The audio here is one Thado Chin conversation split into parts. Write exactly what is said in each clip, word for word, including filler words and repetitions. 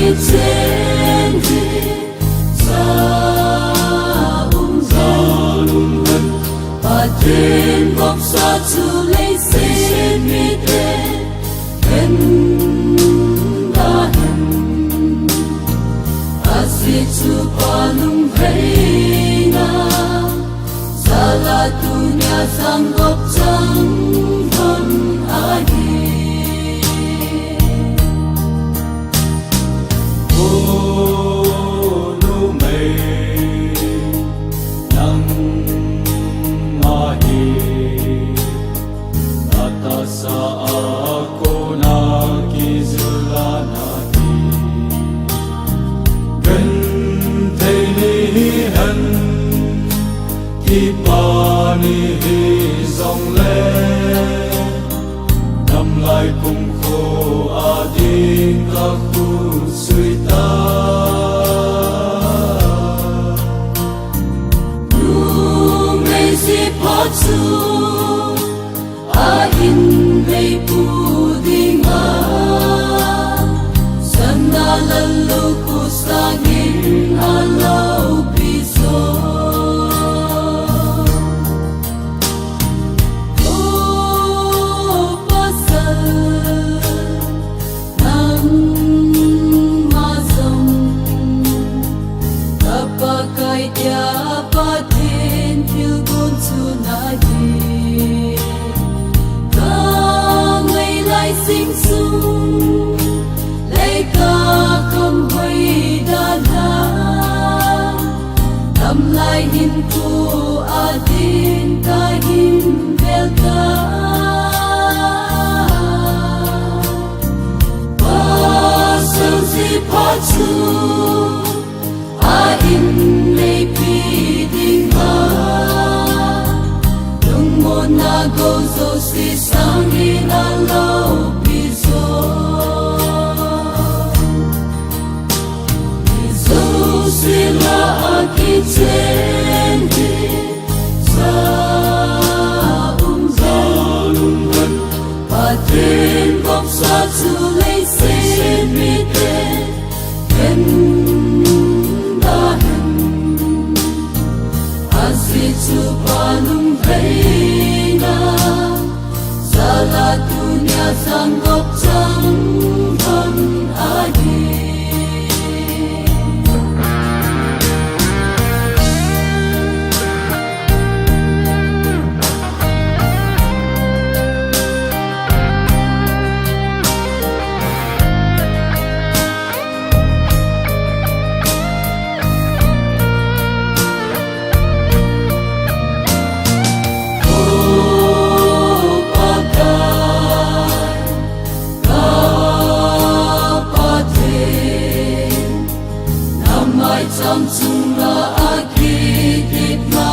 Chen hi cha um chen, Pathen vopsa chu leiset mite hen da hen. Ajeh chu Pa lunglhaina jal a tunia jangop chang lhon ahi. O numei, nangma hi natahsa a kona kijil a nahi. Genthei ni hihen, kipa ni hijongle, damlai kumkho a ding kakhut sui ta. Numei jipha chu a in meipu dinga, sana lallukhuh sangin aloupi jo. O pasal, nangma jong ka Pakai tia Pathen thilgon chu nahi. Ka ngailai sing sung, leikah kham hoida la, damlai hinkho a ding kahin vel ta. Pasal jipha chu a in meipi dinga, lungmonna gou jouse sangin aloupi jo. Hijouse lah a kichen hi cha um chen, Pathen vopsa chu leiset mite hen da hen. Ajeh chu Pa lunglhaina jal a tunia jangop chang lhon ahi. O Pakai, ka Pathen, na maicham chunga kitepna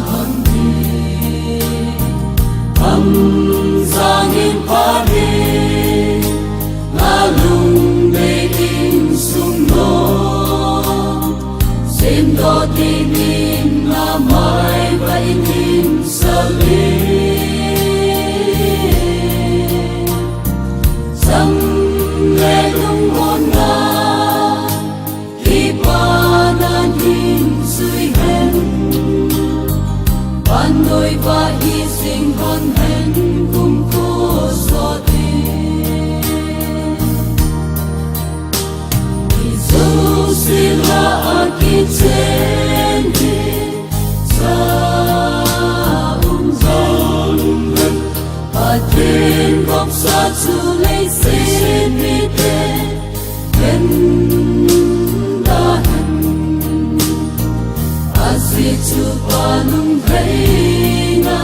lhon hi, kam jangin pha hi, nalung dei insung no, semdoh dingin na mai va in hin sale. Chang le lungmonna, kipa nan hin jui hen. Vannoi va hi jing lhon hen kumkho sot in. Hijouse lah a kichen hi cha um chen, Pathen vopsa chu leiset mite hen da hen. Ajeh chu Pa lunglhaina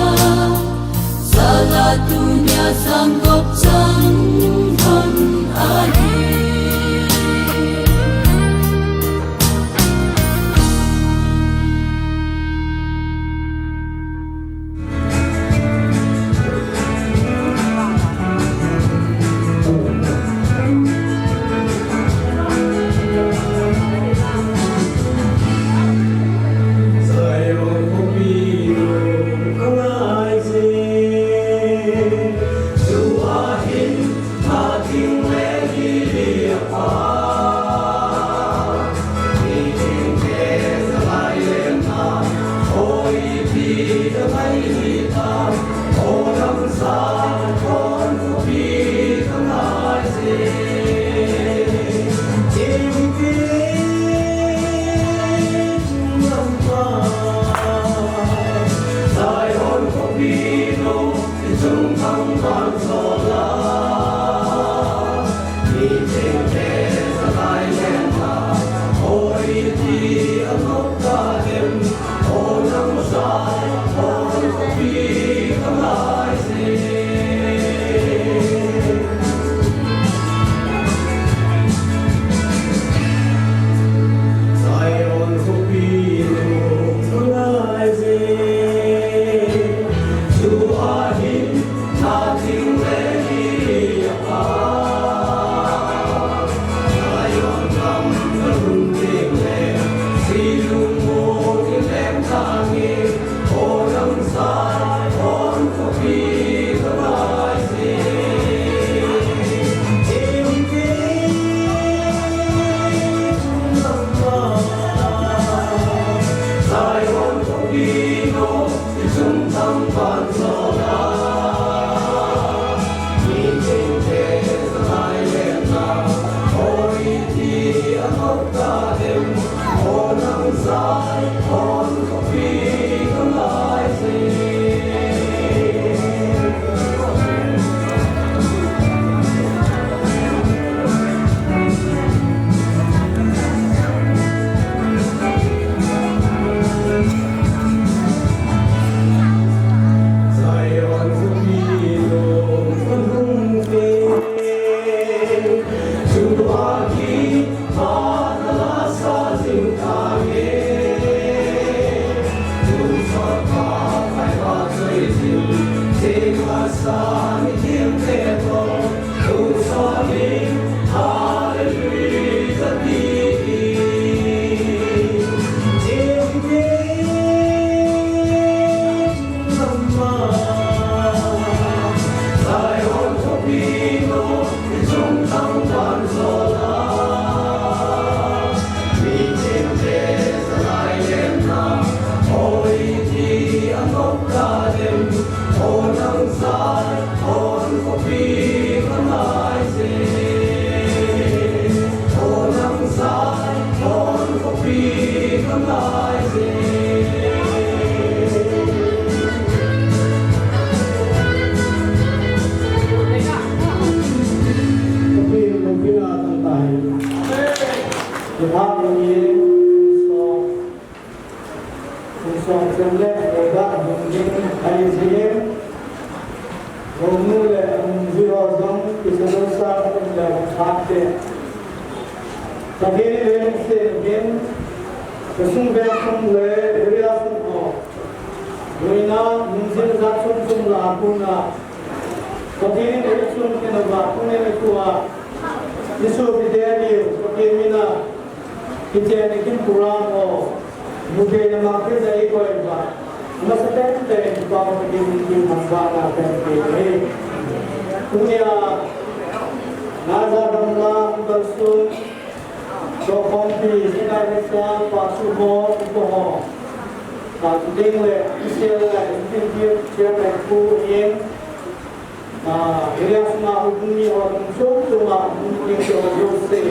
jal a tunia jangop chang lhon ahi. Pathen in lungset in, kasung veng sung le area sung ho, boina, lungset jat chom chom lah a kona, Pathen in eichun khen uva, tunin tua, Jesu Pathen in, Pathen mina, Pathen in kin program ho, mute na mang khen na eikoi uva, masa pen pen, Pathen in kin thangvahna pen pen, eh. Tunia, Naja Gamla, Kalsung, Tokhompi, Sinai Lesa, Pasu ho, Upa ho. Ka chuteng le, Israel le, Executive Chairman Pu Eng, ah, area sunga hung mi ho, tum chom chom a, hung mi ho jouse.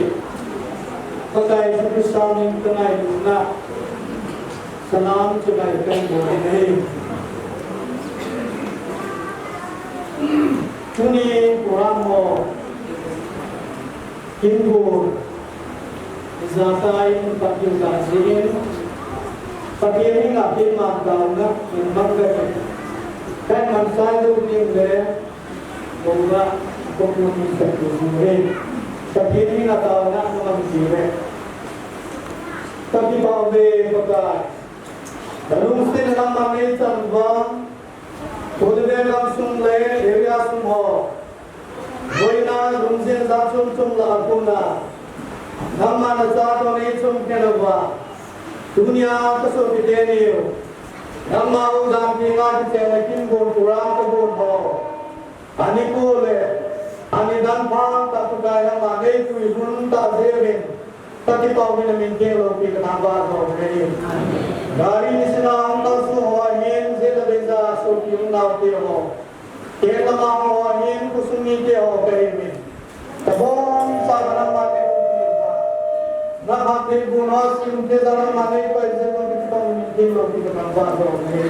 Pakai Jesu Christa min ka ngailutna. Salam chibai kan bol in ahi. Tuni program ho kin bol ijakai in Pathen ka jin, Pathen in a pin man taona in man ka jin. Kan man sai lu ding le Bongga, Bongga ni sa tu ni. Tapi ni na taona na mang ji le. Tapi ba ve Pakai. Nalungset nangma nei chan uva. Khut le veng gam sung le area sung ho. Boina lungset jat chom chom lah a kona. Nangma nacha toh nei chom khen uva. Tunia ka sopite ni u. Nangma u dan ti nga kichenna kin bol program ka bol ho. Ani ko le, ani dan pha tah Pakai nangma nei pui hun tah jeh in, ka kipah uvin na min theng loupi ka thangvah joh uve. Gari nisina hung kalsung ho ahin, jeh le beija sopi u naote ho. Keng lama hung ho ahin, khosung mite ho kahi uvin. Ka bongchauva nangma nei loupi uva. Nangma thilbol ho sim te ja nangma nei pai jeh un ka kipah uvin min theng loupi ka thangvah joh uve.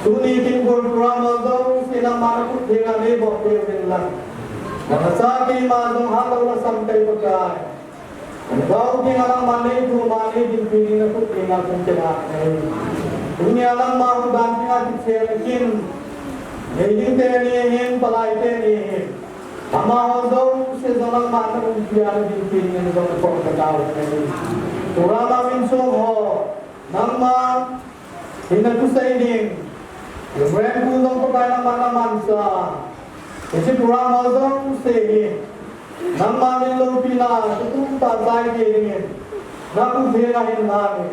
Tuni kin bol program ho jouse Nangma nakhut thenga neibol peh uvin lang, nang acha keima jong hatlou lhasam tei Pakai. Gao dinga nangma neithum a neidinpi ding nakhut thenga kon kina ahi. Tunia nangma huhdan dinga kichen kin, nei ding teni ahin, palai teni ahin. Amaho jouse jong nangma naumpi a nadinpi ding in jong nakhom kataove. Program a min chom ho nangma hin nathusei ding, Reverend Pu jong Pakai nangma namancha. Hiche program ho jouse hi nangma min loupina a kitum tah a chai thei dingin nakhut thenga hin lhang in,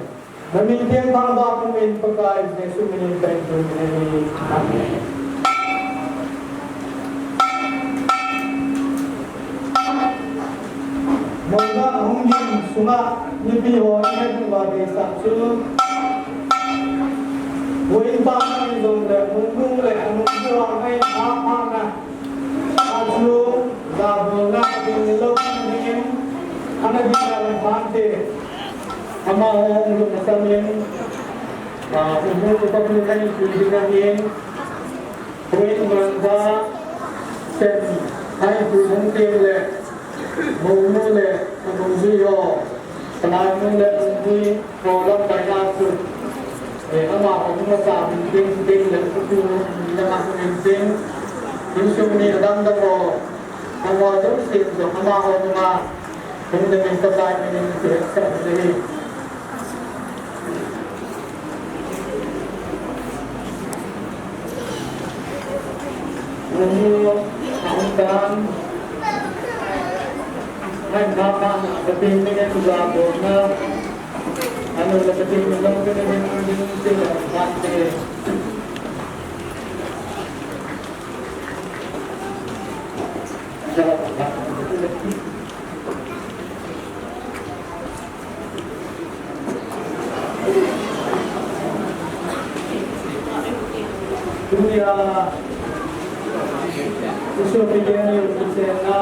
namin theng thangvah pumin Pakai Jesu minin kahin thum ahi. Amen. Mona hung gin sunga mipi ho ihet uva deisah chu, Boina in jong le, Monu le, Monu a ngai pha pha na. Achu, la bo na ding lo ding, ana ding la phante. Amaho hung lut na samin, a, Monu pa pu kai pu ding na ding. Boina ba, sen, ai pu hung tem le. Monu le, Monu ho, Kalai nu le, Monu ho lamkaina chu, eh, amaho hung masa ding ding le, kutu, le ma ding ding. Insung mi adam dam ho, amaho jouse jong amaho nunga, hung ding in Pakai minin kihetsah uve. Monu, a um tan. Ngai pha pha na, Pathen minin la bo na. Anu la Pathen minin la Pathen minin la Pathen minin la. Tunia, Jesu Kristo ni u kichen na,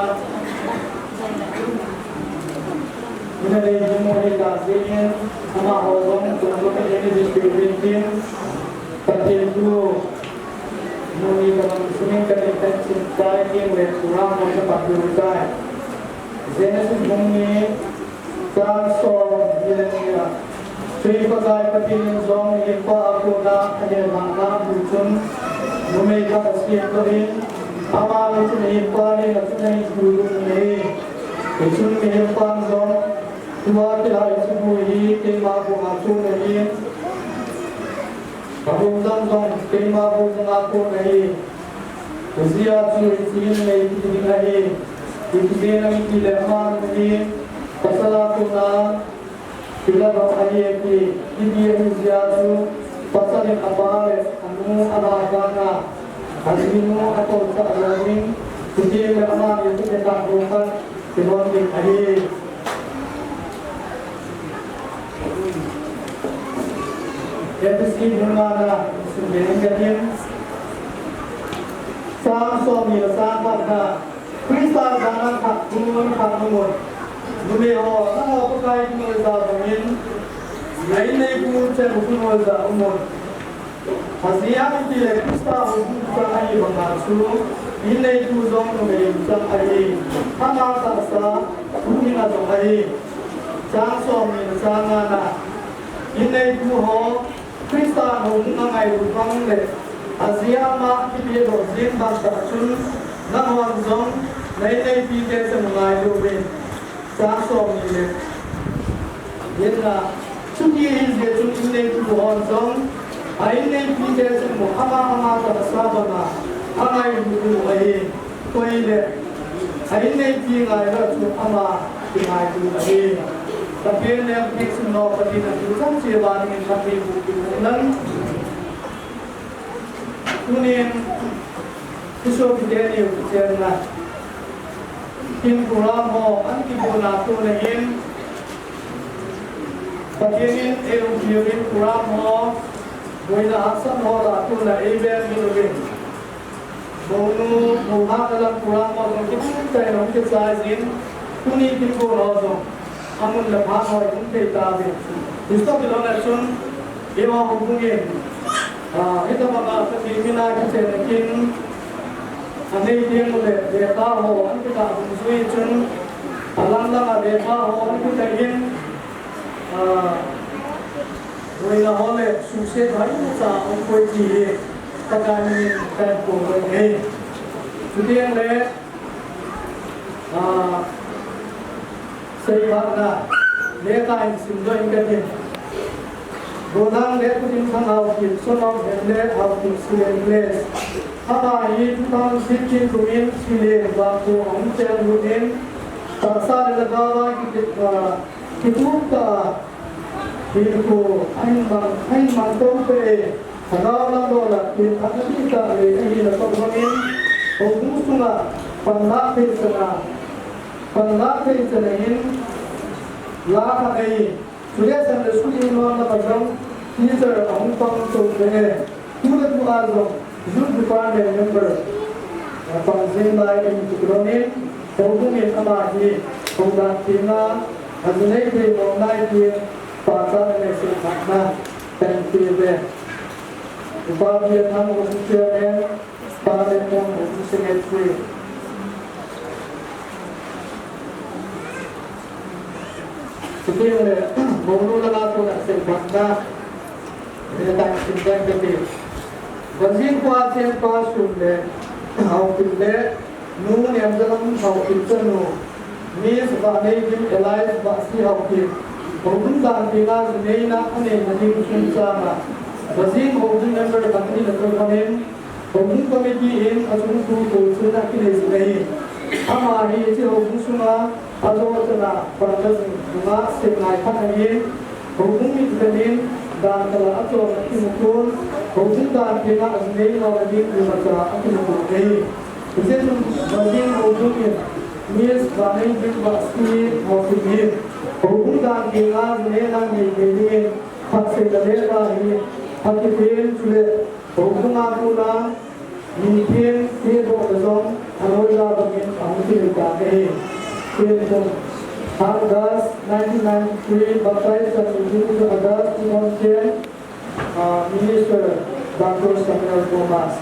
ina le ni mo ni ta sinin, amaho jong, jong ko ni ni Kristo ni tin, Pathen tu, mo ni ka man sunin ka ni kan chin tai, kin le kura mo ka pa tu tai. Genesis bung ni, Chang som ni le ni a. Chuin Pakai Pathen in jong mihem pa a kona ahelna a bu chun numei khat asem doh in, ama chun mihem pa henga chun ahin puilut in ahi. Hichun mihem pan jong, tua kila hiche bu hi keima bu a kon ahi. Abung dang jong keima bu dang a kon ahi. Hijeh a chu hiche in nei kiti ding ahi. Hiche in nei kiti le aman hi pasal a kona Pilabang ahi ati, hiti ahi jeh a chu, pasal in apa le anu ana vanga, ajinu atousah lou ding, hiti le ama le hiti le khat, kilhon ding ahi. Ephesi bung nga na, sunbe ning katin. Chang som ni le chang khat na, Christa jana khat, thum khat na mun. Numei ho, nangho Pakai thunei ja bangin, na in neipu cheng u thunei ja umun. Ajeh ipi tile Christa houbung chang ahi banga chu, in neipu jong numei chang ahi. Ama tahsa, tuhin a jong ahi. Chang som ni le chang nga na, in neipu ho, Christa houbung angailut bang le, ajeh a ama kipehdoh jing bang tah chun, nanghon jong, na inneipi te cheng u ngailu uvin. Chang som ni le get na, chuti ahi jeh chun inneipu hon jong, a inneipi te cheng u ama ama tahsa banga, angailut u ahi. Koi le, a inneipi ngai lou chu ama kingailu ahi. Pathen le Pathen sumil Pathen in thu chang cheh uva dingin Pathen thu kimu lang. Tunin, kisopite ni u kichenna. Kin program ho, an kibol na tuna hin. Pathen in eiumpiuvin program ho, boina hahsatna ho la tuna eiven uvin. Monu, monu ha kalam program ho jong kichai tah in hung kichai jin, tuni kin program ho jong, amun le phat ho hung thei tauvin. Hiche toh kilhon a chun, eiho houbung in, ah, hitobang a Pathen mina kichen a kin, Anei teng le lekha ho ankitah dungjui chun, alang langa lekha ho ankitah in, ah, boina ho le suhset hoi cha aum poi ti hi Pakai min in kahin phongdoh e. Chuteng le, ah, seiphatna, lekha hin simdoh inge katin. Gollhang Lekhutinthang Haokip, son of Henle Haokip, second class. Ama hi two thousand fifteen kum in Sileng vangkho ahung cheng lut in, tahsa le lhagao a kiti, ah, kitup tah a hinkho ahin mang, ahin mang tong peh e. Lhagao lam lou la, phatna dihtah le ahina toh bangin, houbung sunga panlah thei chan a, panlah thei chan a hin la khat ahi. Chule Sunday school in lon lama jong teacher ahung pang tong peh e. Tu le tu a jong youth department member a pang jing lai in kidong in, houbung in ama hi houdan tenga ajinei thei mong nai tin pachat le seiphatna kahin pe uve. Upa Biathang, houbung chairman, Pa Lenthang, houbung secretary. Chuteng le, monu langa kona seiphatna, le tang sim tang kati. Vajing khoa cheng Pa Sum le, Haokip le, Nu Nemjalam Haokip chanu, Miss Vaneiding alias Vasi Haokip, houbung dan tenga jineina aneina ding chungchanga, Vajing houbung member khat in atoh bangin, houbung committee in achung thu tolchilna kinei jing ahi. Ama hi hiche houbung sunga ajo chan a panla jing nunga seingai khat ahin, houbung mitvenin dan tah a achonna akimu khun, houbung dan tenga ajinei nau ding imacha akimu khun ahi. Hijeh chun Vajing houbung in Miss Vaneiding Vasi Haokip hi houbung dan tenga jineina nei thei dingin phatthei le lekha hi akipen, chule houbung a kona mi theng thehdohna jong aloi la bangin ahung kinei tan ahi. Ken kum August nineteen ninety-three, baptize chan in August two thousand ten, ah, Minister Doctor Samuel Thomas.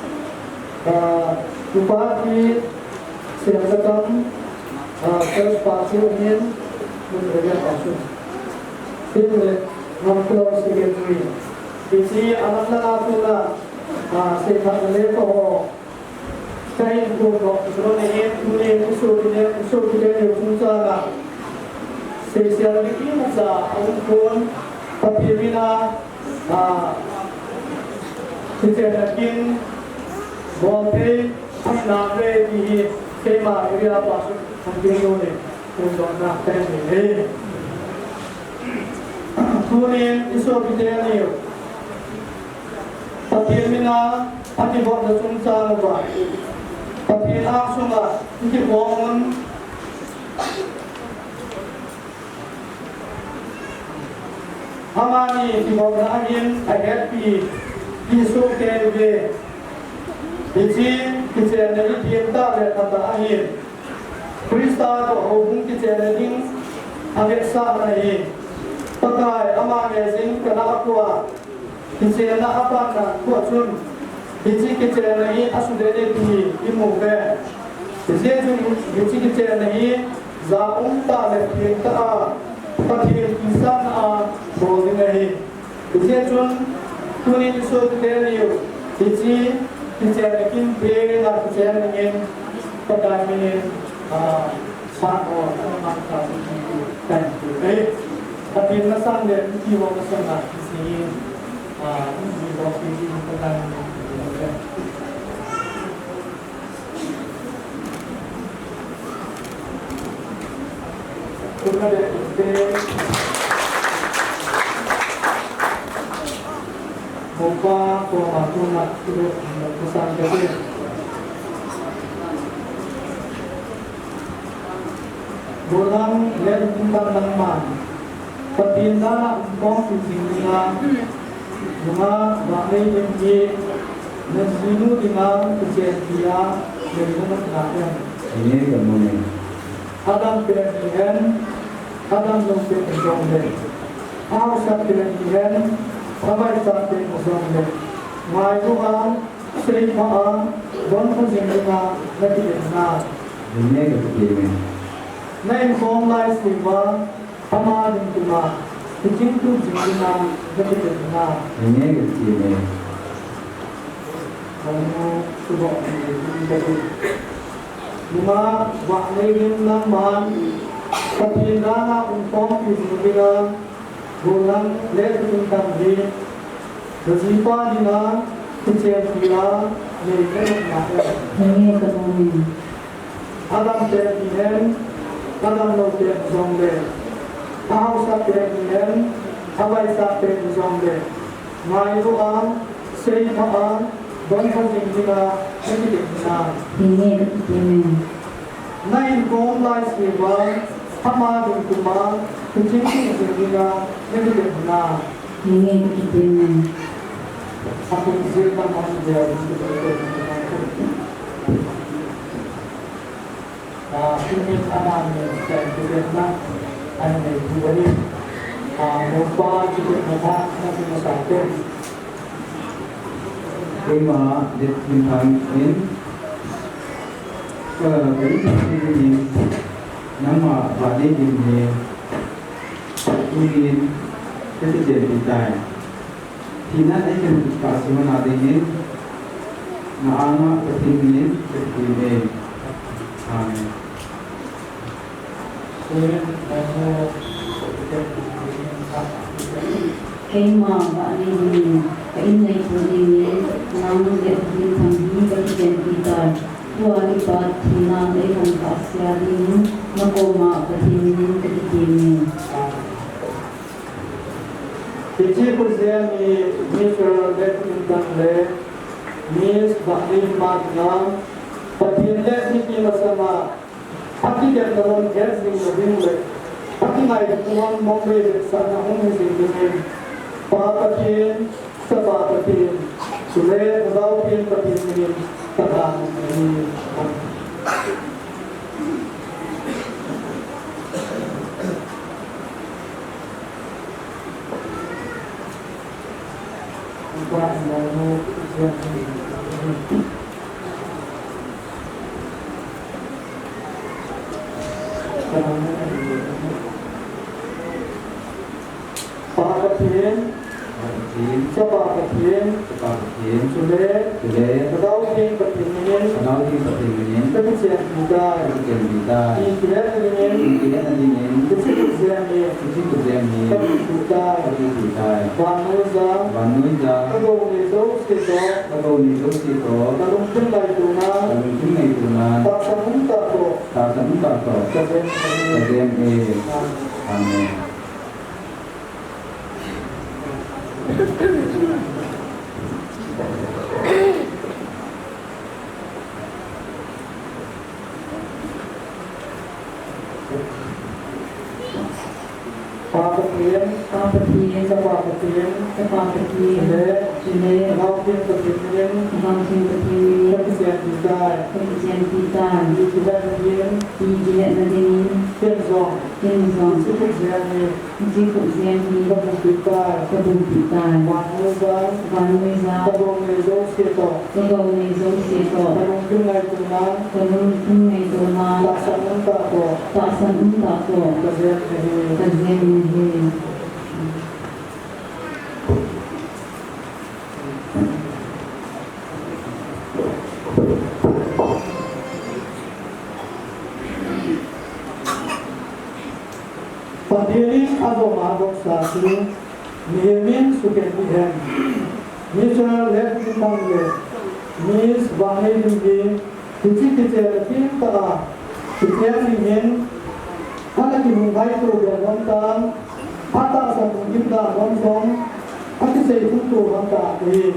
Ah, Upa T. Semjakam, ah, first pastor in, Reverend Pastor. Tin le, Ngam Klo secretary. Hiche alang langa kona, ah, seiphatna lekha ho kahin phongdoh kit lou ahin, tuni in isopite, isopite neo chungchanga seisel ding imacha aum pon, Pathen mina, ah, kichenna kin bolthei ahi nante ti hi keima area pastor Thangtinlun in phongdohna kahin nei e. Tuni in isopite neo Pathen mina akibolna chungchang uva, Pathen angsunga ikikhom un, amani kibolna ahin ahetpi isoh kei uve. Hiche kichenna hi themtah le phatah ahin, Christa toh houbung kichenna ding avetsahna ahi. Pakai ama ngeijin kana akhoa kichenna apanna khoa chun, hiche kichenna hi asudeh e ti imu uve. Hijeh chun hiche kichenna hi ja umtah le themtah a, Pathen kisatna a bol ding ahi. Hijeh chun, tuni isopite neo, hiche kichenna kin peng a kichen dingin, Pakai minin, ah, sat ho, amang ta, kahin ti e. Pathen masang le, mipi ho masanga, hiche, ah, mipi ho, hiche, Pakai minin, Mopa, koma, koma, kilo, kosang kati. Gollhang Lekhutinthang Lhangman, Pathen dan a umkhompi jing dinga, nunga Vaneiding hi najinu dinga kichenpi a, nei nanop na em? Nei nanop e. Adam pen hihen, Adam lou pen hijongle, ahaosa pen hihen, avaicha pen hijongle, ngailu a, seipha a, Don kho jing dinga na kidem na. Amen, ka kidem e. Na inkom lai seiva, ama ding tima, kiching tup jing dinga na kidem na. Amen, ka kidem e. Nungah Vanleilim, nangman Pathen danga umkhompi jing dinga, gollhang le thuthang hi najipa dinga kichenpi a nei kanop nahe. Amen, ka nom e. Adampen hihen, adamloupen hijongle, ahaosapen hihen, avaisapen hijongle, ngailu a, seipha a, don kho jing dinga na kidem na. Amen, ka kidem e. Na inkom lai seiva, ama ding tima, kiching tup jing dinga na kidem na. Amen, ka kidem e. Akum jil tam am jil. Ah, tunin ama min kidem na. Ahin neitu ahi. Ah, nupa kidem na tha, na kidem na tha. Keima Letminthang in, ka, ka in, nangma Vanleilim hi, tunin, ka kichenpi tai. Thina nei ken ka sima na dingin, na anga Pathen minin, ka kidem e. Amen. Keima Vanleilim in, ka in neitu dingin, nang Letminthang hi ka kichenpi tai. Tua kipat thina nei hung kahsea dingin, na koma Pathen minin ka kidem e. Hiche khutjem hi Mister Letminthang le Miss Vanleilim a dinga, Pathen le mipi masanga, akidemna lhon het jing na ding le, akingailutna lhon mong le vetsahna hung hi jing dingin, Pa Pathen, Chapa Pathen, chule Lhagao Theng Pathen minin, ka thangvah e. Pa Pathen, Pa Pathen, Chapa Pathen, Chapa Pathen, chule, chule, Lhagao Theng Pathen minin, Lhagao Theng Pathen minin, ka kichenpi tai, ka kichenpi tai. Ikihetna dingin, ikihetna dingin, hiche khutjem hi, hiche khutjem hi, ka buipi tai, ka buipi tai. Vannoija, vannoija, ka gou nei jouse toh, ka gou nei jouse toh, ka lungthim ngaitona, ka lungthim ngaitona, tahsan um tah toh, tahsan um tah toh, ka jem e, ka jem e. Amen. Pa Pathen, Pa Pathen, Chapa Pathen, Chapa Pathen, chule, chule, Lhagao Theng Pathen minin, Lhagao Theng Pathen minin, ka kichenpi tai, ka kichenpi tai. Ikihetna dingin, ikihetna dingin, ken jong, ken jong, hiche khutjem hi, hiche khutjem hi, ka buipi tai, ka buipi tai. Vannoija, vannoija, ka gou nei jouse toh, ka gou nei jouse toh, ka lungthim ngaitona, ka lungthim ngaitona, tahsan um tah toh, tahsan um tah toh, ka jem ahi, ka jem ahi. Pathen in ajom a gopsa chu mihem in sukhen ding ahi. Mister Letminthang le Miss Vanleilim hi hiche kichen a thim tah a kichen ding ahin, ana kihung ngaito beh lhon tan, atahsan lungthim dan lhon jong akisei thum to lhon tan ahi.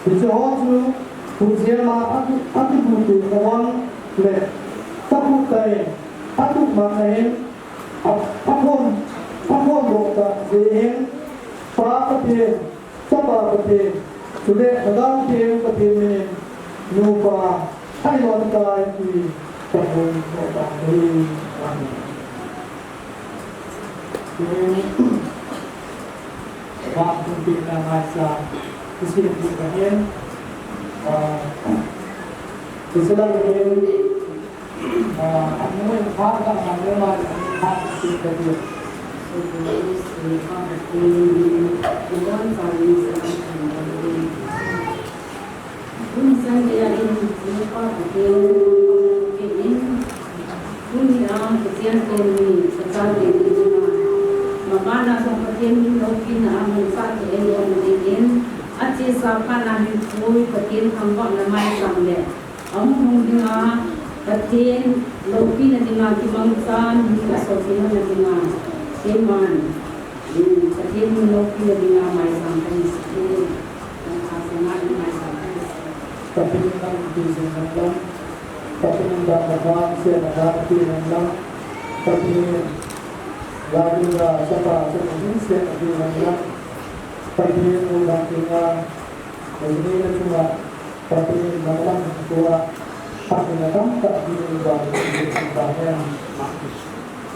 Hiche ho chu khutjem a aki, akibuipi na lhon le, ka khuh tah in, atup man ahin, a, aphon, aphondoh tah jeh in, Pa Pathen, Chapa Pathen, chule Lhagao Theng Pathen minin, nupa, ahi lhon tai ti, ka phongdoh tah ahi. Amen. Vangphatpina ngaisang, Christian ti kahin, ah, Islam in, ah, amu in pha ka ma ne ma pha ka ti ka ti. Tun Sunday a in, Nupa Pathen, in, tuni a, Pathen ni, Pathen ni, mabana sa Pathen ni, loupina a, mansa te, en, lo, ni, in, achesa phat na, hin, pui, Pathen, thangvahna, maicham le, ahung hung dinga, Pathen, loupina dinga, kimangchan, ni, asol, kinona dinga, Amen. Pathen ni, loupina dinga, maicham, kan, Pathen, Pathen in nang ti jing nang lam, Pathen in dan na vang sia na vang ti nang lam, Pathen in lai ding na chapa chapa ding sia na ti nang lam, Pathen in u dang ti na, na ni na chunga, Pathen in nang lam tua, Pathen in na tam ta ti nang lam, Pathen in na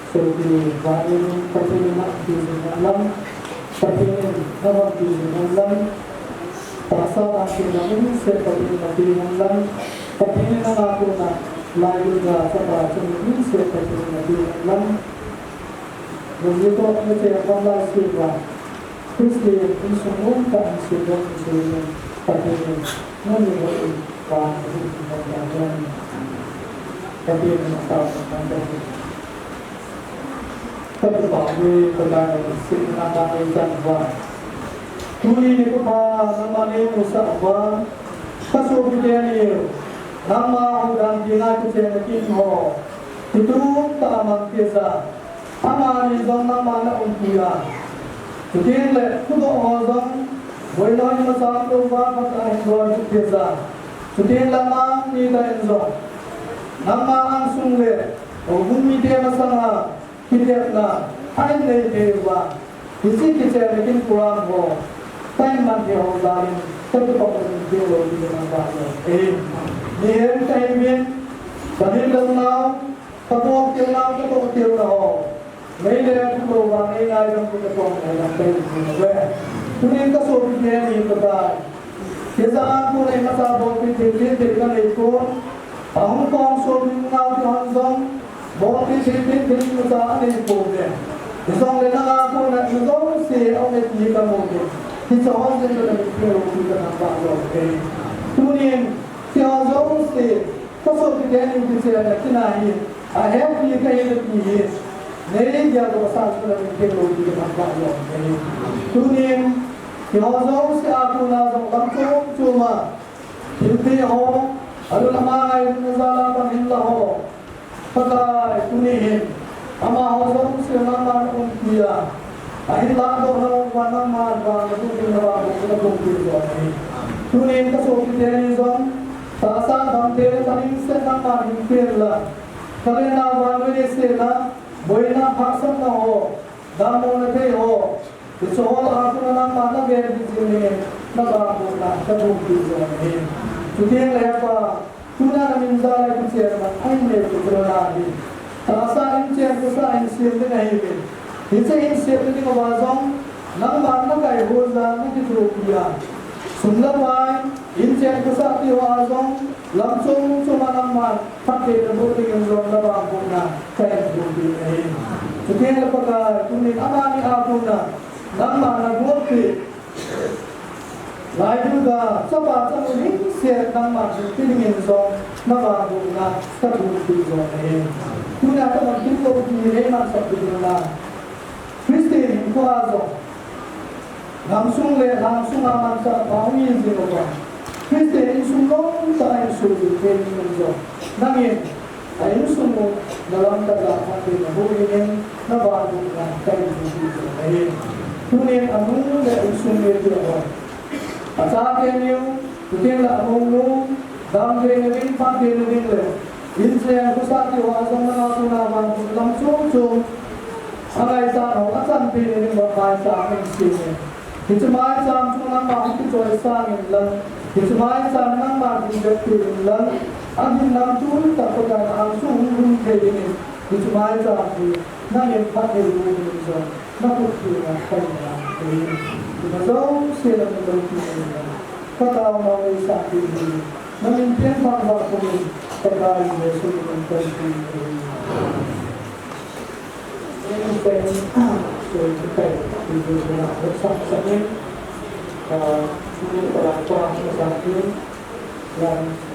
Sopi vangin Pathen in nang ti jing nang lam, Pathen in nang ti jing nang lam, tahsa nang ti nang in se Pathen in nang ti nang lam, Pathen in nang a kona lai lu ja sa pa chun in se Pathen in nang ti nang lam. Nang ni to ni se pa lai si va. Christian insung mun ka insung mun insung mun Pathen in nang ni ho in pa ni ho in Pathen in nang ta nang ta. Ka tu pa ni ka ta ni si na ta ni chan va. Tuni ni ko pa nang ma ni mu sa va. Ka so bi te ni nang ma hu dan di na ki che na kin ho. Ti tu ta mang ke sa. Amani jong nangma na umpi a. Chuteng le, thudoh ho jong, boina ima chang louva, Pathen in bol kit peh a. Chuteng le, amani tah in jong, nangma angsung le, houbung mite masanga, kitepna, ahin nei peh uva. Hiche kichen le kin program ho, tah in man thei ho jal in, tah in kipah in thei lou ding nangma jong. Amen. Mihem kahiuvin, kahin lou nau, Ka bol tiu nau, ka bol tiu nau ho. Mei le thu lou vang ei nai dam ku ka tong nai dam kai ku ve. Tunin ka sopi te ni ka tai. Kei jong a kon ei masa bol pi pi pi pi ka nei kon. Ahung kong sopi nau tu han jong. Bol pi pi pi pi masa a nei kon ve. Kei jong le nang a kon na i jong si a me ti ka mo ve. Kei jong jong ka nei kon pi ka na ba jong ve. Tunin kei jong si Ka sopi te ni kichenna kina hi, ahepi kahi le ti hi, nei dia ko sa ko le ke lo ti ka ba lo nei. Tunin, keiho jouse a kona jong lam chom chom a, thilpeh ho, alul ama ngai na jal a pan hin la ho. Pakai, tuni hin, Amaho jouse nangman umpi a, ahin ladoh nau vang nangman vang na tukin na vang na tukin jong ahi. Tunin ka sopi te ni jong, tahsa damte le thaneina nangman hin pen la. Ka le nau vang le se la, boina hahsatna ho, damlouna thei ho, Hiche ho lah a kon nangman na ven bit jing in, na vangbohna ka thum peh jong ahi. Chuteng le Pa, tuna na min jal a kichenna ahin nei kit lou na hi. Tahsa in chen khosa in sem ding ahiuvin. Hiche in sem ding uva jong, nangman na kai hol jal a na kithopi a. Sum le pai, in chen khosa ti ho a jong, lam chom chom a nangman phatthei na boh ding in jong na vangbohna ka thum peh ahi. Chuteng le Pakai, tunin amani a kona, Nangman na got pi. Laibu ga, chapa chanu lhingset nangman hin pi ding in jong, na vangbohna ka thum peh jong ahi. Tuna ka man kin lo pi nei man sah pi ding na. Christian hinkho a jong. Gamsung le lhangsung a manchah pha hung hi jing uva. Christian insung lom tah a insung ding pen in jong. Nangin, A insung u, na lamkat lah a phatthei na boh ding in, na vangbohna ka thum peh jong ahi. Tunin anu le insung mite ho. Achate niu, chuteng le amounu, damtheina ding, phattheina ding le, inchen khosa ti ho a jong nanga kona vangboh lam chom chom. Angaichat ho, achanpi ding uva maicham in sem in. Hiche maicham chu nangma hung kichoi sang in lang, hiche maicham nangma hung vetpi in lang, ahin lamtui tah Pakai na angsung hung lhung thei ding in, hiche maicham hi nangin phatthei boh ding in jong, na khut theng a ka hin lang thei. Hiche jouse nangin loupi in lang, ka taona neisah thei ding in. Namin pian vang vang kong in, Pakai Jesu min in kong in. Amen. Amen. Amen.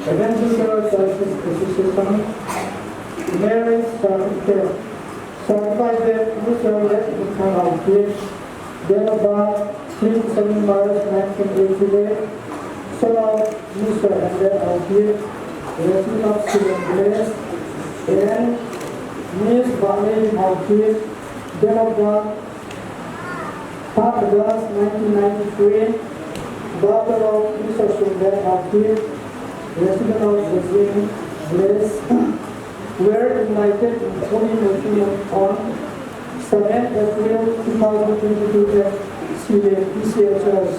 Evangelical Churches Association, marriage certificate, certified that Mister Late Bukhan Aokip, date of birth three seven March nineteen eighty-eight, son of Mister Henry Aokip, resident of Silengle, and Miss Vale Aokip, date of birth Third August nineteen ninety-three, daughter of Mister Sumbe Haokip, resident of Zazing Village, were invited in holy matrimony on seventh April two thousand twenty-two at Sile P C A Church.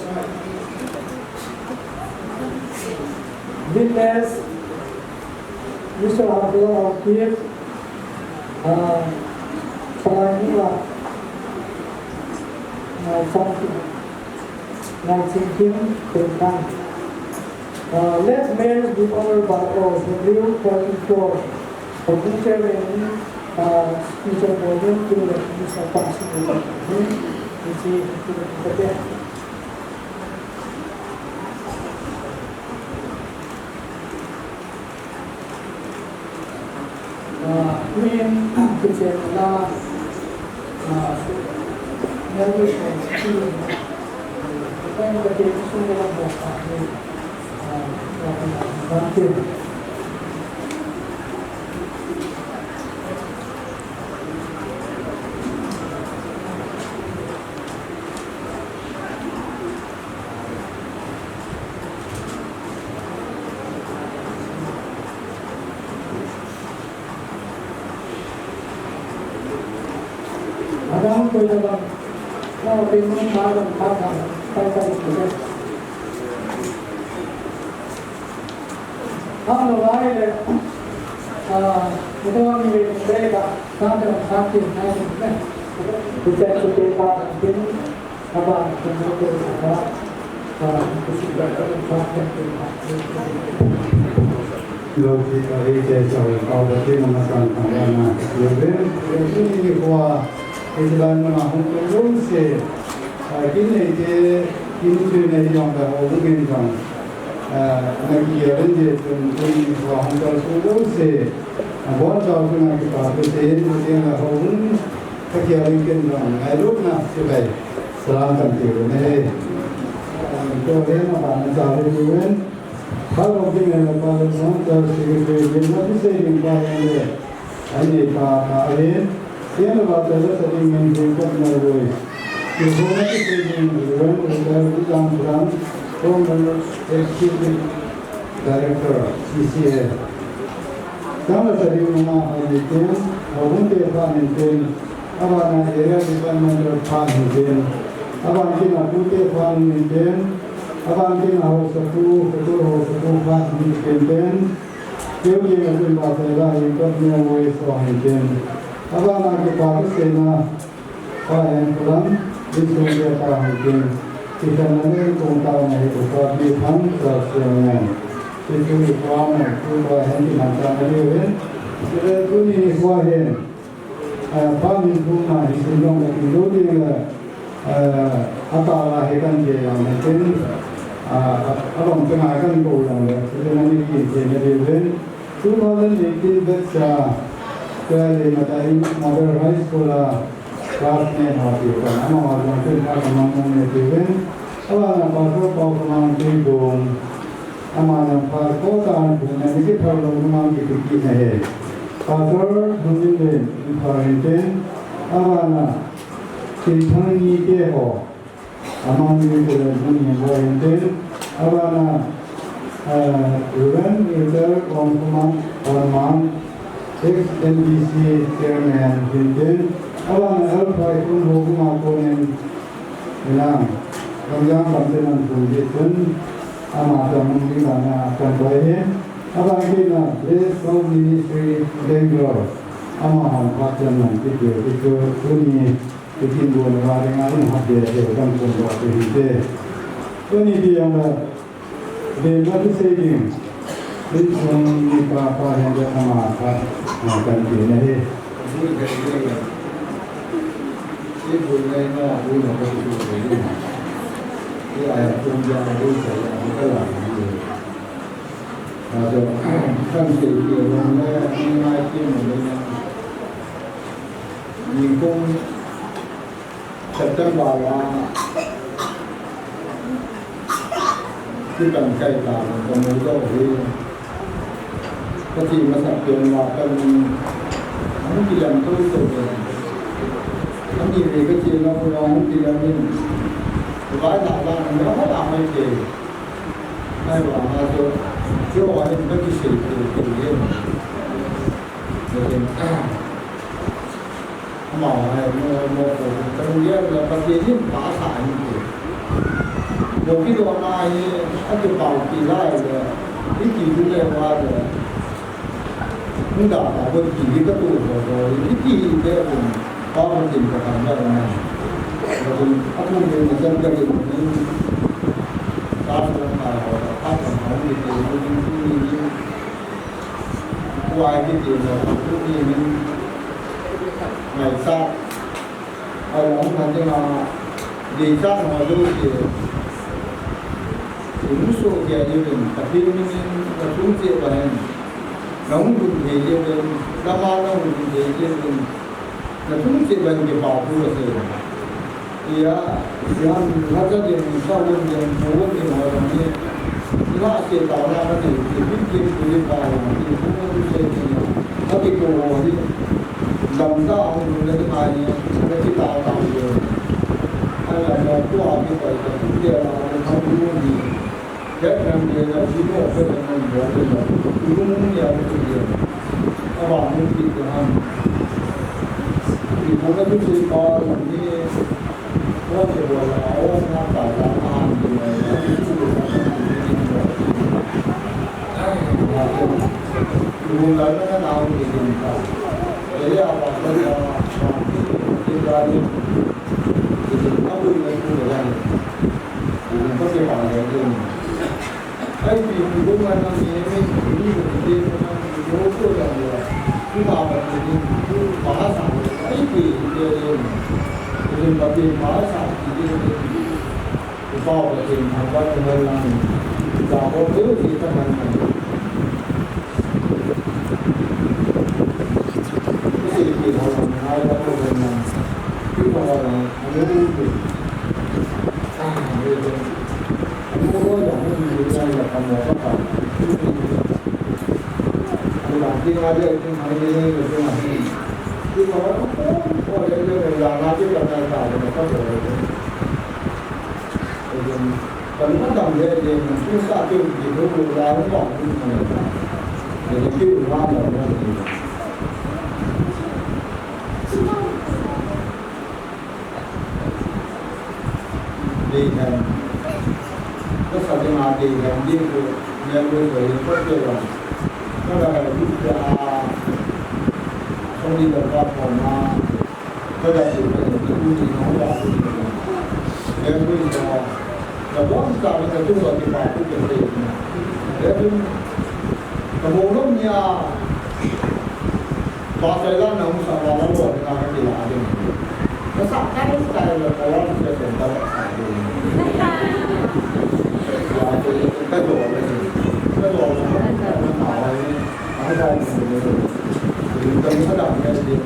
Witness, Mister Abdullah Haokip, Ah, Salai Mula, ah, Changkim, Changkim, Tengkang. Ah, let marriage be honored by all. W forty-four, Committee Chairman, ah, Mister Bojang, Mister Pasu, Mister Pasu. Ah, min, ah, kichen la, ah, Lo ki ka ei te chau kau da te na ma san kang na. Lo ben, lo ni ni kwa, ei te ban na hung ko lo se. A, kin nei te, kin tu nei yong da ho lu ngen jong. A, na ki ya ren je tun, tu ni kwa hung ko lo se. A, bon chau tu na ki pa tu se, tu te na ho lu. Ka ki ya ren ken jong. Ngai lu na se bai. Salam kan ti lu ne. A, ko le na ba na chau lu wen. Phalou ding le Phalou Sangcha Secretary Limna Thiseiling pa hin le, anei pa pa ahin, Limna Thiseiling in Limkot Melbourne. Limna Thiseiling Reverend Doctor Ujang Pran, former Executive Director, C C A. Tangla Thiseiling mama ahin tin, Hobung te pa ahin tin, Abana area department pa ahin tin. Aban kit a Pu te pa ahin tin. Aban kit a haosapu, Futur haosapu pa ahin tin tin. Keu keu a tin ba te la hi ka nia wei so ahin tin. Abana kipa kiseina pa ahin pulang. Insung te pa ahin tin. Kikan na le kong ta na hi upa bi phang sa siang ngan. Kitu ni pa na ku pa ahin tin ta na le wen. Sile tuni ni pa ahin. Ah, pa min thum a hi sin long ka ti lo ding le, ah, a ta la hi kan je yang le tin, ah, a, a long teng a kan ko yang le, tin a ni kin je ne de le. Two thousand eighteen batch a, ka le ma ta in Mother High School a classmate ho ti kan, ama ma long tin pa ka ma mo ne ti le. Awa na pa so pa ka ma ti dong. Ama nang pa ko ta an bu na ni ki thar lo na mang ki ki na he. Pastor Hungin le in pa hin tin. Ama na ki thang ni ke ho. Amang ni ke le ni ho hin tin. Ama na, eh, Reverend Elder Ong Kumang, Ong Mang, ex N B C chairman hin tin. Ama na Alpha Kun ho kuma ko nen. Inang, Tongjang lam te nan pun di chun, ama tong di ba na kan bai he. Aba ki na, Bless Soul Ministry Bangalore. Ama han pa chan nan ki ke, ki ke, tuni, ki kin bu na ba ring a in hap de, de, kan pun ba ki hi de. Tuni di yang la, Limna Thiseiling, insung ni pa pa hin le ama pa, ah, kan ti na hi. September la, kipan kai ta, ka mu doh hi. Ka ti masa pen la, ka mu, hung kilam to to. Ani ve ka ti na ko la, hung kilam in. Vai la la, na la la mai ke. Ai wa ma to, jo wa ni ka ti se ke ke ye. Amau hai mo, mo ko, ka nung ya la Pathen in pa sa ni ko. Mo ki do ma hi, a ki pau ki lai le, i ki du le wa le. Nung da pa ko ki ka tu ko ko, i ki de ko, pa Pathen ka kan da na. Ko a ko me na san ka ni. Ka sa ka ko, ka sa ka ni ko, ni ni. Kuai kiti le, kiti min, ngaichat, along khat dinga, deichat ho jouse, imusoh kei uvin, Pathen minin, nathum cheh uva hin, nahung lhun thei uvin, nama nahung lhun thei uvin, nathum cheh uva hin kipa thu kasei. Iya, iya, lhacha ding, sa won ding, bu won ding ho jong hi. Ila se taona kanei, ti, ti, ti, ti, ti, pa, ti, bu won ding se ding, ka ti ko ho hi. Lamta a hung lhun le ti pa hi, ka ti taona hi. Ai la mo ko a ki koi ka ti le la, ka ti won ding. Hetnam le la ti mo ko ta mo bo le la. Lung ni a ko ti le. Aba mo ti ko ham. Ti ko ka tu se pa ni. Ko ke bo la o na pa la a ni. Ti ko ka ti ni. Lung la na na ni ti ta. Ele aba ko la ti la ni. Ti ko ka bu ni ko la ni. Ko ke pa le ni. Ai, pi, pi, pi, ma, na, mi, mi, mi, mi, pi, pi, pi, ma, mi, mi, pi, pi, pi, ma, mi, mi, pi, pi, pi, ma, sa, ai, pi, pi, pi, pi, pi, ma, pi, pi, ma, sa, pi, pi, pi, pi, pa, pa, pi, ma, pa, pi, ma, na, mi, pi, pa, pa, pi, pi, pi, ma, na, mi. Pi, pi, pi, ma, na, mi, ai, pa, pi, pi, ma, pi, pi, ma, na, mi, pi, pi, pi. Ah, pi, pi. Mo ko ya mo ni ya ya ka mo ka pa. Dei hen. Ka sa ding a dei hen, dei ku, nia ku so yin ko te wa. Ka da ha lu te a. Song di da pa ko ma. Ka da ku ka ni ku ni no wa ku ni. Nia ku so. Da bon sa ni ka tu wa ki pa ku ke te. Nia ku. Ka mo no nia. Pastor la na hung sa pa la lo, na ka ti la ding. Ka sa ka ni sa la ka la se se ka la sa ding. Ya, ka do le ni. Ka do le ni. Ka do le ni. Ka da ni. Ka da ni. Ka da ni. Ka da ni. Ka da ni.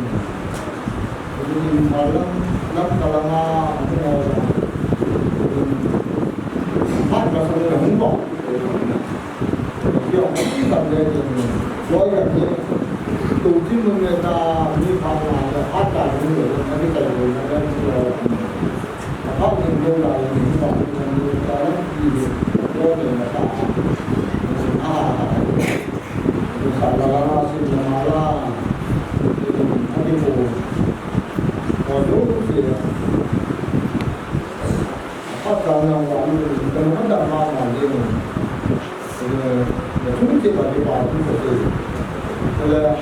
Ka da ni.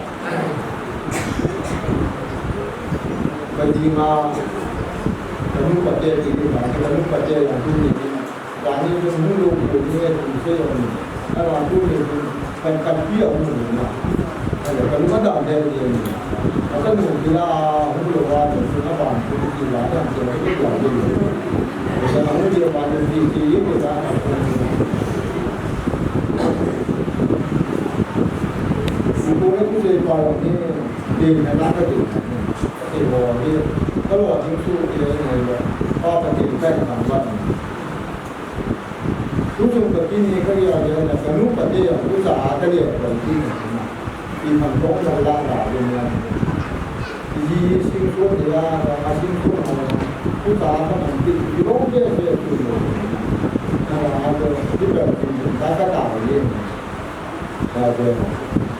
Ka dinga, ka nu ka te ti ni ma, ka nu ka te yang tu ni. Ka ni tu nu lo ko ni e tu se yo ni. Ka la tu ni tu, ka ka pi a mu ni ma. Ka la ka nu ma dam de ni. Ka ka nu ti la, nu lo wa ni, nu ma ba ni ti la, ya ti la, ti la, ti la. Ka nu ti ba ni ti, ti, ti la. Ni ko ni ku se pa ni, ni na la ka ti. Ka ti bo ni, ka lo ni su ti ni, pa pa ti ka na ba ni. Tuchung ka kini ka ria le na ka nu ka te a, tucha a ka le ka ti na. Ti man ko na la la le na. Ji sing ko de la, ka sing ko na. Tucha a ka man ti, ti lo de de tu lo. Na la a ko ti ka ti ka ka ta le. Ka te.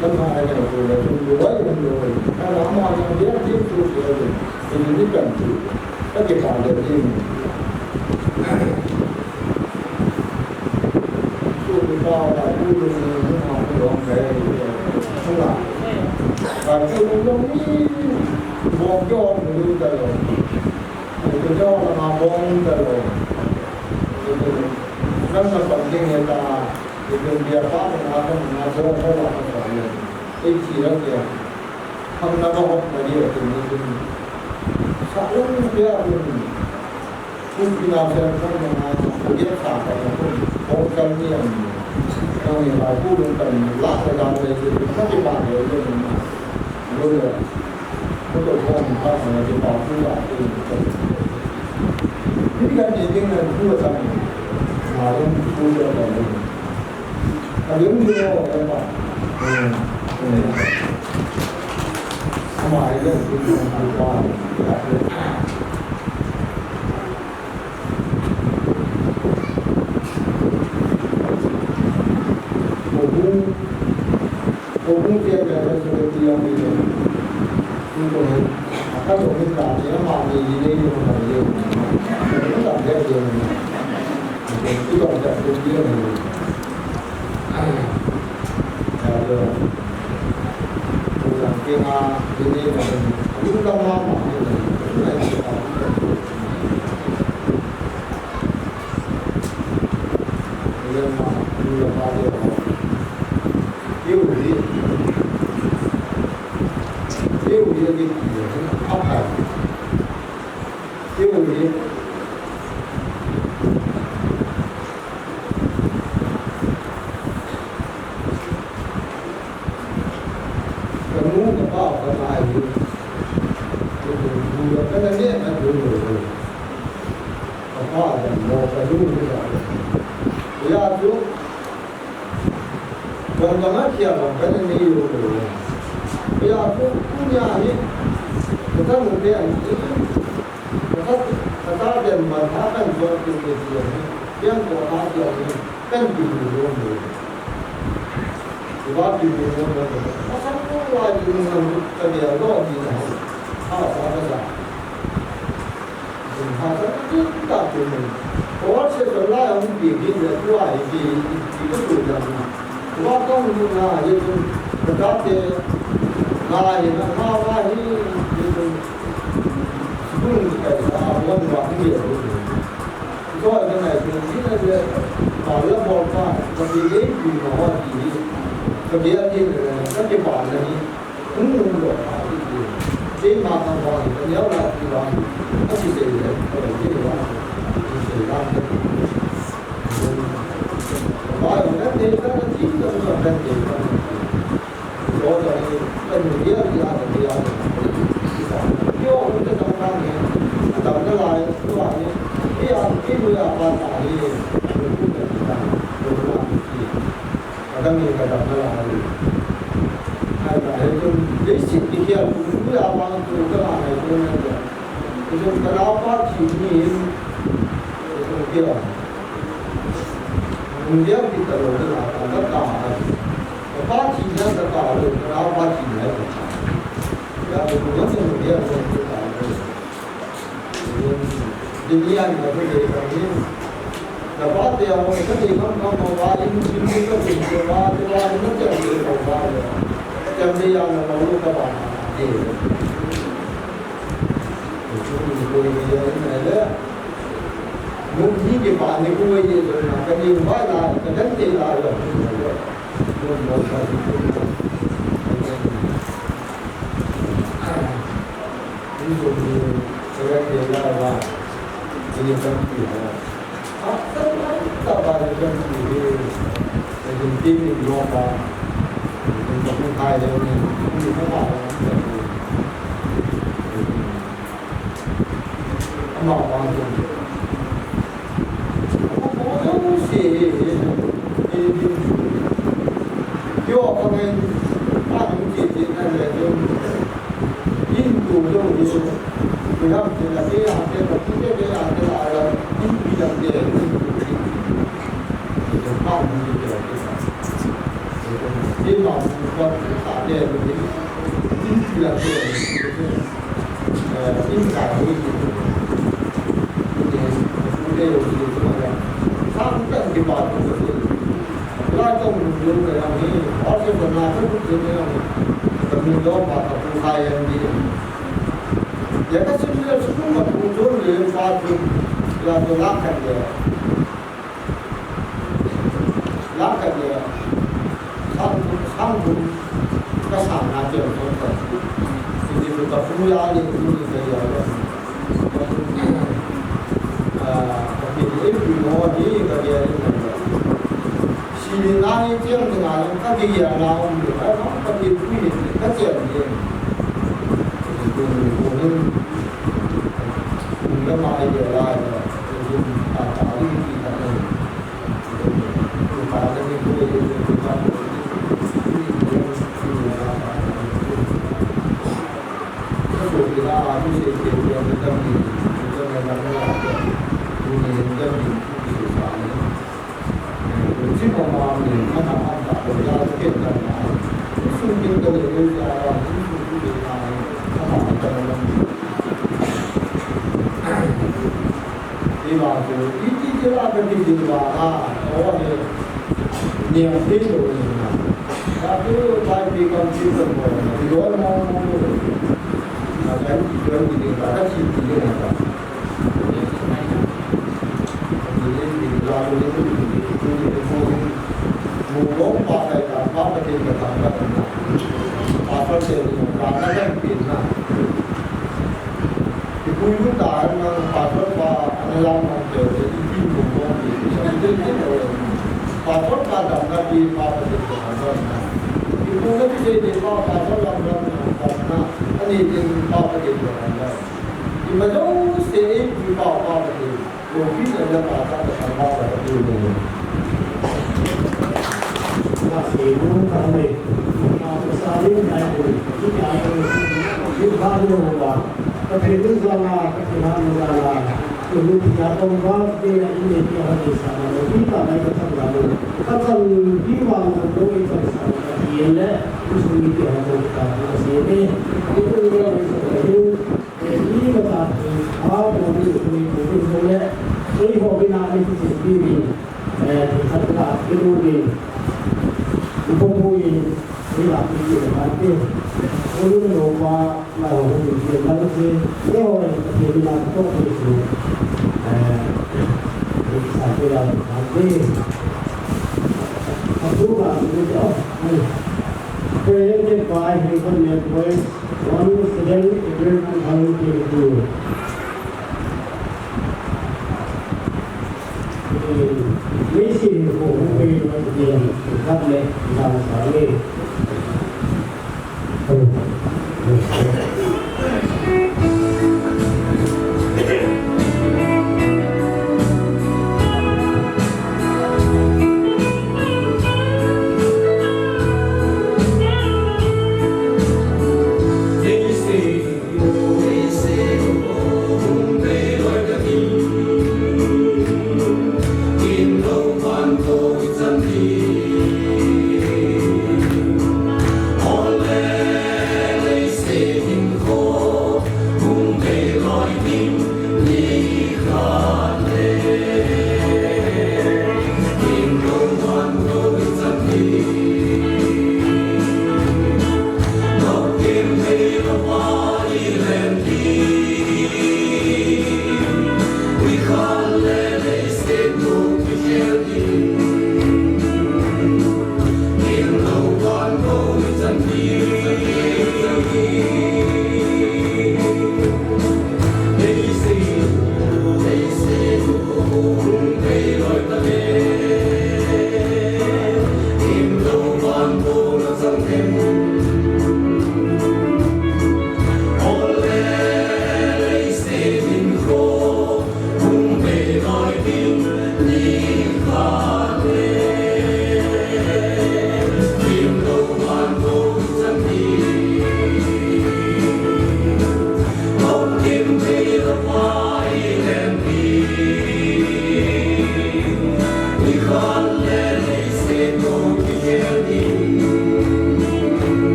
Lam ha ai ka ko le tu lo ai lo. Ka la ma na de ti tu lo. Ti ni ka ti. Ka ti ka le ti. Kum pi na sen kan na na, ko ye sa ka na ko, ko kan ni an. Nang ni ba ku lung kan ni la ka dan le, ka ti ba le le na. Lo le. Ko to ko ni ba na ti ba ku la ku. Ni kan ni ding na ku la kan ni. Na lo ku la kan ni. Ka lung ni lo ka ba. Hmm. Hmm. Ama ai le ku la ku ba. Ka nu ka pa ka ngai hi. Ka nu ka na ne na tu lo. Ka pa ka mo ka nu ni ka. Ya tu. Dang dang a khel dang kan nei lou lou. Hia tu, tunia hi, ka chanu te an ti, ka cha, ka cha den man ha kan jong tu te ti hi, pian ko ha ti hi, kan ti lou lou. Ti ba ti lou lou. Ka sa ko wa ti lou lou, ka dia lo ti na. Ha, sa ka sa. Hasa tin ta tu ni. Ko se to la hung pi pi le tu a hi pi pi ko tu da na. Wa tong ni na ye tu. Ka ta te. Na ye na ma wa hi ye tu. Bun ni kai sa a won wa ni ye tu. Ko na na ye tu ni na ye. Ba la bo pa. Ka pi le pi ma wa ti ni. Ka pi a ni na ka pi ba na ni. Hung lou lou a, keima kang vang, ka neo lai ti vang, a ti sei le, ka lo ti vang, ti sei vang. Ba yo, ka te ka na ti ka na ka te ka na. Yo da ni, ka ni dia dia ka dia. Yo, ka ta ka ni, ka ta na lai, tu a ni, ki a, ki mu ya ba ta ni, ku ka ti ka, ku ka ti. Ka dang in ka dam na lai. Ai, ka he tu, leiset kikhel tu, tu ya vang tu, ka la ngai tu na ya. Tu ka nao pa thi ni, tu kia. Mun dia ki ta lo na, ka ta ta. Ka pa thi na ka ta lo, ka nao pa thi na ka ta. Ya, tu ka mun dia ko ta lo. Din lian ka tu de ka ni. Na pa te a mo ka ni kam kam ma wa in sin ni ka tu ko wa te wa ni na te ni ko wa le. Te ni ya na ma lu ka ba. Ye. Ko ni ko ni ya ni le. Mo ni ke ba ni ko ye na ka ni wa la ka dan te la ya. Mo mo ka ni ko. Ni ko ni ka ya ke la wa. Ni ka ni ha. Lakh khat le, sang thum, sang thum, ka sang na te ko ko. Ti ti ka fu ya le, ti ti ka ya le. Ah, ka ti ti e pi mo ni ka ya le. Si ni na ni tiang ni na ka ti ya na um ni ka, ka ti pi ni ka ti ya ni. Ti ti ko ni ko ni. Ni ka ma ya la ya. Ti ti ta ta ni ti ka ni. Ivang chu, iti ti la ka ti ti la a, o he, niam ti lo ni na. Ka tu bai pi kam ti ko mo, ti lo mo mo. Ka bai ti ko ti ti ka, ka ti ti le na ka. Ti le ti la lo ni ko ti ti ko ni ko. Mo lo pa ka ka pa ka ti ka ka ka. Pa pa ti ni ka ka ka ti na. Ipuilu ta nang pastor pa, ana lam nang te, ipi mo mo, ipi mo mo, pastor pa dam na pi pa pa de pa na. Ipu na pi de de pa, pastor lam lam na, lam na, ani de pa pa de pa na. Ima jo se ipi pa pa pa de. Ko pi na na pa pa pa pa pa pa de. Sebu khat nei. Pasal in nai bu. Ni nai bu. Ni ba ni ho ba. Pathen in jana, Pathen in jana. Ni ni ya tong ba de ni ni ya ha ni sa na. Ni ta nai ka thang ba ni. Ka thang ni ba na ko ni ka sa. Ni le. Ni ni ya ha ni ka sa. Ni ni. Ni ni ya ha ni sa. Ni ni ka ta. Ah, ni ni ni ni le. Ni ho ni na ni ni ni. Eh, khat ka kinu ni, ipo pu ni, ni la pu ni la te. Ulu ni lo pa, la ho ni ni la te. Ni ho ni, ni la to ni ni. Eh, ni sa te la te. Apu la ni to. Presented by Hillcon Network, one seven April two thousand twenty-two.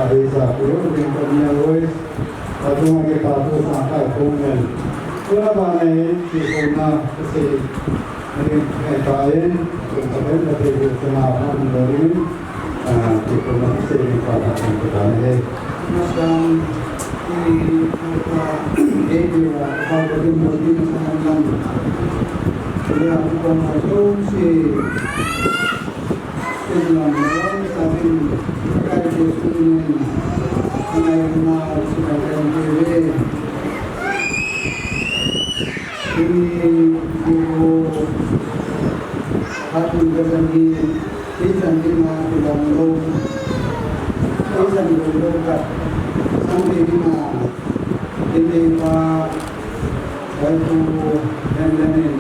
Ei sa ku yo, ding ko ni a loi. Atung a ke ta tu sa ka ko men. Ko na ba nei ti ko na ko se. Ani kai ta en. Ko ta ben ta te ko na ha mun do ni. Ah, ti ko na ko se ni ka ta ko ta nei. Masam ni ka e ni wa ka ko ni mo ni sa lam. Ya ko na so si. Hoitu, Benjamin,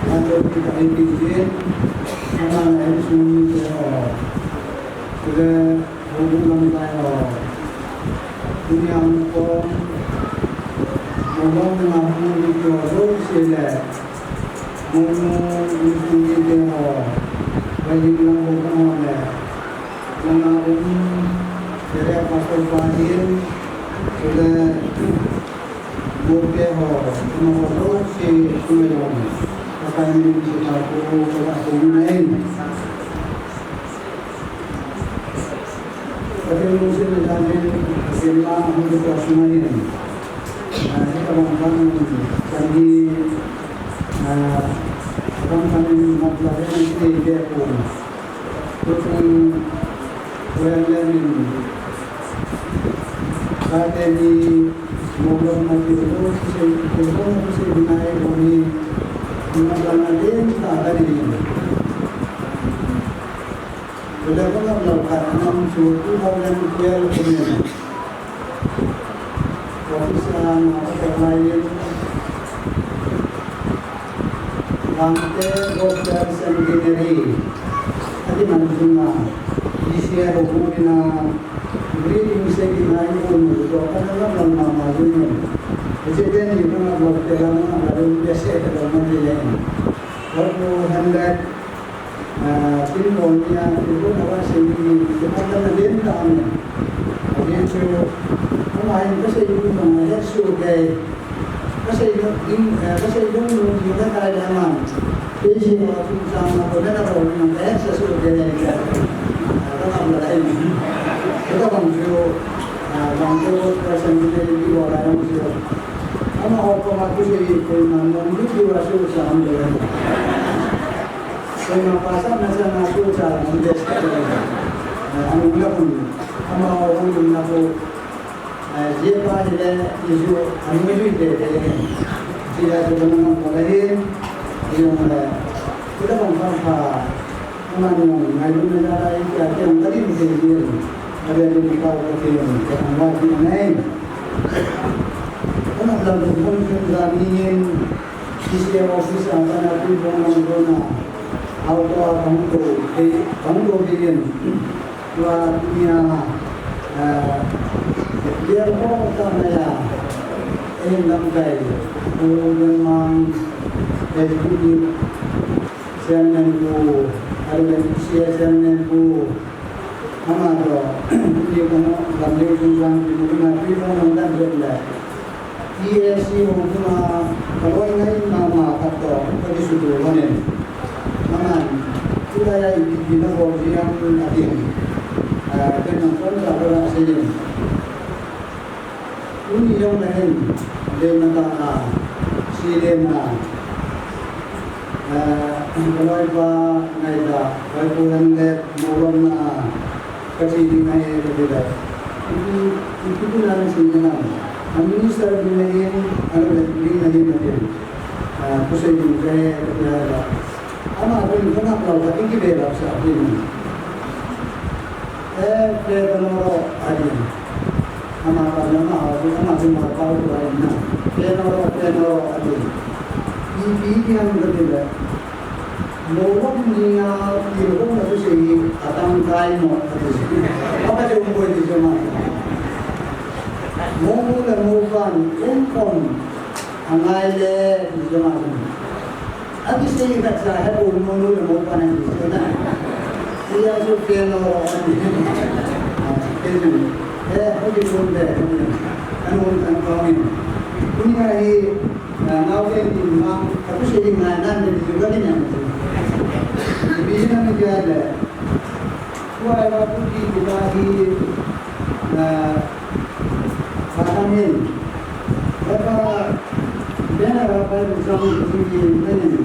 Hoitu, Peter, N P G, Hana, N S U, N P G, Sule, Hobu, Lamkai, Dunia, Mukon, Mukon, Mukon, Mukon, Sule, Mukon, Mukon, Mukon, Wai, Lamkai, Mukon, Langa, Um, Sule, Pastor, Pahin, Sule, Bote ho, tuma ho, si, tuma yo. Pakai min si ta ko, ko ba ko min. Pakai min si na jane, pakai ma hum ko suma ni. Ah, ni ka bang bang, kan ni, ah, bang bang ni mat la ni si ni ko. Tutung kuyan lenin, kate ni moglom na ti ko, ti ko, ti ko, ti ko, binai ko ni, moglom na din ta ka ni. Wala ko na lo ka na su two thousand twelve ko ni. Office a na ka lai. Langte Gospel Centenary. Ati man suna. Isia ho kumina. Greeting se ki nai ko nu to kana na na na ma ju ni. Ese den ni kana lo te la na na lo ni se te lo ma ni le. Lo ko han da Ah, tin ko ni a, tin ko na wa se ni, tin ko na den ta ni. A den chu, ama hin ka se ni ma na he su ke. Ka se ni, din, eh, ka se ni ni ni ka ta ya ma. Ke ji wa tu sa ma ko na na ro ni ka he su ke. Ah, ka ma la ni. Ka bang chu, ah, bang chu ka se ni ni ni wa la ni chu. Ama ho ko ma tu se ni ko na no ni tu wa su sa am de. Koima pastor na sa na tu cha na de. Anu la kun. Ama orang kun na ko. Dia pa ni le isu anu ni de de. Dia tu na ko la hin. Dia na. Kita bang pa pa. Ama ni ngai lu na la ai ya ke ang tadi ni de. Ada di ka ko ke. Ka ang wa ni nai. Kana la kun kun ni. T C A office a kana tuibong lang dona, auto a bang to, bang to bilin. Tua nia, eh, dia ko ta na ya, eh, lamkai, ko yang mang, eh, chairman ko, ada C A chairman ko, Ama to, ni ko no, lam ni ko jang, ni ko na, ni ko no, dan je le. T S C ho kuma, kaloi ngai ma ma ka to, ka di su do ne. Ama, tu la ya i di na ho di yang na di. Ah, kan nang kon ta ko la se yin. Tuni jong le hin, dei na ta a, si le na, eh, ka loi pa ngai ta, loi pu han le, mo lom na a, ka si ding ahi ka ti le. Ipi, ipi tu na na si na na. A minister ding na hin, a le ding na hin na din. Eh, ku sei ding ka he ka ti ha la. Ama ko ni ko na ka la ka ti ki be la sa din. Eh, pe ka no ro a din. Ama pa na ma ha, ama chu ma pa hu ai na. Pe no ro, pe no ro, ati. I, i, i, ang ka ti le. Mo mo ni a, i, mo mo chu si, a tang kai mo, ati. Apa chu mo ti chu ma. Mo mo le mo pan, en kon, a ngai le, ti chu ma. Ati sei ka cha he ko mo mo le mo pan, ati. Sia chu pe no ro, ati. Eh, okay, so there, okay. Ano, ano, ano, ano. Kunya hi, ah, now then, in ma, aku sih ingat nan, dia juga ni, ano, so. Jadi, ini dia ada. Kuai waktu di kita di, ah, Batam ini. Lepas, dia nak apa, sama di sini, mana ni?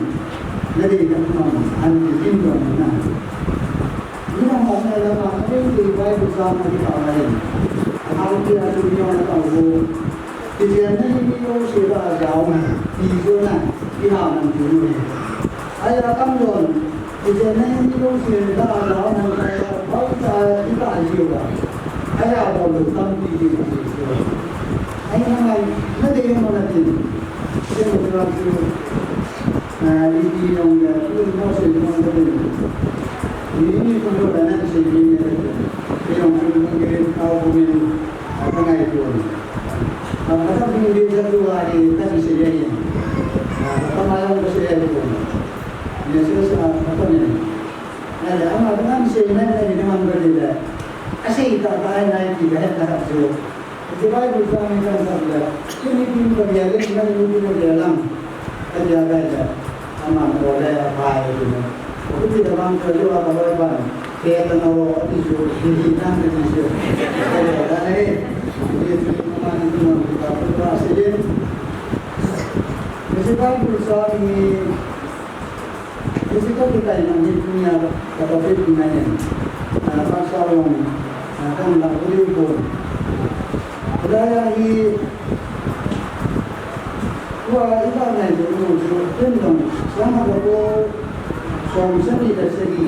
Jadi, kamu mau, anu, di sini, mana? Ina mong na lamang, a ding ding Bible sam a kipa ma hin. A hang tia tu ni ona tau ho. Kichen na hi mi lo se ba a jao na, ti jo na, ki ha man tu ni. Aya kam don, kichen na hi mi lo se ba a jao na, aya bau ta, ki ta jiu ba. Aya bau lo tam ti ti ti jo. Ai na mai, na de mo na ti. Ti mo tu. Ah, ipi jong le, tun mo se jong le. Ni ni ko lo da nan se ni ne. Ke jong tun mo ke kau ko min, ah, ka ngai ko. Ah, ka ta bin de ja tu a ni ka se ye ni. Ah, ka ma jong ka se ye ko. Ni se sa ka ta ni. Na le ama nan se nan ne ni man ba de le. A se ta ta ai nai ki ga het na ka jo. Hiche Bible chang hi kan sak le, Philippi pabia le, Philippi pabia lang. Katia bai le, aman ole apai le. Hiche le bang chu le, aba bai ban. Kaya tana ro, ati chu, hi hi nan de chu. Kaya da le, ye chu, aman chu, ka pa se ye. Hiche Bible chang hi, Hiche ka kitai na hi tunia ka topic na hin. Ah, pastor long, ah, kan la puri ko. Daya hi, tua iba nai jo no jo, ken long, sama ko ko, som sani da sagi,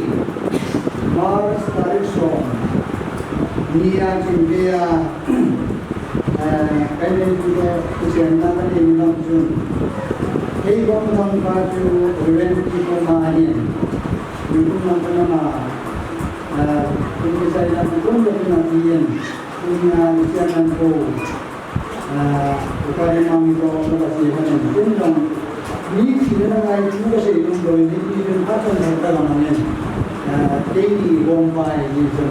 March tarik som, nia jingkah a, Eh, kahin nei tu le, kuchen na kahin nei nang chun. Kei bom nang pa chu Reverend Pi Koma ahin. Ni kum nang pa nama, eh, kum kisai na kum le kum na pi yen. Kum na kuchen nang ko. Eh, ukari mang ko, ko kasi hanen. Kum nang Mi thina ngai thu kasei nom lou in, hitin phat chan thei ta lam angin, ah, keini bom pai ni chun.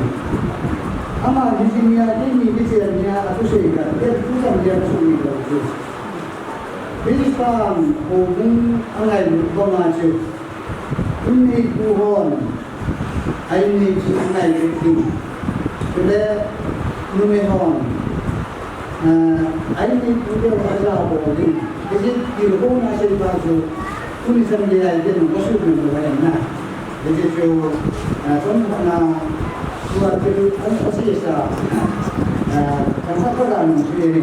Ama hitin nia, keini kichen nia, athusei khat, ken thu chan nia kasei lou chu. Hiti chun, houbung angailut banga chu. Inneipu hon, a inneipu angailut ding. Chule, numei hon, ah, a inneipu deu ajabol ding. Hiche tilkhouna seipa chu, tuni chan geiya hiti nung kasuhmil lou ahi na. Hiche chu, ah, chomkhat na, tua thil a, asesa, ah, chomkhat khat a nung chu ahi.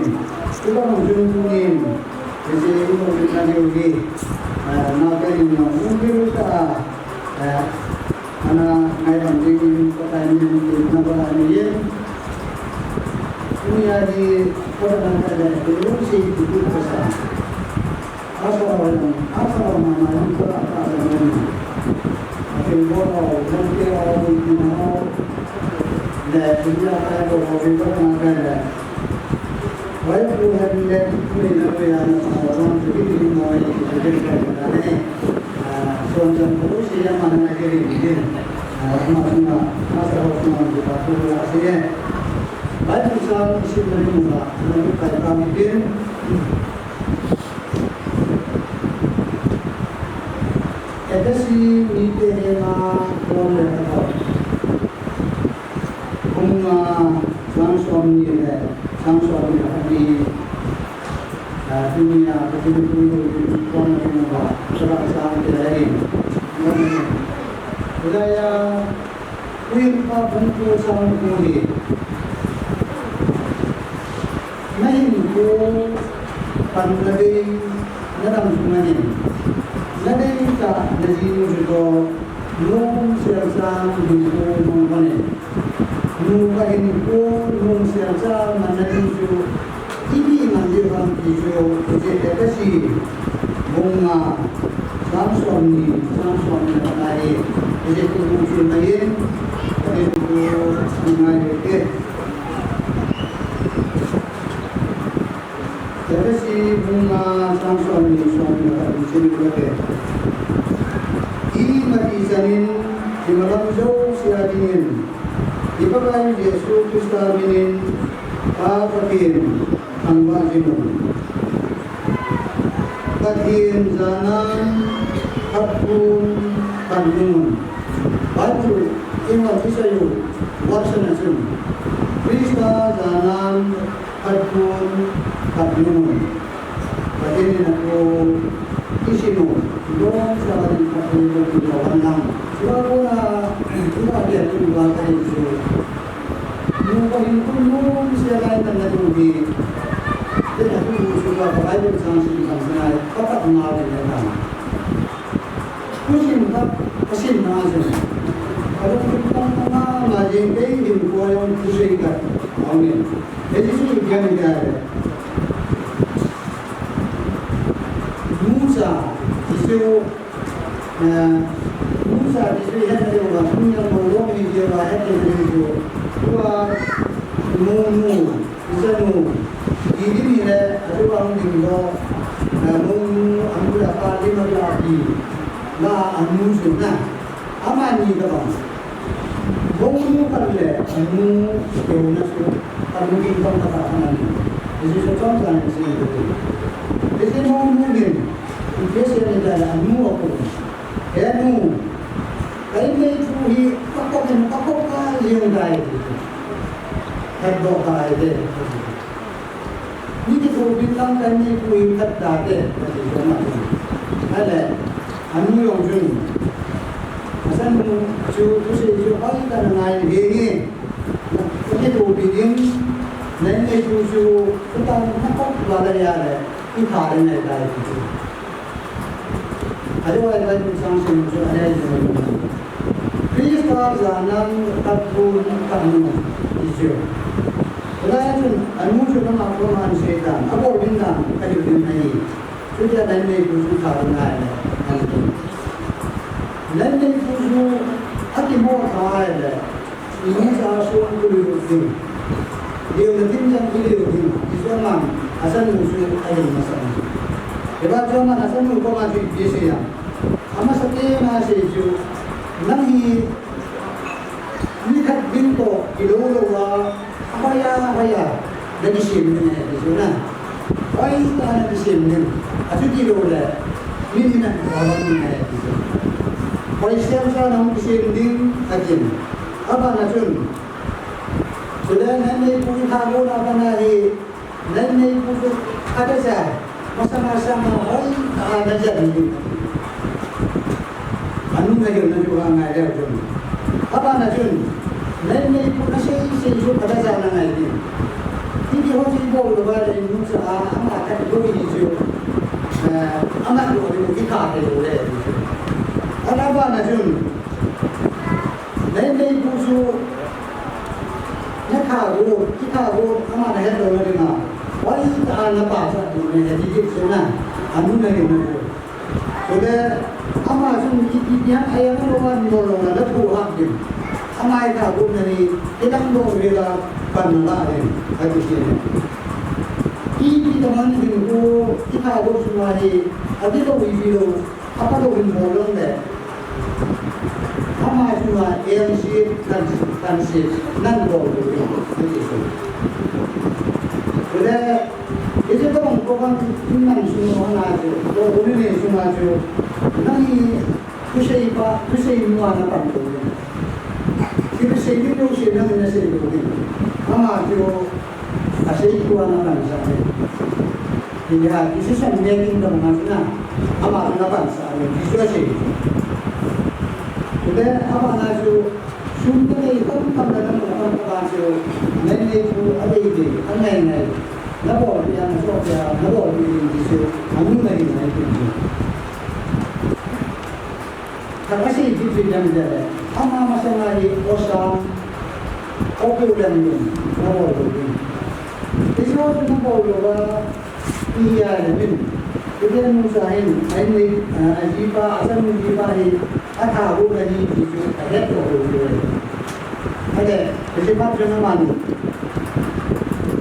Chuti nung chun tunin, hiche i nung na diu hi, ah, naote in nung, nung diu ta, ah, ana ngai bang ding in, Pakai min in, na Pakai min in. Tunia hi, Pakai min in, Pakai min in, Pastor Roy, Pastor Roy mama, Pastor Roy mama. Akin ko, Lamte ho, Bukit Timah ho. Le, India kai ko, ho, Bukit Timah kai le. Wai pu hen le, ni na ko ya na sa wa ron, Bukit Timah mo, Bukit Timah kai le. Ah, so, so, ko si ya ma na ke ri ni. Ah, ma, ma, Pastor Roy mama, ko pa ko la si ye. Wai pu sa, si ma ni ma, na ko kai pa mi ke. Ephesi mite henga Paul le Apollo. Bung nga chang somni le chang somni le khat ni, ah, tunia Pathen thu Paul le Apollo, chang te le ni. Hijeh a, Korinth pa bung ko chang ko hi. Na hinkho pan na bei na dam sunga hin. Na bei tah na jinu hi toh, nom sel chang hinkho mang lhon in. Nu ka hinkho nom sel chang man na ding chu, ipi man diu ham ti chu, hiche Ephesi bung nga, chang somni, chang somni le khat ahi, hiche tu chu na hin, ka hin tu ngai le te. Ephesi bung nga chang somni, somni le khat hiche ni le te. Imacha ichan in, imalam jouse a dingin, I Pakai Jesu Christa minin, Pa Pathen, thangvah jing un. Pathen janan phatthun phatnung un. Bible in eiho kisei u, version a chun, Christa janan phatthun phatnung un. Pathen in aphu, isin u, lom sa in phatthun phatnung un lang. Chua kona, tua dia tun ba ka hin su. Nu ko hin kun nu si lai tan na tu hi. Te na tu su ka Bible sang si sang sai, ka pat na le na. Kusin ka, kusin na se. Alo kusin ka na na jing ke hin ko yong kusin ka. Amen. Ei Jesu kian ni ka le. Musa, Jesu, eh, Musa, Jesu het na le wa, kun yang mo lo ni je wa het na le wa. Wa, mu, mu. Isanu, idi ni le, atu ang ding lo, na mung, ang la pa di ma la pi, na ang mu su na. Ama ni ka bang. Mung mu ka le, ang mu, ke na su, ang mu ding bang ka ta ka na ni. Isi sa chong sa ni si ni ko. Isi mung mu ni, ke se ni da ang mu ko. He mu. Kai me chu hi, ka ko ken, ka ko ka liang dai. Ka do ka ai de. Ni ki thu bin lang kan ni pui khat ta te, ka ti ko ma. Ale, anu yong jun. Asan nu chu, tu se chu, ai ka na ngai he ni. Ni thu bin in, nai ni chu chu, tu ta na ko ba la ya le, i tha le nai dai chu. Alo ai bai kun sang sen chu, ale ai chu. Christa janan phatthun phatnung un, ti chu. Lai chun, anu chu kama koma an se dan, abol din dan, ka ding din ahi. Chutia nai nei pu chu tha ngai le, an ti. Nai nei pu chu, akimo tha le, inu cha suang ku liu ding. Liu na ding jang ku liu ding. Ti chu aman, asanu chu, ahin masa. Eba chu aman, asanu koma chu ipi asei a. Amasa tena asei chu, nang hi, mi khat ding toh, kilou lou a, Ahoiya, ahoiya, na kisem ding ahi, ti chu na. Hoitah a na kisem ding. Achuti lou le, mi ni na kisem ding ahi, ti chu. Hoi siam sa na hung kisem ding, ati. Abana chun. Chule, nai nei pu i tha gona bana hi, nai nei pu chu, khat a sa. Masa masa ma hoi, a na ja ni. Anu na jong na ju ha ngai leu jong. Abana jong. Nai nei pu na sei sei ju ka ja na ngai ni. Ti di ho ji bo lo ba le nu cha a, ama ka do ni ju. Eh, ama do ni ki ka ke lo le. Ana bana jong. Nai nei pu chu, na tha go, i tha go, ama na het lou na dinga. Hoitah a na pachat lou na, he ti di chu na, anu na hi na chu. Chule, ama chu i ti pian a yang lou a, ni lou na, na thu hak din. Ama i tha go na ni, i dang lou ve la, pan na la din, a ti si ni. I ti ta man hin go, i tha go chu na hi, a ti lou i ti lou. Apa lou hin bol lou le. Ama chunga L C kan, kan si nan bol lou le. Chule, ije tobang tobang in nan sung ho na chu, to uni ne sung a chu. Nang hi thusei pa, thusei nu a na pan lou le. Thusei ni lou se nang na sei lou le. Ama chu asei tua na pan sa le. Hijeh a, decision making tobang a chu na, ama chu na pan sa le, Jesu asei. Chule, abana chu, sum na nei tam tam na na pan ka ba chu, nai nei pu a dei dei, a ngai ngai. Na bol pia, na so pia, na bol pia ding ti chu, anu na hi na hi ti chu. Khat asei kit chu ipi ham itile, ama masanga hi osang, opu lem lem, nabol lou ding. Hiche ho chu nabol lou a, ipi ahi le min. Ipi nu sa hin, ahin nei, ah, ajipa, achanu jipa hi, atha got ahi ti chu, ahet lou lou ding. Ahile, hiche pat chu naman,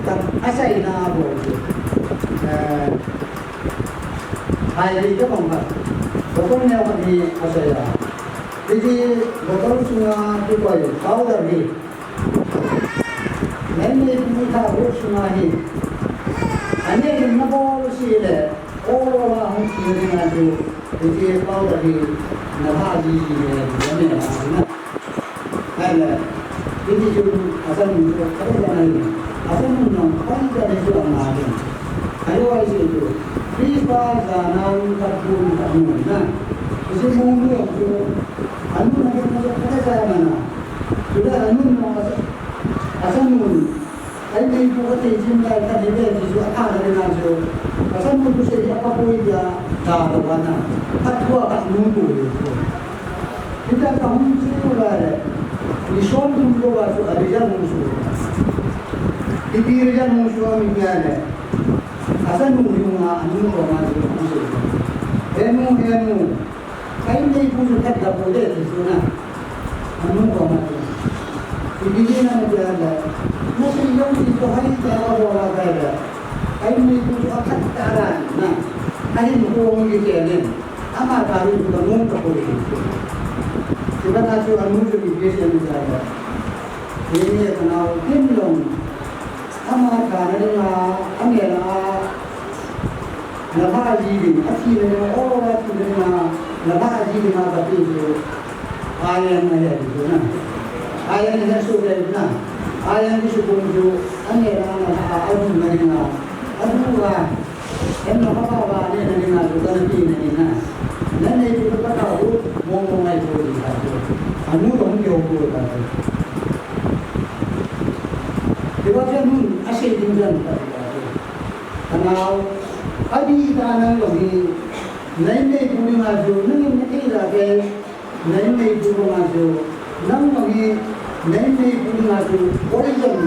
khat achaina abol chu. Eh, Hai, hi ka bang khat. Bottle neo khat hi asei a. Hiche bottle sunga kikoi powder hi. Ahinla ipi ti kha ho sunga hi. Ane hin nabol sile, o la hung thi ding a chu, ipi pau la hi, nalha ji ji le, ane la na. Ahinla, ipi ti chu, achanun chu, kha ta na hi. Achanun nong, pai ta ni chu ang na hi. Ayo ai si chu, Krista janan ka pun ka mun na. Isi mun ni chu, anu na ke na chu, kha ta sa na na. Chule anun nong, achanun, Ahinla ipi ka thei jin lai ka thei ve ti chu a tha na na chu. Ka san mun ku se dia ka poi dia da da wa na. Ka thua ka mun ku le chu. Kita ka hung chu la le. Ni som dum ko wa chu a ri ja hung chu. Ipi ri ja hung chu a mi dia le. A san mun yu nga a mun ko ma chu hung chu. He nu, he nu. Ka inneipu chu khat la pou de ti chu na. Anu ko ma chu. Ipi hi na mu dia la. Na sei jong ti chu hai ta ka bol a ka la. Ka inneipu chu a khat ta la na. Ahin ko ngi ke nen. Ama ka ri chu ka nung ka pou de ti chu. Ti ba na chu anu chu ipi se mu dia la. Ni ni ka nau tin long. Ama ka na ding a, a mel a, na ba ji ding, a thi na ding a, o, a thi na ding a, na ba ji ding a, ka ti chu, a yang na he chu na. A yang na he su le na. A yang ni su kum chu, a mel a, na ba a, a du na ding a, a du a. Em na ba ba ba ne na ding a, chu ka na ti na ding a. Na ne chu ka ta hu, mo mo ngai chu ding ka chu. A nu dong kyo ko ka chu. Tiwa chu nun, a sei ding jan ka ti ka chu. Ka nau, a di ta nang lo hi, nai nei pu ni ma chu, nang in na thei la ke, nai nei pu ni ma chu, nang lo hi, nai nei pu ni ma chu, poison,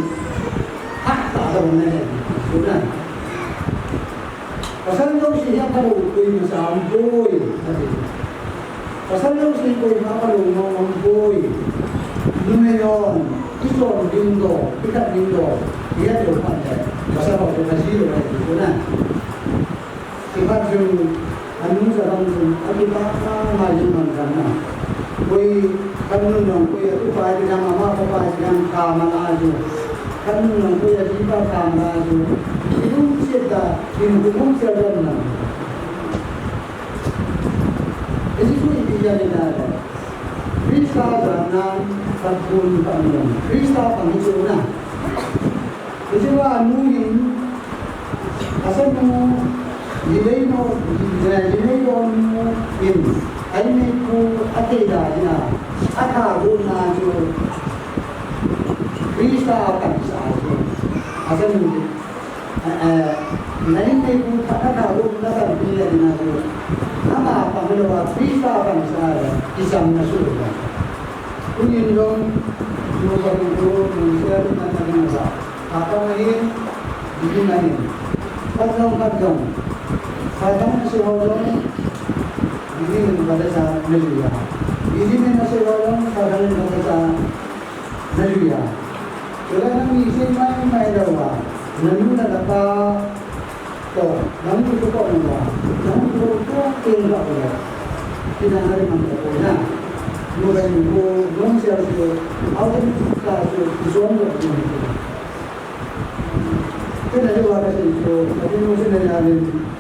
ha ta lo na he, chu na. Pasal jouse hi aphalou koima sa umpoi, ati. Pasal jouse koima aphalou mong umpoi. Numei hon, ichon ding doh, ikhat ding doh, ihet lou phat le, pasal ho chu khaji lou ahi ti chu na. Kiphat chun, anu cha bang chun, akipah mama jing bang chun na. Koi, kan nun jong, koi atupa jing, ama papa jing, kama la ju. Kan nun jong, koi ajipa kama la ju. Ilungset a, in kumung sia jong na. Hiche chu ipi jeh a ni na le. Krista janan, ka pun ka mun. Krista pang hi chu na. Hiche va anu in, asanu, jinei no, jinei no nu in, a inneipu athei da jin a, atha gon na chu, Krista apansa chu, asanu, eh, eh, na inneipu atha gon na tampi a ding a chu, ama pang lou a, Krista apansa le, kisam na su le. Tunin jong, nu pa nu tu, nu sia tu na na na ba. Apa mahin, ini mahin. Pat jong, pat jong. Padang na si ho jong, ini min pada sa na juya. Ini min na si ho jong, padang min pada sa na juya. Chule nang ni si mai mai lou a, nanu napa, Toh, nang tu tu ko nang ba, nang tu tu tu tin ba ko. Tina hari mang ko na. Mo ba ni ko, nong sia ko, au tin ka ko, zon ko ni. Tina yo wa ka sin ko, ka tin mo sin na ya ni,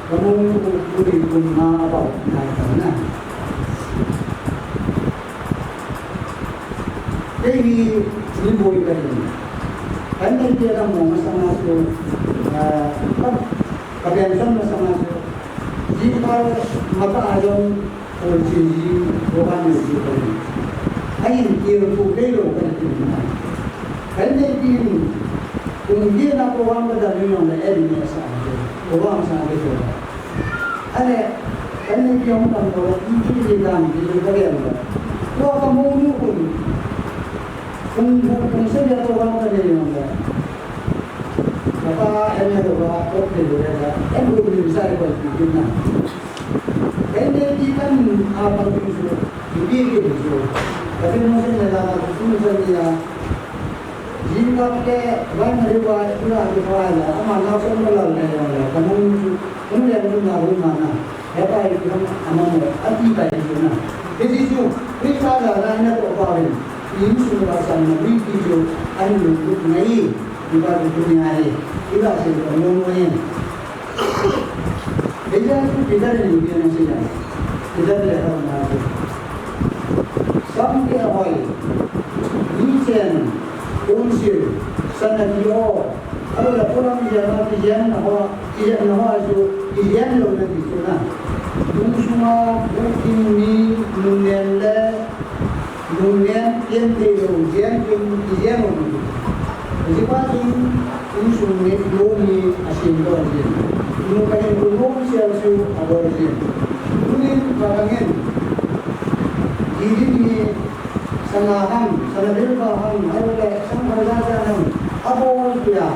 ka mo ko ko ni ko ma ba na ka na. Kei hi, ni boi ka hin. Kan nei tia ka mong masanga chu, ah, ka, ka pension masanga chu. Jingkah mata a jong, kol chin ji, program ni ji ka hin. Ahin kil tu kei lou ka hin. Kan nei tin, kum kina program ka da ni jong le, eh, ni sa, program sa ke to. Ane, kan nei kiong tam ko, i ki di dam, di di ka gen ko. Ko ka mo nu kun. Kun bu, kun se dia ko ka ka de yong ko. Ka pa, ene ko ka, ko de ko ka, en bu ni sa ko ki na. Kan nei ki kan a pa ni su, ki ki ki su. Ka tin mo se ne la, ku su se ni ya. Jingkah le, vai ma le vai, kula ke vai la, ama na so ma la le le, ka mong chu, mong le mong na ru ma na, he pai ki ama mo, a ti pai ki na. Ke ji chu, Krista la na na to pa rin, in su ba sa na ri ki chu, an lu lu ngai. Iba tu dunia hi, iba se ko mo mo yen. Eja tu Peter ni dia na se ya. Peter le ka na se. Sam ke ahoi. Ni chen, un sir, sana dio. Alo la ko lam dia na ki yen na ho, ki yen na ho ju, ki yen lo na ki tu na. Dun suma, bu kin ni, nun nen le, Nunglen, tiam thei lou, jen chun, ijen lou. Hiche pa chun, insung ni, lou ni, asem lou jin. Nu kahin lou lou sel su, abol jin. Tunin, pa kahin. Didi ni, sana ham, sana bil pa ham, ayo le, sang bhar ja ja ham, abol dia.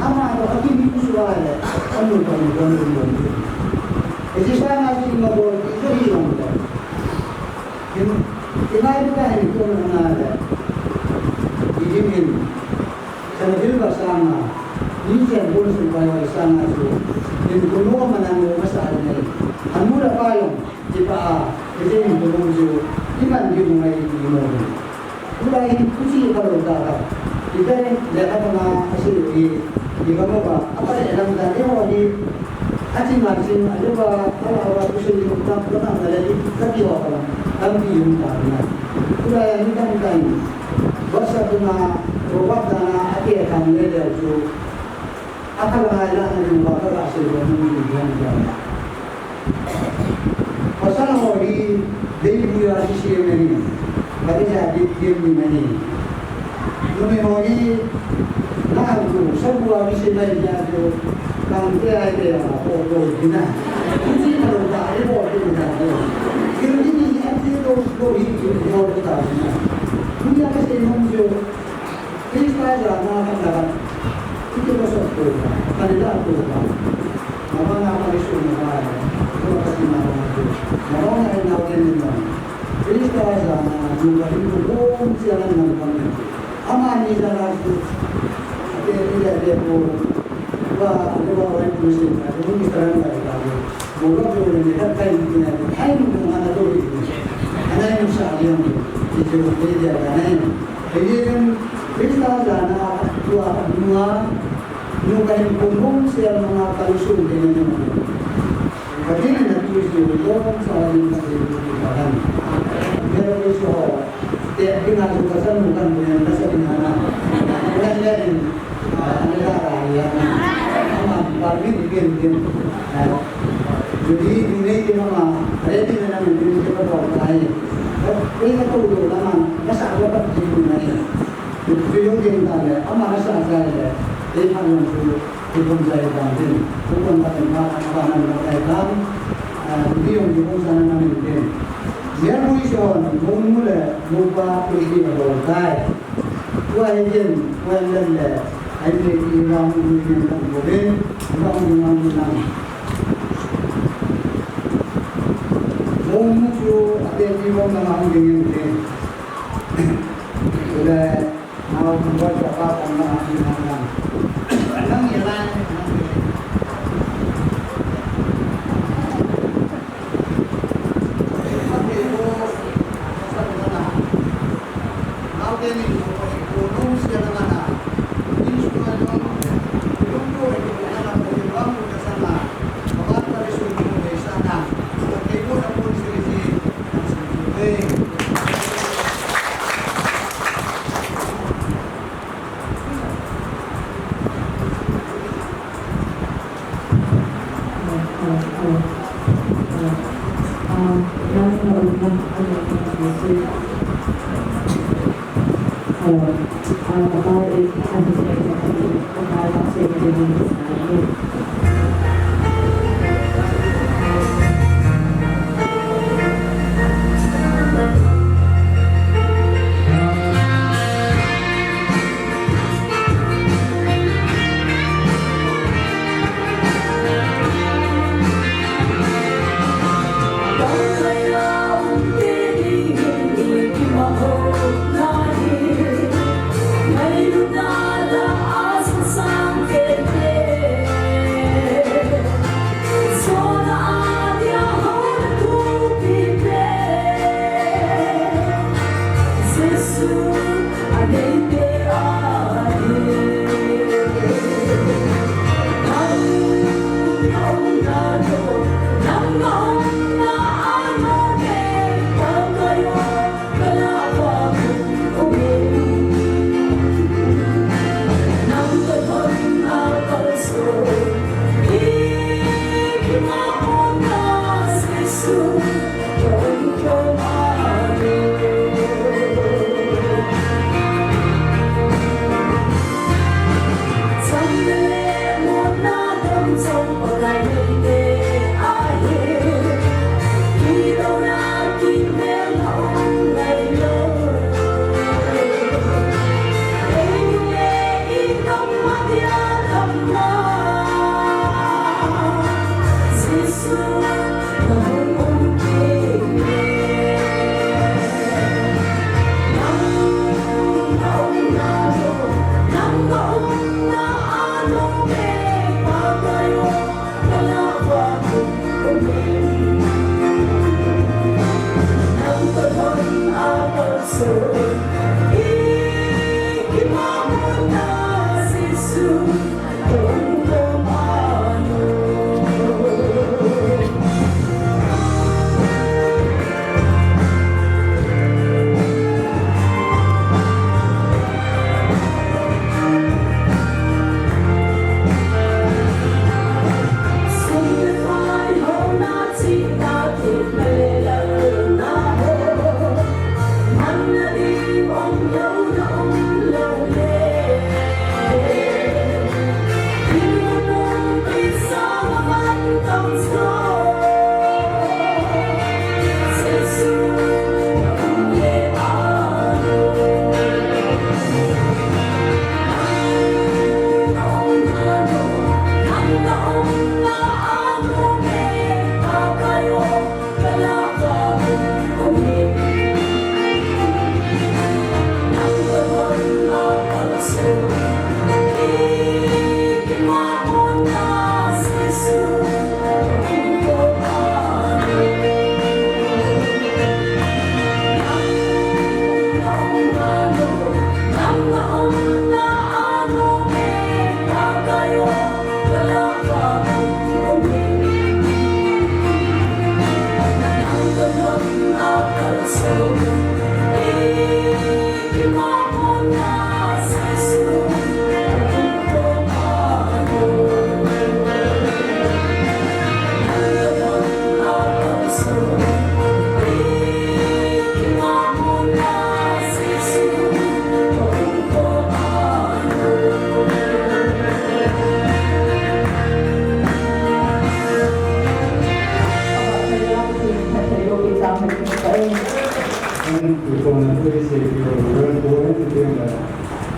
Ama to akin ni su ale, anu pa ni don ni don. Hiche sana si ma bol, ijo hi lou. Hin, hinai bita hin kun ana le. Idim hin. Kana bil ba sanga. Ni chen bun sun bai bai sanga su. Hin kun no mana no masa ne. Anu da pa yong. Ipa a. Ije hin kun no ju. Iman di mo mai di mo. Tulai hin kuchi ka lo ta ka. Ikai le ka ma asi i. Iba mo ba, apa le lam ta de ho hi, ati ma sin, alu ba, ala ba, kusi yung ta, ko na, na le, ka ti ho ka, tam ti yung ta na. Kula ya ni tam kan, WhatsApp na, robot na, ati kan le le ju, aka la la na yung ba, ka la se ba, yung yung yung. Pasal ho hi, dei buya si si meni. Bade ja dei dei ni meni. Numi ho hi, na tu, sabu a si meni ja tu, kang te ai te a, o to dina. Kuti na lo ta, e bo tu na tu. Kiri ni a ti to, to hi, to ta na. Dunia ka se nom jo. Krista jana khat le khat. Iti ko sot ko ka. Kanila ko ka. Mama na ka isu na ka. Ko ka si na ka. Mama na ina ko ni na. Krista jana nu ka hin ko bom si anan nan ka ni. Ama ni jana su. Ate ni le le ko. Wa, ate wa wa ni si ka. Ni ka ran ka ka. Mo lo ko ni ka kai ni na. Ai ni na na to ni. Ana ni sa ni. Ni je ko ni ya ka na. Ayen, Krista jana tua nua, nu ka hin kun hung sia nua ka lu sun de ne ne. Ka din na tu si lu lo sa la ni ka de lu ka han. Pero ko so, te din na lu ka sa nu kan ne na sa din na. Ko ne ne din, ah, ne la ka ya. Ama pa ni ni din din. Jadi, ini kita mah, ada di mana mungkin kita bawa lain. Tapi kita tahu tu, nama, masa apa tak di mana? Itu yang kita ada, ama masa ada, dia kan yang tu, dia pun saya bantu. Bukan tak ada, apa nama saya kan, dia yang dia pun sana mana mungkin. Dia pun isu, mungkin mula, lupa, pergi bawa lain. Tua hi jen, tua hi jen le, ahi le ki vang u ni kan ko ben, vang u ni vang u nang. Mo mu chu a te ki vang na hang ding yen te. Le, nau ku wa cha pa kan na hang ding hang nang. Nang ye lai, nang ye.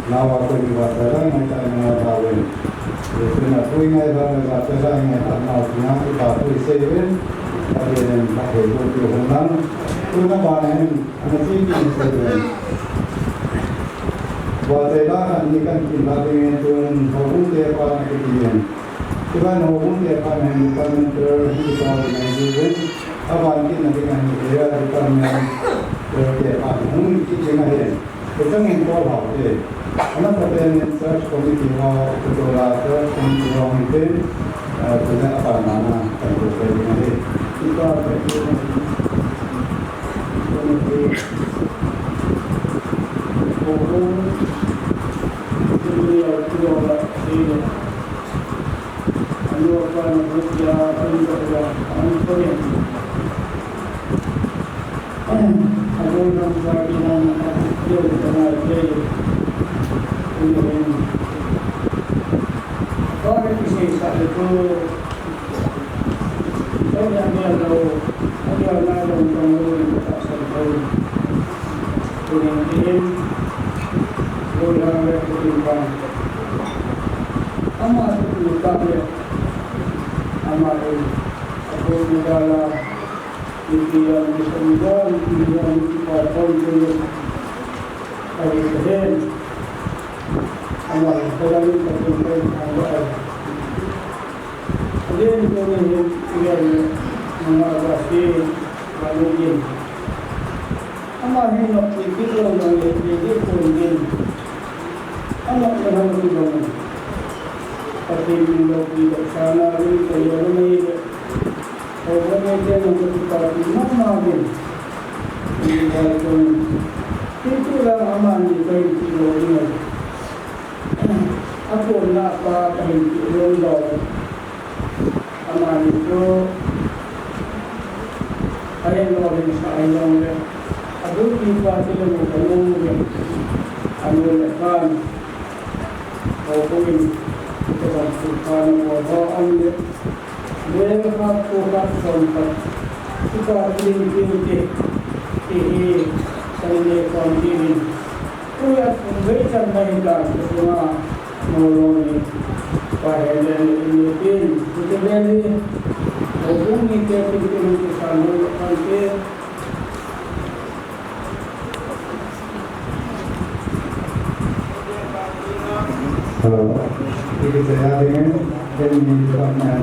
Lawa ko ni wa ta la ngai ta na ta wen. Ko na ko ngai ba na ta la ngai ta na ko na ko ta ko se wen. Ta wen ta ko ko ko na. Ko na ba na hin na ti ki se wen. Wa ta la kan ni kan ki ba wen tun ho ko te pa na ki wen. Iban ho ko te pa na hin kan ter hi ta na ki wen. Aban ki na ki kan ni ya ta na ter ke pa mu ki na hin. Kachangin Paul hau te. Ana paten in church committee ho, katola church committee ho hin te, eh, kona apan mana kan ko pe ni he. Ipa pe ni. Committee. Ko ko. Ko ko. Ko ko. Ko ko. Ama tu tu tak le, ama tu, aku tu dalam, itu yang bisa mudah, itu yang kita kontrol, hari ini, ama tu dalam itu kontrol, ada. Again, itu yang, yang mengatasi, lalu ini. Ama hi noppi kit lou jong le, le, le, kon din. Anop le hung kibang. Pathen in loupi doh sana rin, kaya le nei le. Houbung mite jong kakipapi mama uvin. Ni val kon. Tin tu la ama ni kahin ti lou ding ahi. Akon'a pa kahin ti lou lou. Amani chu, ahin lolhing sah ahi jongle, aduty pa chu le mu kanung le, anu le apan, houbung in, itobang chu pa na mo ho am le, le khat ko khat som khat, chu pa chu ling tiu te, ti hi, kan le kon ti in. Ui, athum vei channa hitan, kasunga Molong ni, pa Helen ni, ni tin, ni tin, ni, houbung mite tin, tin, tin, kisan ho, kan tin. Hello. Ini saya dengan, dengan ni, dengan.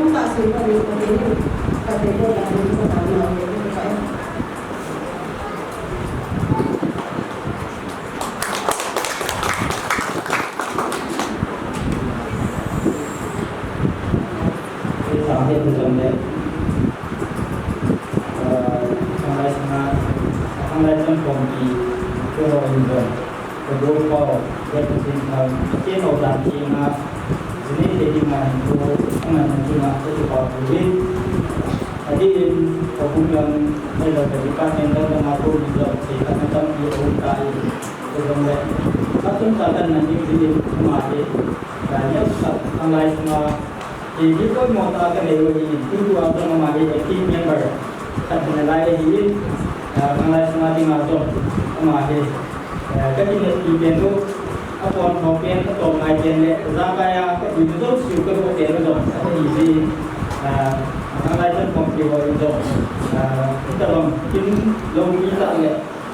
Kum ta si ko ni ko ni. Ka te ko da ni ko da ni ko ni. Sa he tu jam le. Ah, khanglai sanga, khanglai chan khompi, keiho in jong, ka bol pau, ya ka sin thang, ka chen o dan ki nga, jini te ki nga hin ko, ka ngan na ki nga, ka ki pau ki hin. Adeh in, ka hung jong, ka lo ka department dang dang a ko in jong, se ka na tam ki o ta in, ko jong le. Ka tum ta kan na ni ki in, ma de, ka ya ka khanglai sanga, Hi, hi poimo tah a ka nei u ahi, tutua jong ama hi active member khat hina lai ahi, ah, khanglai sunga dinga jong ama hi, eh, ka kineppi pen u, a pon ho pen, a tolngai pen le, jakai a ka ui u jouse u ka doh pen u jong, ahi hi, ah, khanglai chan khompi ho in jong, ah, hitabang kin loupi tah le,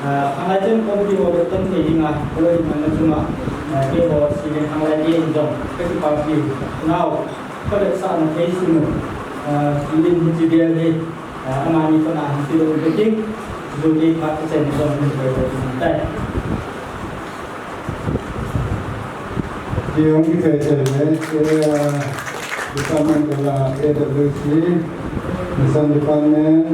ah, khanglai chan khompi ho le ton thei dinga, ka loi man na chunga, ah, keiho Silen khanglai te in jong, ka kipapi u, nao, Ka vetsahna thei sung u, ah, Silen hiche vel hi, ah, amani kona hin tilou u hitin, chu kei phat kachen jong hin koi koi hin tai. Ti hung kichai chai le, eh, department kala A W C, Mission Department,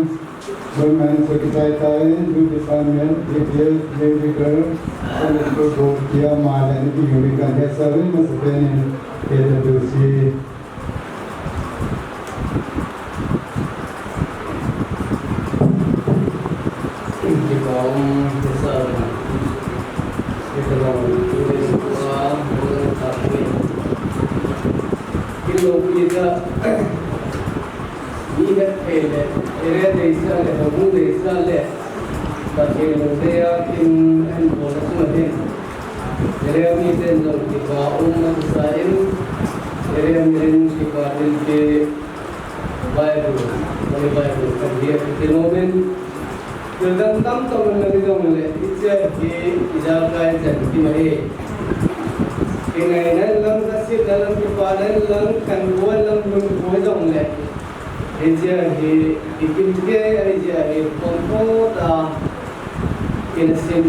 Women Secretary, Youth Department, D P S, Youth Leader, Sunday School Board, tia male ni ti hung kan he service masa penin A W C. Kipa um, kipa um. Kipa um, kipa um. Kipa um, kipa um. Mi het thei le, area deisah le, houbung deisah le, Pathen lungdei a kin ahin bol a chunga hin. Area miten jong kipa um a kisa in, area mirin kipa thilpeh Bible, Holy Bible, kan hi a kiti nom in, thil dang tamtah um na hi jong le, hiche hi ijakai jen kima hi. Kingaina in lang, kasepna in lang, kipana in lang, kan bol in lang, lung bol jong le. Hiche hi, ikim kei, hiche hi, kon ko ta, kin sem,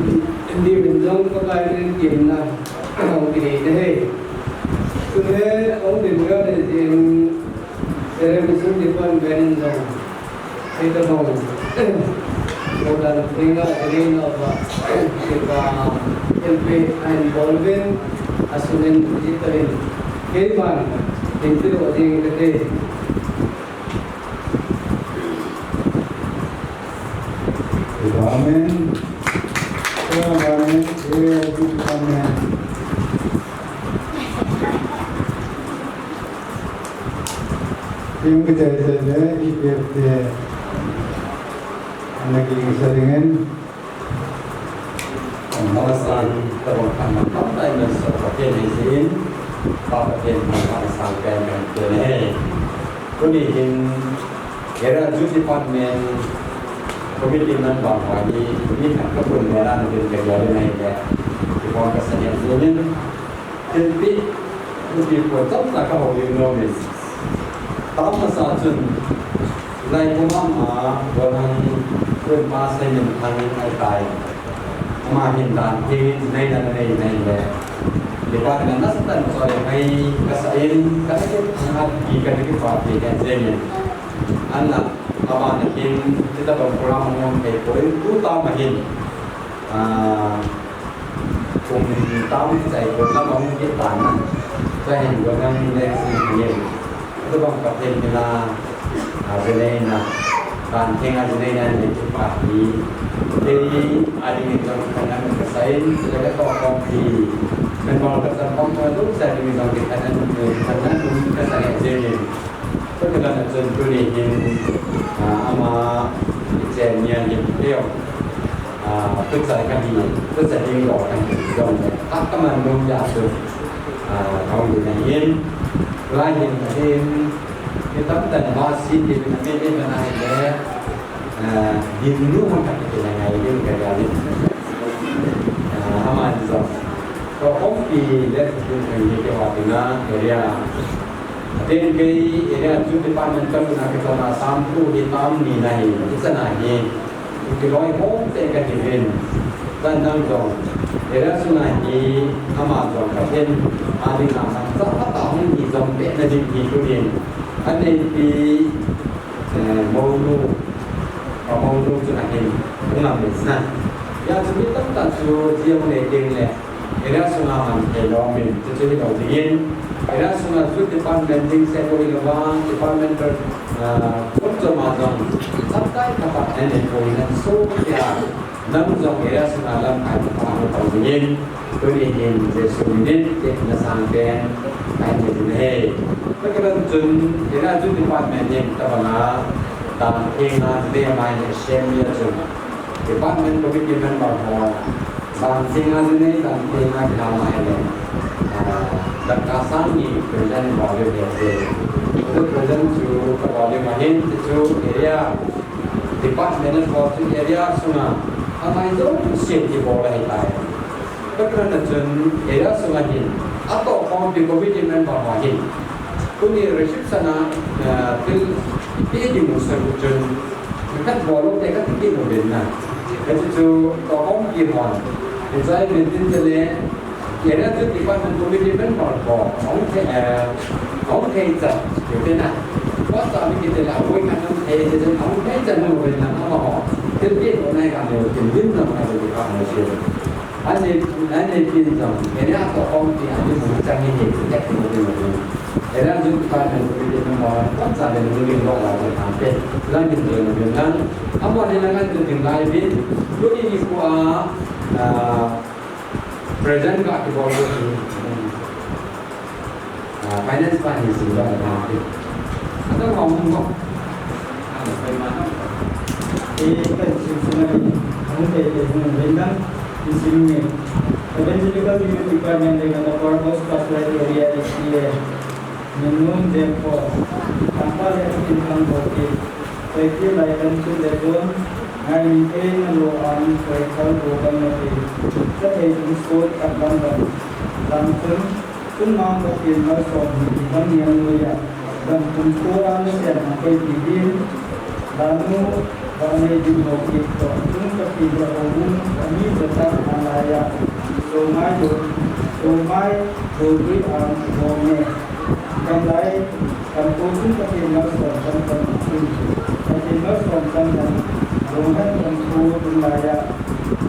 kin di min jong Pakai min kin na, kin di na he. Tu he, ong din ga de jing, Area Mission Department in jong, hitabang, program dinga, dinga ba, kipa, help ahin bol uvin, asun in, digital in, keiman, tin tiro ding kate. Amen. Amen. Amen. Tin kichai chai le, ipi te, ana kisa dingin. Marasan, tabang khat man tam tai man sa Pathen hi sin, Pa Pathen, marasan pen pen pen he. Tuni hin, Area Youth Department, Committee member ho hi, mi khat ka pun mel a na din ka gel in ahile, kibol ka sa jeng jeng in, thilpeh, thilpeh po tamtah ka houlim nom in. Tam masa chun, lai kum a, Gollhang Khun pa Simon Thang in ahitai. Ama hin dan theng in, nei na nei na nei le. Department nasatah in choi ngai ka sa in, ka na kipah, ka na kipah pi ka jeng in. Ahinla, abana hin, hitobang program hung um thei poi, tu tam a hin, ah, kum tam kichai poi, lam a hung kit tan a. Chua hin Gollhang Lengsi hin, hitobang Pathen min a, ah, jinei na, dan theng a jinei na nei kit pa hi. Kei a ding in jong kipathu ka sa in, chule ka toh khompi, member ka chan khom jouse a ding in jong kipathu, kipathu ka sa in jeng in. Chukit a chun tuni hin, ah, ama kichen nia hin keiho, ah, tuchai kahi, tuchai ding lou kahi jong le, ah, ka man nom jeh a chu, ah, ka hung ding ahin, lai hin ahin, mi tamtah in ba si ti na me me na ahile, ah, ding nu hung khat kiti na ngai ding ka ga ding. Ah, ama jong. Toh khompi le ding ka hi keiho ding a area. Atin kei area chu department ka lutna kei chun a sam tu hi tam ni na hi, ichan a hi. Kiloi hom te ka hi uvin. Chun nang jong area sunga hi ama jong Pathen a ding a sang sa ta hung hi jong pe na ding hi tu hin. Anei pi, eh, mounu, ka mounu chu na hin, ka ngam le sna. Hijeh chun mi tamtah chu jong le ding le. Area sunga man thei lou min, chuchu hilou ding in. Area sunga youth department ding se ko hilou va, departmental, ah, kum chom a jong, changkai khat a nei poi nan so tia, nang jong area sunga lamkai khat a hung tong ding in. Tuni hin Jesu min in, tepna sangpen, ka nei ding ahi. Ka kilang chun, area youth department in, tabang a, dan theng a, jile mai ni assembly a chun. Department committee member ho, dan theng a jinei, dan theng a kilham a ahile, ah, Doctor Sangni president bol diu ahi. President chu kabol diu ahin, chuchu area department ho chu area sunga, angai jouse kibol ahitai. Ka kilang chun area sunga hin, atoh khompi committee member ho hin, tuni reception a, ah, thil pe ding u sa chun, Khat bol u te khat kiti mo ben na. Kati chu toh khompi hon. Enjoyment tin te le. Area youth department committee member ho. Hung thei, eh, hung thei chan. Yo te na. Ko sa mi kiti la, oi khat hung thei te chan, hung thei chan mo ben na, ama ho. Thil pe ko nai ka mo, tin din na ka mo ka mo se. Anei, anei pin jong, area toh khompi a ding mu chang hi hi, area youth department committee member, area youth department committee member, kon sa le mu ding lou la jong thang te, lang ding jong mu ding lang, amahon lang an ding lai bin, tuni nikho a, ah, president ka kibol ko chu. Ah, finance pa hi sim ba na ti. Ata ma um mo. Ah, pai ma na. Eh, kan sim sim na ni. Hung te te hung ven dan. Sim ni. Evangelical Youth Department le kan Power House Pastor area area. Minun dem ko. Tampa le tin kan ko ti. Koi ti lai kan chu le don. Ngai ni te na lo an koi kal ko kan na ti. Sa te tum so kan ban ban. Lam chun. Chun nang ko kin malsom hi dam niam nuia, dam kum tua na sian a koi ti din, danu, danu din ho ki to, chun ka ki dia ho un, ka mi to ta na la ya, so mai do, so mai do dui ang ho ne, kam lai, kam ko chun ka ki malsom kan kan chun, ka ki malsom kan kan, do han kan ko dun la ya,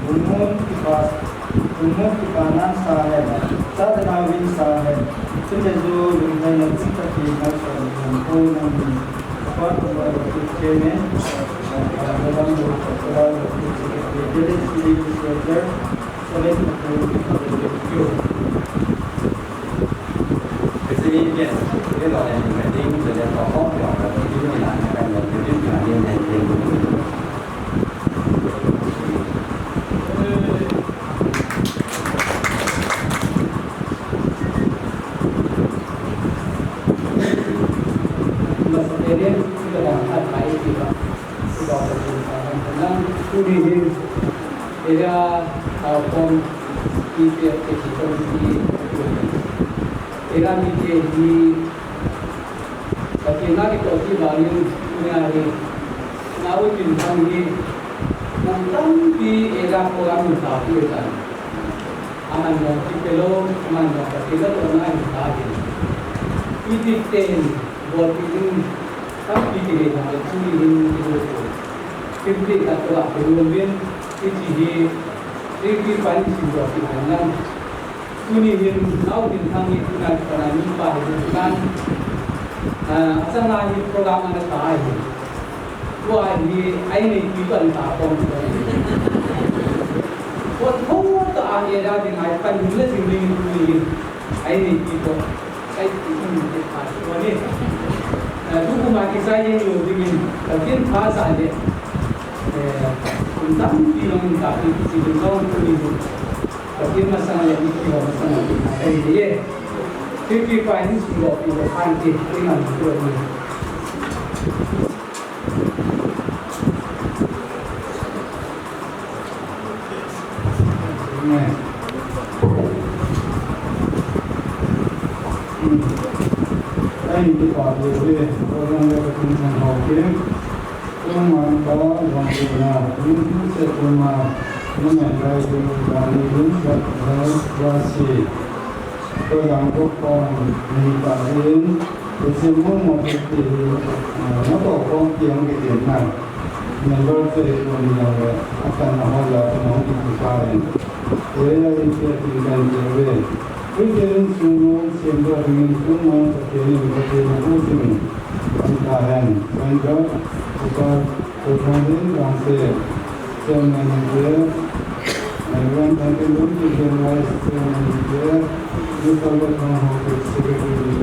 dun mon ki pa, Tumut kipa nan sa hen, sa te nau vin sa hen, chun te zu lung hen na chun ta ki na sa ni ko na ni. Apa tu ba lo ki ke ne, ba ba lo ba lo ki ke ne, de de ki ki ke, so le ki ku ki ku. President, yes, we are all in the meeting, so therefore, all the people in the meeting are in the meeting. Taokhom, P P F K T committee, area mite hi, Pathen a kitoh kit vangin, tunia hi, Nao Tinthang hi, mun tampi area program mun tampi ahi. Aman jong kipelou, aman jong Pathen natohna ahi tahi. Iti ten, Bolpeh ding tampi kinei jongle tuni hin kimu poi. Thilpeh khat toh a kimu uvin, hiche hi Three P Five in simdoh kit hen lang. Tuni hin Nao Tinthang hi tuna kipat a mipa hi ding tan. Ah, achanga hi program ana ta ahi. Tua hi a inneipi toh ana ta khom. Tua thotah a area ding a pan le ding ding tuni hin a inneipi toh. Ai, ti um, ti pha, tua ni. Eh, tu kuma kisai jeng lou dingin, Pathen phasah le, eh, kum tampi jong kapi ti ding jong tuni hin. Pathen masang le, mipi ho masang le, ai, ti ye. Three P Five in simdoh, simdoh phan ti, ti man, tua ni. Program ko khom nei ta hin, hiche mun mo thei ti hi, ah, natoh khom ti hung kiti na. Member chu eiho ni jong le, akan a ho ja chu hung kiti pa hin. Area in ti a tin kan ti ve. Christian sung simdoh dingin sung mo Pathen in Pathen a hu sing. An ta hen. Kan jo, upa, upa din kan se. Chairman in Reverend Thankinlun Vice Chairman, Mister Lethang Haokip Secretary,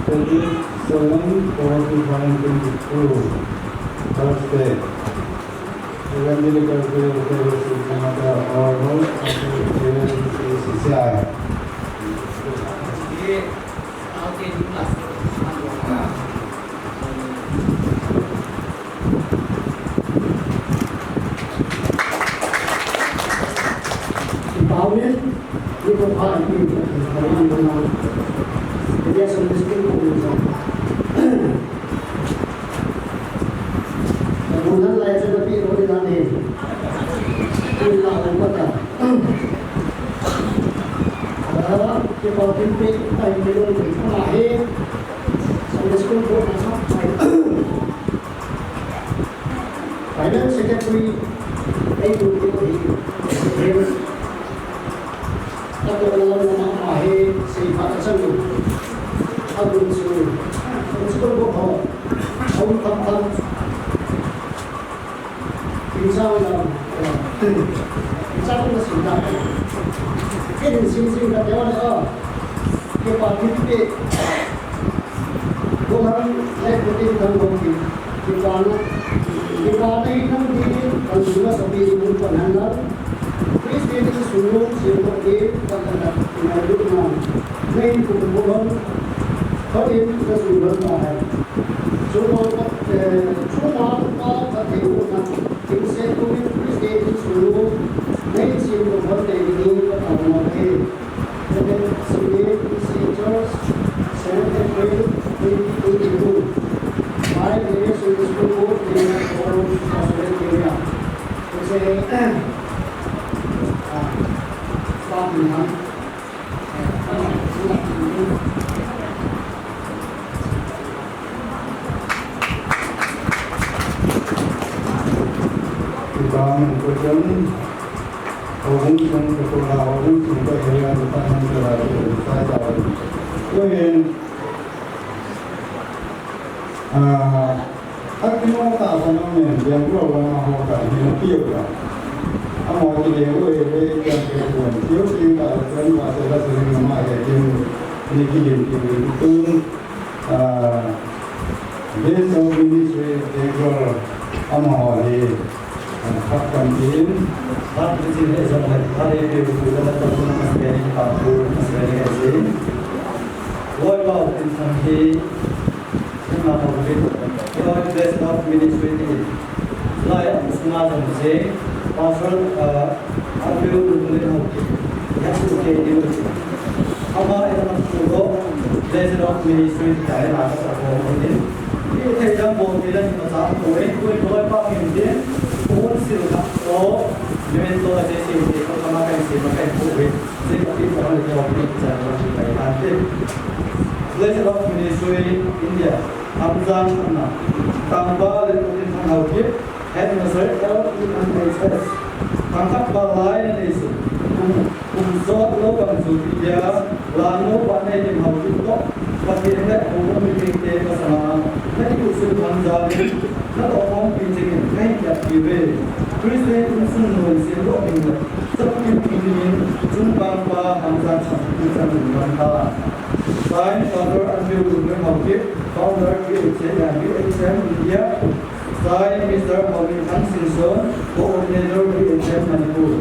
thirty-seven forty-five twenty-two, Thursday. Evangelical Prayer Fellowship, Namata, our Lord, C C I. Paumin, ni ko pa ni ko pa ni ko na. Dia Sunday school ko ni sa. Bulan lai sa na pi ko ni na ni. Ni na ko pa ta. Ah, kipa tin pe, pa ni ko ni sa. Sunday school ko na sa. Finance Secretary, ei tu ti hi, a ko la la ma ma he, sei pha ta chan lu. A gun chu, gun chu ko ho, hom tham tham. Kin sa la, kin sa ko si ta. Kin sin sin ka te wa le o. Kipa tin pe. Gohan le Putin kan gopi. Kipana, kipana hi kan di, kan sula sabi di mun kan handal. Christian sulu sulu di, kan kan kan, na lu na. Nei ku gohan, kan in ka sulu na hai. Suma, eh, suma ka ka te na. Kimse ko Christian sulu, nei sulu gohan te di, kan kan na hai. Seven, Sunday, C C Church, seven April twenty twenty-two. By various Sunday school board in the whole Australia. It's a, uh, staff in hand. Kipa min ko chun, Houin sung ka ko la, houin sung ka area department ka la, ka la, ka la. Ko yen, ah, a kino ta sa no men, Bangalore la ma ho ka, ni na piu ka. A mo ki le ko e, e, ya ke ko, piu piu ka, ka ma se la se ni ma ke, ni ki yen ki ni tun. Ah, Best of Ministry Bangalore amaho hi, ah, phat kan tin, phat kan tin he jong le, phat he pe u tu kan ta tu kan pe ni pa tu kan pe ni he sin. Loi Lau Tin Thang hi, kan ma ho hi, Loi Best of Ministry ti. Lai a sunga jong sin. Pastor, uh, Abiu Lunglen Haokip, Yasu K U. Ama ina matulo, Blessed of Ministry, kaya na sa ko din. Ite jam bo kila ni masa ko e, ko ko pa min din. Ko sil ka ko, memento la se se ko kama kai se ma kai ko e. Se ka pi ko ko ko sa ko kai ta. Blessed of Ministry India, Hamjang Anna, Tangba le Putin Haokip, Headmaster L E M H S. Pangkhat pa lai na nei su. Kum, kum sot lo bang su pi dia, la no pa nei nim hau pi to, pa ti ne ko ko mi pi te pa sa na, na i ku su bang ja le, na to kong pi jing in, na i ya pi ve. Christian kum sun no in sin lo pi ne, sa pi pi ni, chung bang pa ham sa chang pi chang ni bang ta. Sign, Father Andrew Lungren Haokip, Founder, P H A and P H M India, Sign, Mister Hawlin Thang Sinson, Coordinator, P H M Manipur.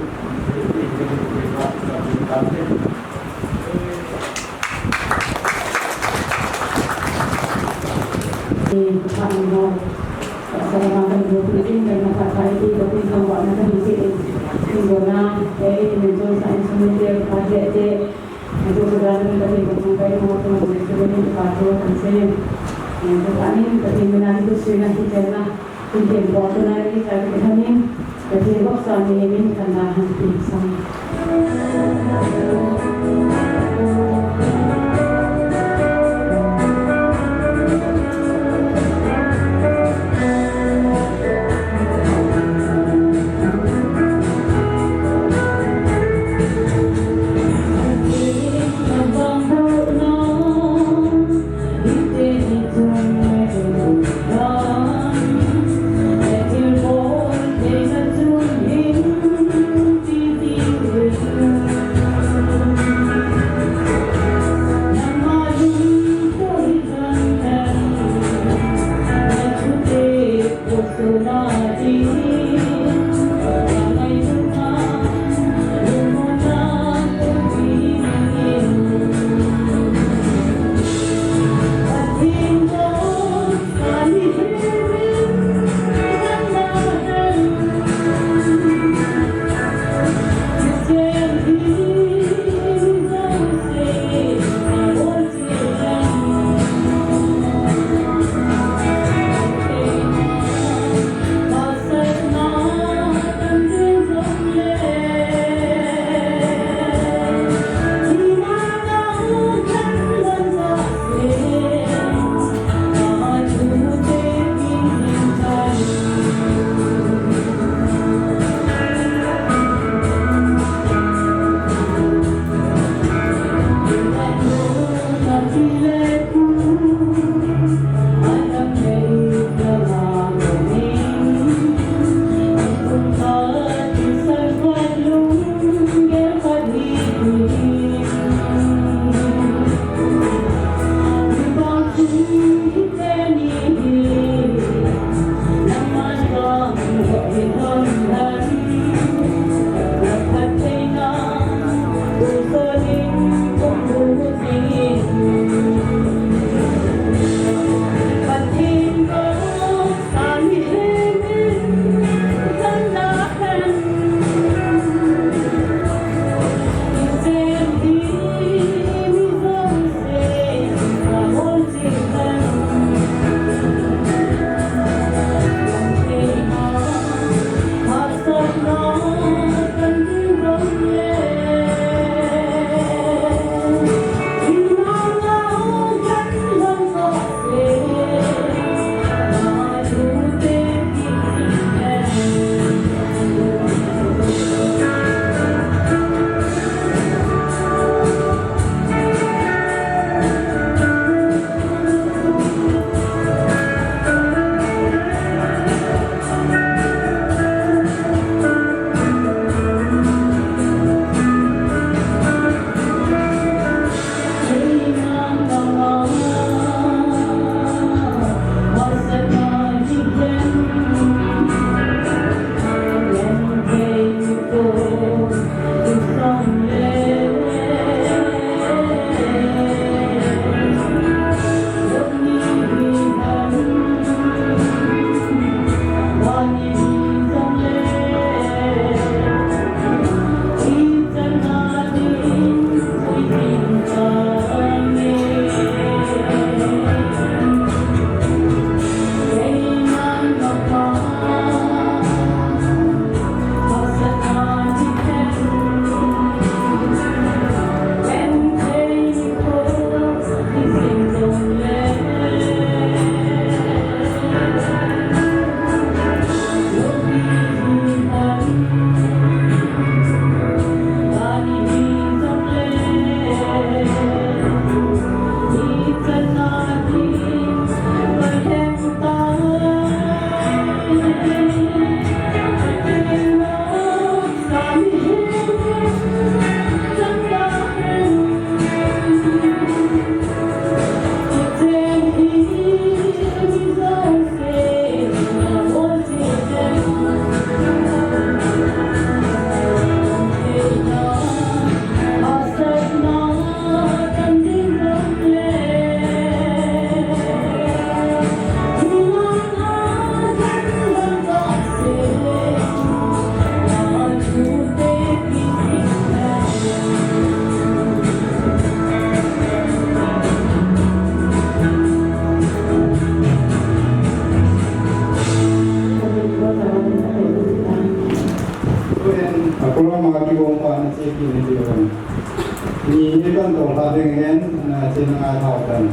Ding hen, na chin ngai thau kan.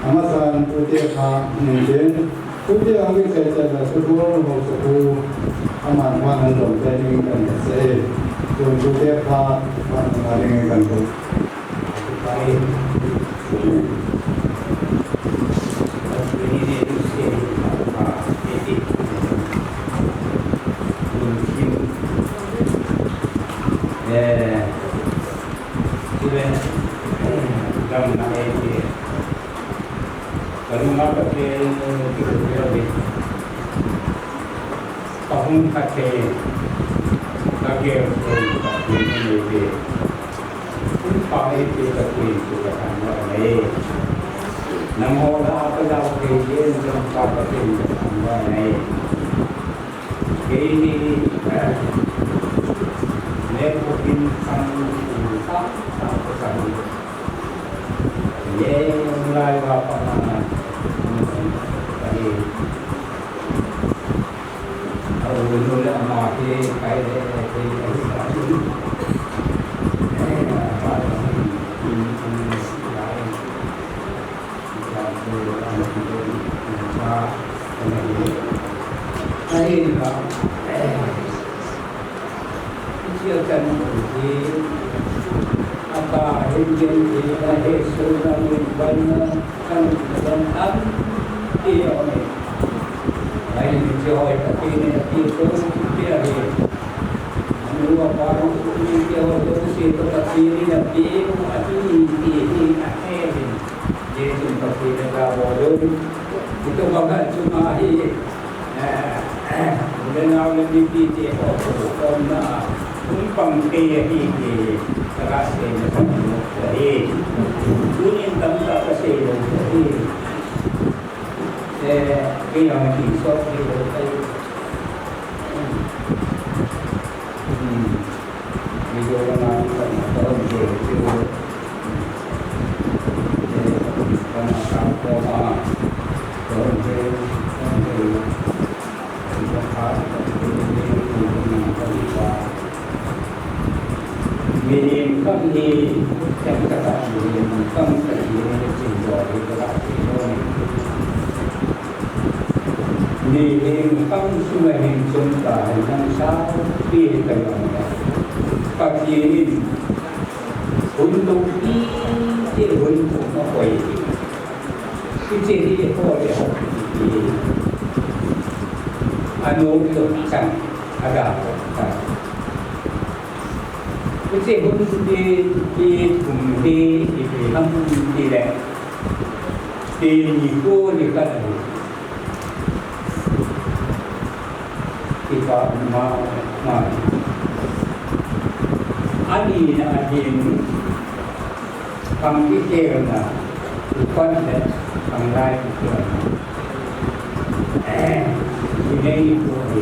Amasan pute kha ning chin. Pute hong ki chai chai la sukul ho sukul. Aman kha han dom chai ning kan se. Chun pute kha man ma ding kan ko. Eh, Chule, gamna eite. Kalunga kate, kate, kate. Kahung kate, kagel, kate, kate. Hung pa eite, kate, kate, kate. Nangho la, kalau kate, kate, kate, kate. Keini, eh, le ko in sang, sang, sang, sang. Ye, lai va pa na, na, na, na, na. Au, nu le ama ke, kai le, kai le, kai le. Eh, pa, pa, pa, pa, pa. Jesu Pathen le ta bol un. Hitu banga chunga hi, eh, le nao le mipi te ho, ho, hom na, hung pang te ahi ti, ka ga seina sa mu ahi. Tunin tamtah ka sei lou ahi. Eh, kei jong ki so, kei jong kei. Hmm. Mihem khat hi, mihem khat hi, mihem khat hi, Mihem kham sunga hin chun ta hin nang sa pi ka yong le. Pathen in hun loupi te hun thum a koi. Hiche hi ho le ho hi. Anom lou chan, aga lou chan. Hiche hun hi, hi thum hi, ipi ham ti le. Teni ko ni khat ahi. Kipa ma, ma. Ani na ahin, khang kikhelna, upan le, khanglai kikhelna. Eh, jinei ko hi.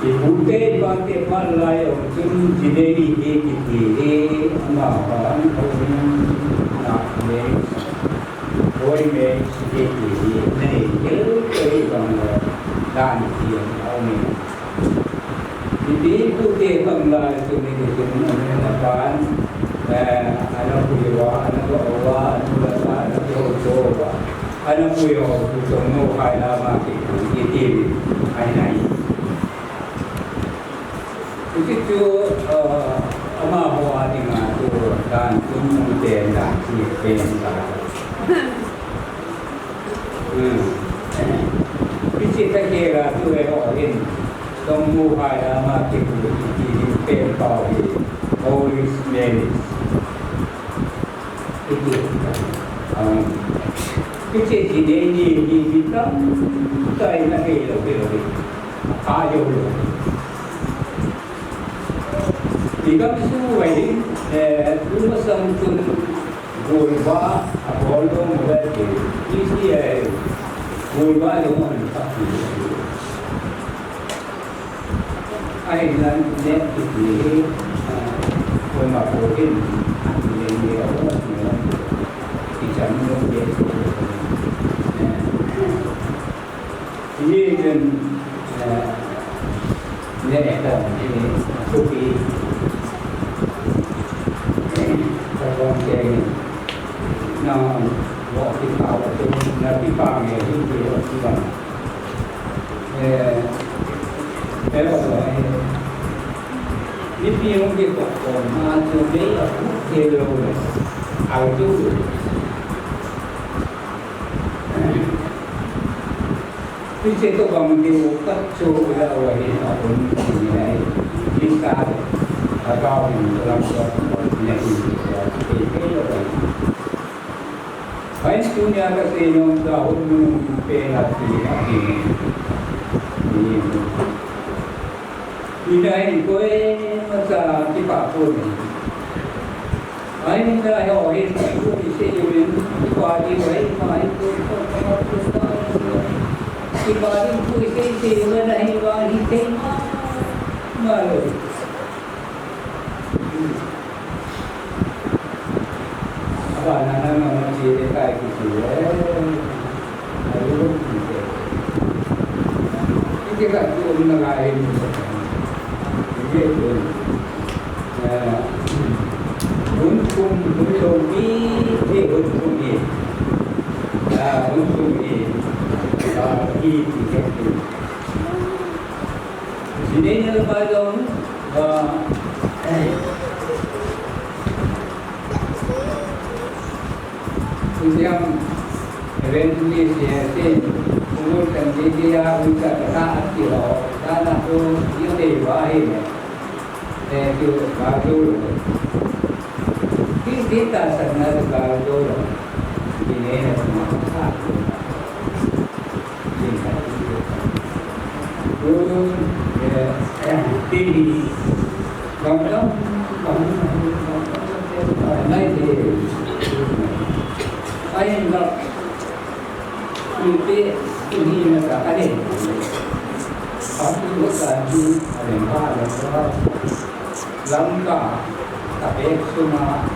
Ipu te ipa te phat lai jong chun jinei hi kiti hi, amaho in houin na le, hoi me si kiti hi, nei, kei, kei bang le, dan ti a um e. Ipi ipu te khanglai chun ni chun, ana pan, eh, ana pui uva, ana doh uva, ana la, ana doh uva. Ana pui ho, tu tong mo khai la ma ki, ki ti ni, ai nai. Hichu, uh, amaho a dinga tu dan tum mu te dan ti pen ta. Hmm. Hiche ta ke la tu ve ho hin. Tong mu khai la ma ki, ki ti ni pen pau hi. Holy Mary. Hiche, um, hiche jinei ni, ni, ni tamtah in ahei lou, hei lou, hei. Ajo lou. Igam sung uva hin, eh, tu masang chun golvah, abol lou mo le, hiche, eh, golvah lou mo le, Ahinla neh kiti hi, ah, koima bol hin, neh neh a um, ichan neh neh. Neh chun, ah, neh a um, neh thupi. Wan ke ni. Na, wa ki pa, wa ki na ki pa me, ki ki wa ki ba. Eh, eh, wa wa, eh. Ni pi yung ki ko ko, ma tu me, a ku ke lo le. Au tu. Hiche tobang diu khat chu la wa hi a um ni lai. Ni sa a ka um lam so ni hi ke ke lo. Hai tunia ka se nom ta hun mun pe la ti a ni. Ni. Ina hi koima cha kipa pon. Ai, ina hi ho hi, ko ni se ni min, kipa ni ho hi, ma hi ko, ko, ko, ko, ko, kipa ni ko se se ni na hi, ma hi se ma, ma lo. Apa na na na na si de kai ki si. Ai, lo ki se. Ike ka tu na ga hi. Ike tu. Hun kum, hun kum ni, ni hun kum ni. Ah, hun kum ni. Ah, ni, ni, ni. Sini ni lepas tu, ah, William Evangelist ya, si, umur kan dia, dia, uca kata ati ho, tanah tu, dia dei wahai ni. Eh, tu, baju. Ti, ti ta sana tu baju. Ini ni semua. Lamka, Tapek Suma,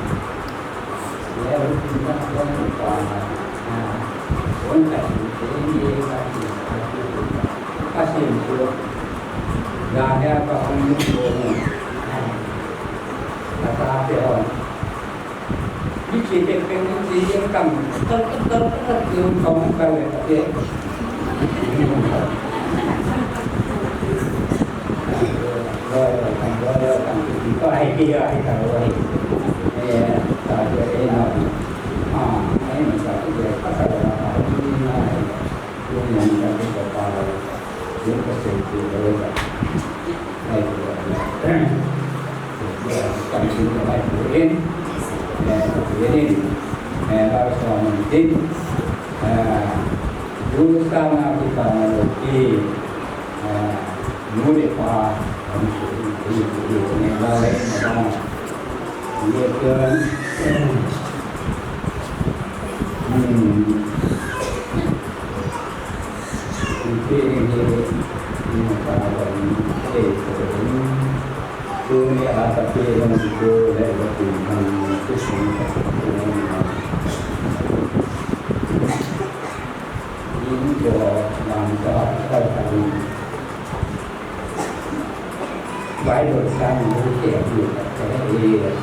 Bible sang ni ke ni ka te e.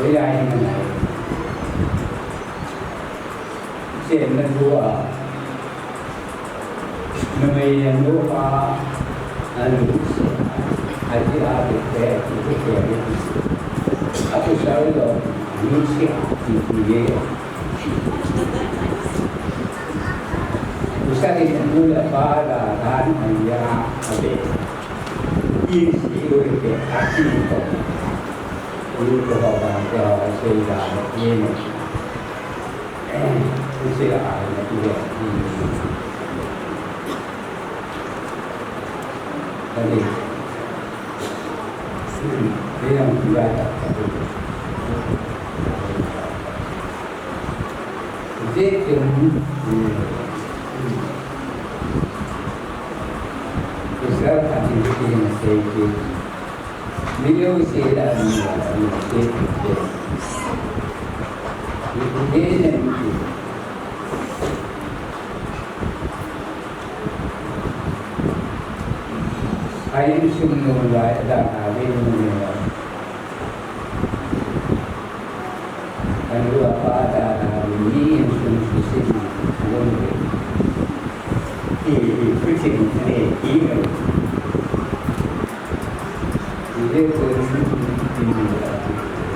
Oi ai na na. Se na dua. Na mai na dua. Anu se. Ai ti a te te ke ke. Aku sa lo. Ni se. Ni ni. Usari mula para dan aya abe. Isi uri ke aki ko. Uri ko ba ke ba se da ni. Isi ai ni. Tadi. Hmm, dia yang tidak tak. Jesun, Israel hati hati na seiki. Niyo sila niyo, niyo seiki. Niyo seiki. Ayin sumnu la da na niyo.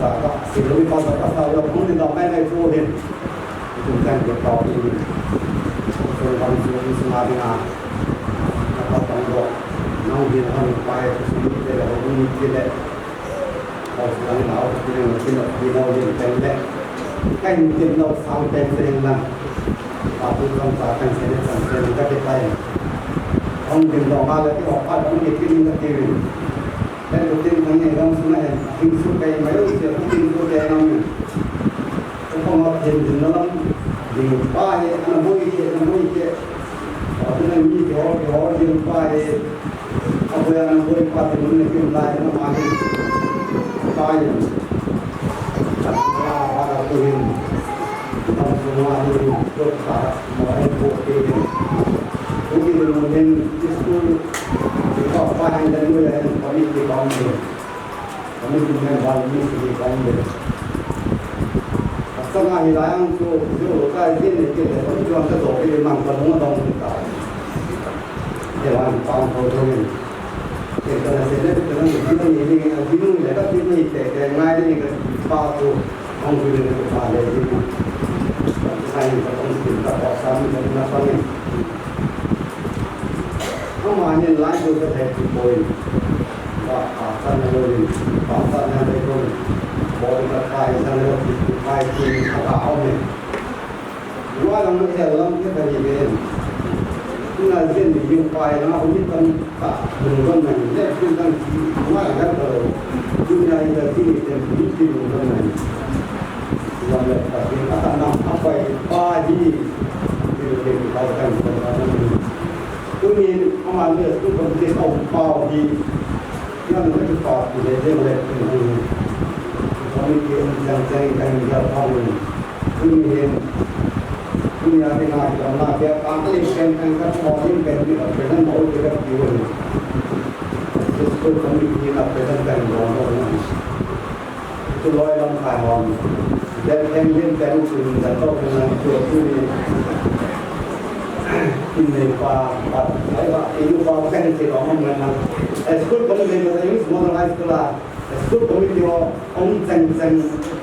sa ka, si lo ni pa sa ka sa lo, hung ni da mai mai chu hin. Tum kan ke pa ni. So, bang chu ni sma ni na. Na pa tang lo. Nang din han pa e, su ni te le, ni te le. Au, lang na, au, ti le, ti le, ti le, ti le, ti le. Ka hin tin lo, sang pen pen lang. Ka tu kan sa kan se ne, kan se ne, ka ke pai. Ong din lo, ma le, ti ho, pa, ong ke, ti le, ti le. Pen tu tin, kan ne, ong su na hen, tin su kai, ma yo, se, tin su kai, na, mi. Ko pa ma tin din na lam, din pa he, ana boi ke, ana boi ke. Atu na mi ke ho, ke ho, din pa he. Apoya nang boi pa te mun ne kim lai na ma ni. Pa yin. Ala ala tu hin. Nang tu ma ni tu ta ma ai ko ke. Tu ki mun hin school. Ko pa hin dan mo ya hin pa ni ki pa ni. Kami tu men ba ni ki pa ni. Sanga hi lai ang chu, chu lo kai din ni ke, ko chuan ka do ke mang ka dong dong ta. He wan pang ko dong ni. Ke ka na se ne, ka na ni ni ni, a din ni le ka din ni te, ke ngai ni ka pa ko, ang ku ni ka pa le din. Sai ka dong din ka pa sa ni na pa ni. Ama hin lai chu ka thei pi poi. Ba, pa sa na lo ni, pa sa na le ko. Bo ka kai sa na lo ni, kai ki ka ka o ni. Wa lang na tel lang ke ka ni ve. Na zen ni yung pai na, o ni tam ta, lung dong na ni, le kin dang ki, wa lang ka lo. Dunya ida ki ni tem, ni ki lung dong na ni. Wa le ka ki, ka ta na, a pai, pa di. Ki lo ke ki, ka ta ni, ka ta ni. Tuni ama le tu committee a um pau hi, hian le tu pa ti le ding le tu ni. Committee um chang chang kan ga pau ni. Tuni hin, tuni a ding a ding na ke pa ka le ken kan ka pau ni ken ni ka president mo ke ka ti ni. Tu committee na president kan mo mo ni. Tu loi lam kai hom. Del ken lim ken tu ni dan to kan tu tu ni. Tin nei pa, pa, ai ba, tin pa ken ti lo mo na. School committee mo English Model High School a. School committee ho, ong chang chang,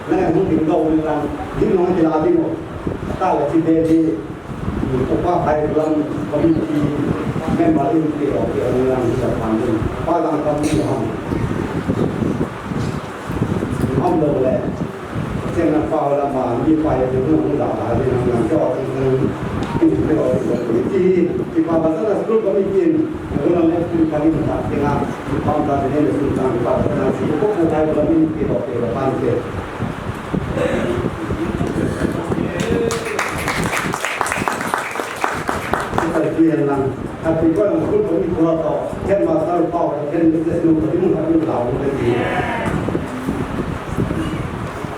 na hung ding do ni lang. Din no ti la ding mo. Ta la ti de di. Ko pa khai lam committee member in ti o ti o ni lang sa pan din. Pa lang committee hom. Hom lo le. Chen na pa la ma ni pa ya ni hung da da ni hung lang jo ni.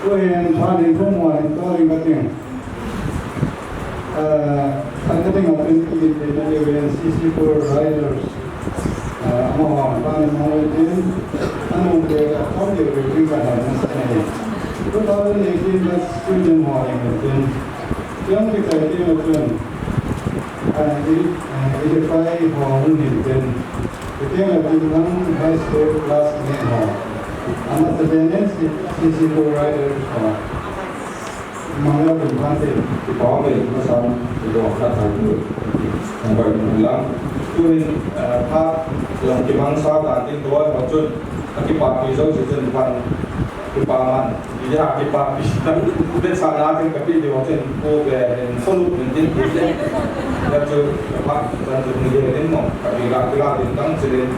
Tuhin phat in thum mo in to ding kating. Eh, an kating a twenty eighteen na le ven C C four Riders. Eh, amaho, ban in hong le tin, anung te a thom le ve tin ka han na sa ne. Two thousand eighteen ka student ho le tin. Yang ki kai tin le tin. Eh, i, eh, i de pai ho hung hin tin. Ki tin le tin lang high school classmate ho. Ama sa ne C C four Riders ho. Mangla dum khan te. Kipa me, masang, kipa khat hai tu. Ang bai mu lang. Tuin, eh, pha, lang kimang sa ta tin to, ho chun, a kipa pi zo si chun pan, kipa man. Ija kipa pi sa. Vet sa na tin kapi di ho chun, ko be, en solu, en tin, ko se. Ya chu, pa, tan chu, ni de, en mo, kapi la, pi la, tin tang, chilin.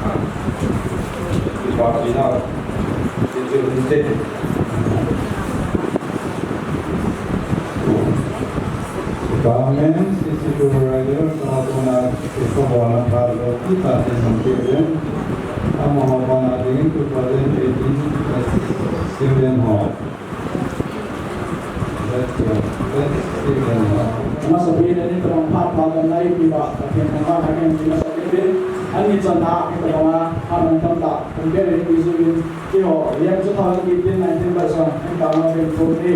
Ah. Kipa pi na. Government C C two rider, Sahatuna, Kishobana, Bharlo, Kita, Tesom, Kevin, Amahobana, Ding, two thousand eighteen, Student Hall. That's, uh, that's Student Hall. Masa pui na ni tamang phat phat na nai pi ba, Pathen thangvah na ken pi masa pui. Ani chan na, pi tamang a, anung tam ta, kum ke ni pi su in, Keiho, hiam chu two thousand eighteen nineteen batch a, hin tama pen thum hi.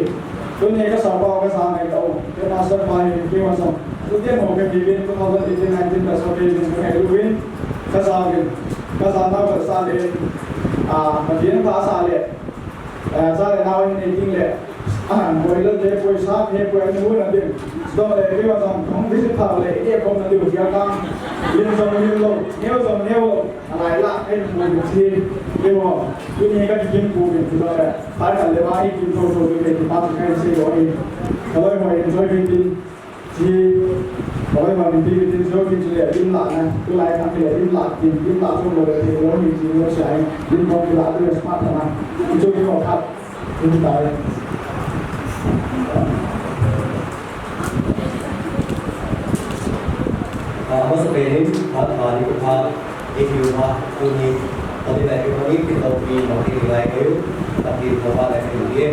Tuni ka sapa ka sa ngai ta u. Ka master pa hi, keiho song. Tutiang ho ka hi uvin, two thousand eighteen nineteen batch a ka hi uvin, ka ngai uvin. Ka sa uvin. Ka sa nau ka sa le. Ah, Pathen pha sa le. Eh, sa le nau hin ei ding le. Ah, boiler te, poisa te, poi ani hu na ding. Dong le, keiho song, kong visit pha le, e kong na ding, ya ka. Lim song lim lo, neo song neo lo. Alai la, ken pu bin chi, keiho, tuni ka kikim pu bin chi lo le, pai kan le ba i kim tho tho le, ki pa kai se lo i, ka loi hoi enjoy bin bin, chi, ka loi hoi bin bin bin so bin chi le, bin la na, tu lai kan le, bin la, bin, bin la so lo le, lo ni chi lo sai, bin ko la tu smart na, i chu ki ko khat. Tumtai. Ah, amasapen in, phat pha ni ko pha, eikiu pha, tuni, tuni lai ki mani, pi tau pi, mau ki lai kayu, tapi ko pha lai kayu ye.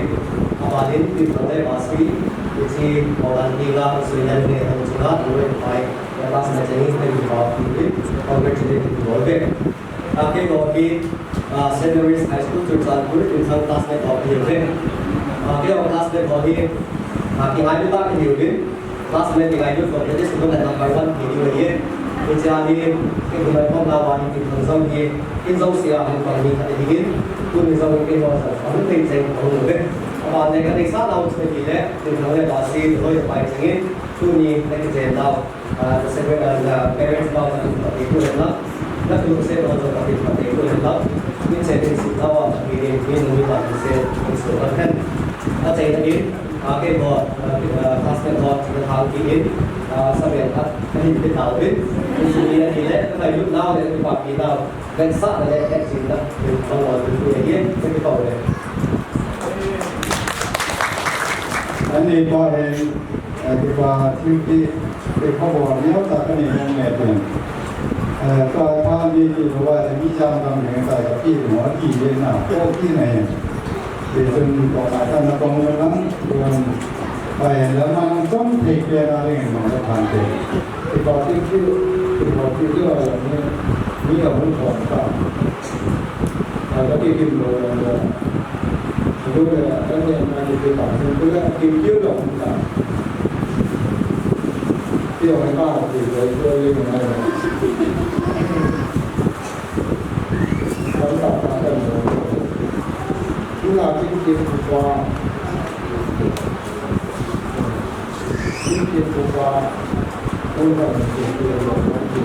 Aban in, pi tau lai masi, iti, mau lan ki la, sui nyan ne, hong chunga, tuwe pai, ya pas na chani, kayu pha, pi, congratulate, tuwe. Ah, keiho hi, ah, Saint Mary's High School, Churachandpur, Limthang classmate ho kahiuve. Ah, keiho classmate ho hi, ah, kingailut tah kahiuvin, classmate kingailut ho, that is, number one kahiuve. Hiche hi, kei kum lai khom nauva hi, Limthang jong hi, in jong sia hung pang ni khat ahi in, tuni jong keiho jong, ahung thei cheng, ahung uve. Aban le kadeisah nau chu ahile, Limthang le Basi, loi pai cheng in, tuni, na kichen nau. Ah, the second, ah, the parents bao jong phatthei boh hen lang. Na tu se bao jong phatthei, phatthei boh hen lang. Min se min si bao a phatthei ding, min nung min lang min se, min se bao hen. Achaina in, ah, keiho, ah, ah, classmate ho, china thang kit in, ah, saben khat, kahin pe tauvin. Min si ni ahile, kangailut nau le, kipapi nau. Vetsahna le hetchenna, min bang ol tu ahi, ka kipa uve. Ani pa hen, eh, kipa thil ti, ti kha bol neo tah kanei mong e tin. Eh, tua tha ni ti lou va, mi jam dang ding ta ka ti mo ti le na, ko ti na hen. Ti chun ko na ta na kong na lang, tuan, pa hen la ma nang chom thei pe na ring mo la phan te. Kipa ti ti, kipa ti ti la ni, ni la hung ko ta. Ka, ka kikim lou, lou, lou. Lou le, ka ne, ka kikim lou, lou le, kikim lou, lou. Ti o ka, ki, ki, ki, ki, ki, ki. Ka, ka, ka, ka, lou. Ki la, ki, ki, ki, ki. Ki, ki, ki, ki. Ka, ka, ki, ki, ki, ki.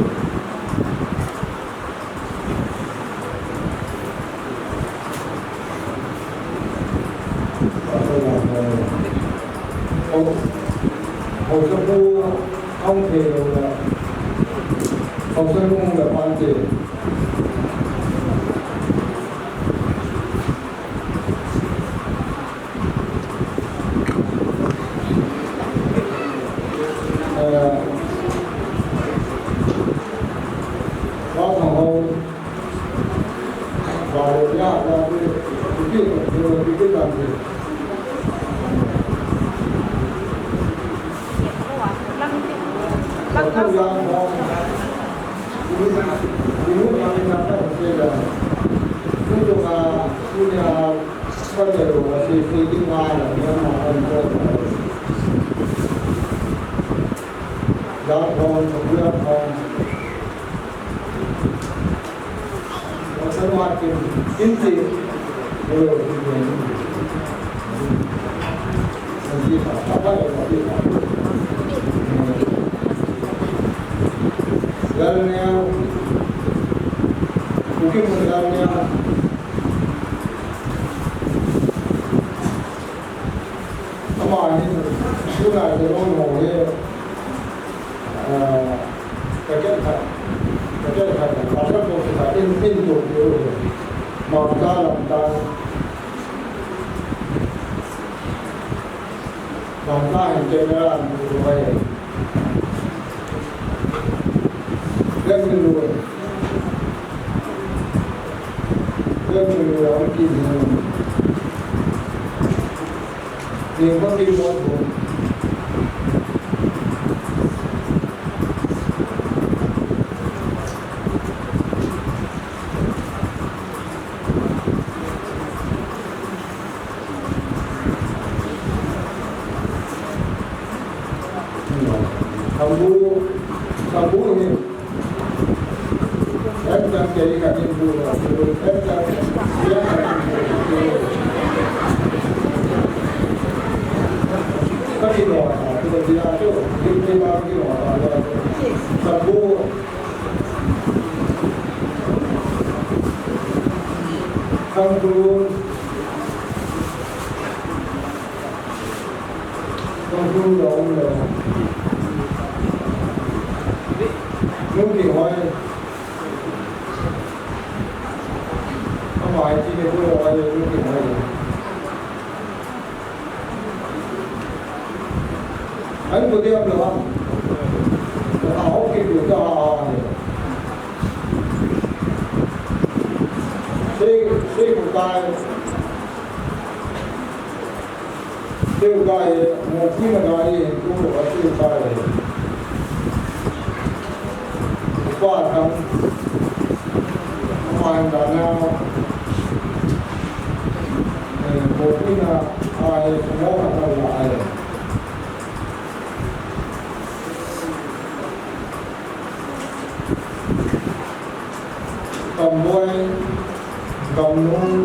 Haosapu hung thei lou le, Haosa nu le pa te. Eh, Pa Thang Hau. Lalneo, Kuki mun Lalneo. Ama hin, tuna te lon ho he, ah, ka kel khat, ka kel khat, ka kel khat, in, in to, to, Mangta Lamta, Lamta hin camera an to, to, hai. Lamta. Sambu, Sambu ni. Em jang ke ka ni bu la, em jang ke ka ni bu. Ka ni lo, tu dia tu, ni ni ba ni lo, Sambu. Sambu. Kong kum lo um lo. Nung ki hoi. Ama ai ti ke kum lo ai nung ki hoi. Ai ko dia lo. A ho ki ko ta. Sei, sei ko tai. Teu gai, mo ki na gai, tu ko teu gai. Pa kan, mai da na, eh, mo ki na, ai, mo ka na ai. Kamboi, Kamnung,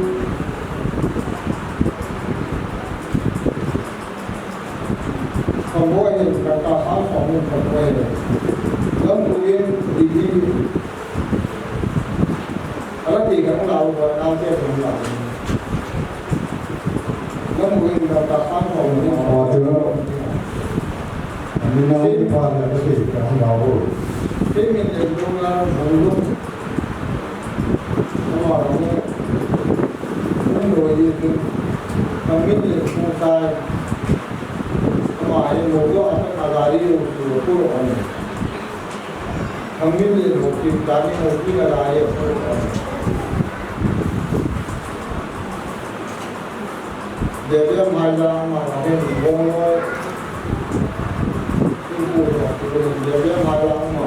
Kamboi hin kata sang Kamboi hin Kamboi hin. Lam tuin, Delhi, ala ti kang lau ba, kang te kang lau. Lam tuin kata sang Kamboi hin. Aw, tu lo. Ani na ni pa la ka ti kang lau. Ti min le lu la, lu lu. Ama ni, ni lo ye tu, kami ni ku sai, ama ye mo lo ata kagari yo su ku lo ni. Kami ni lo ki ta ni mo ki la la ye ku lo ni. Dia dia mai la ma la ni bong lo. Dia dia mai la ma.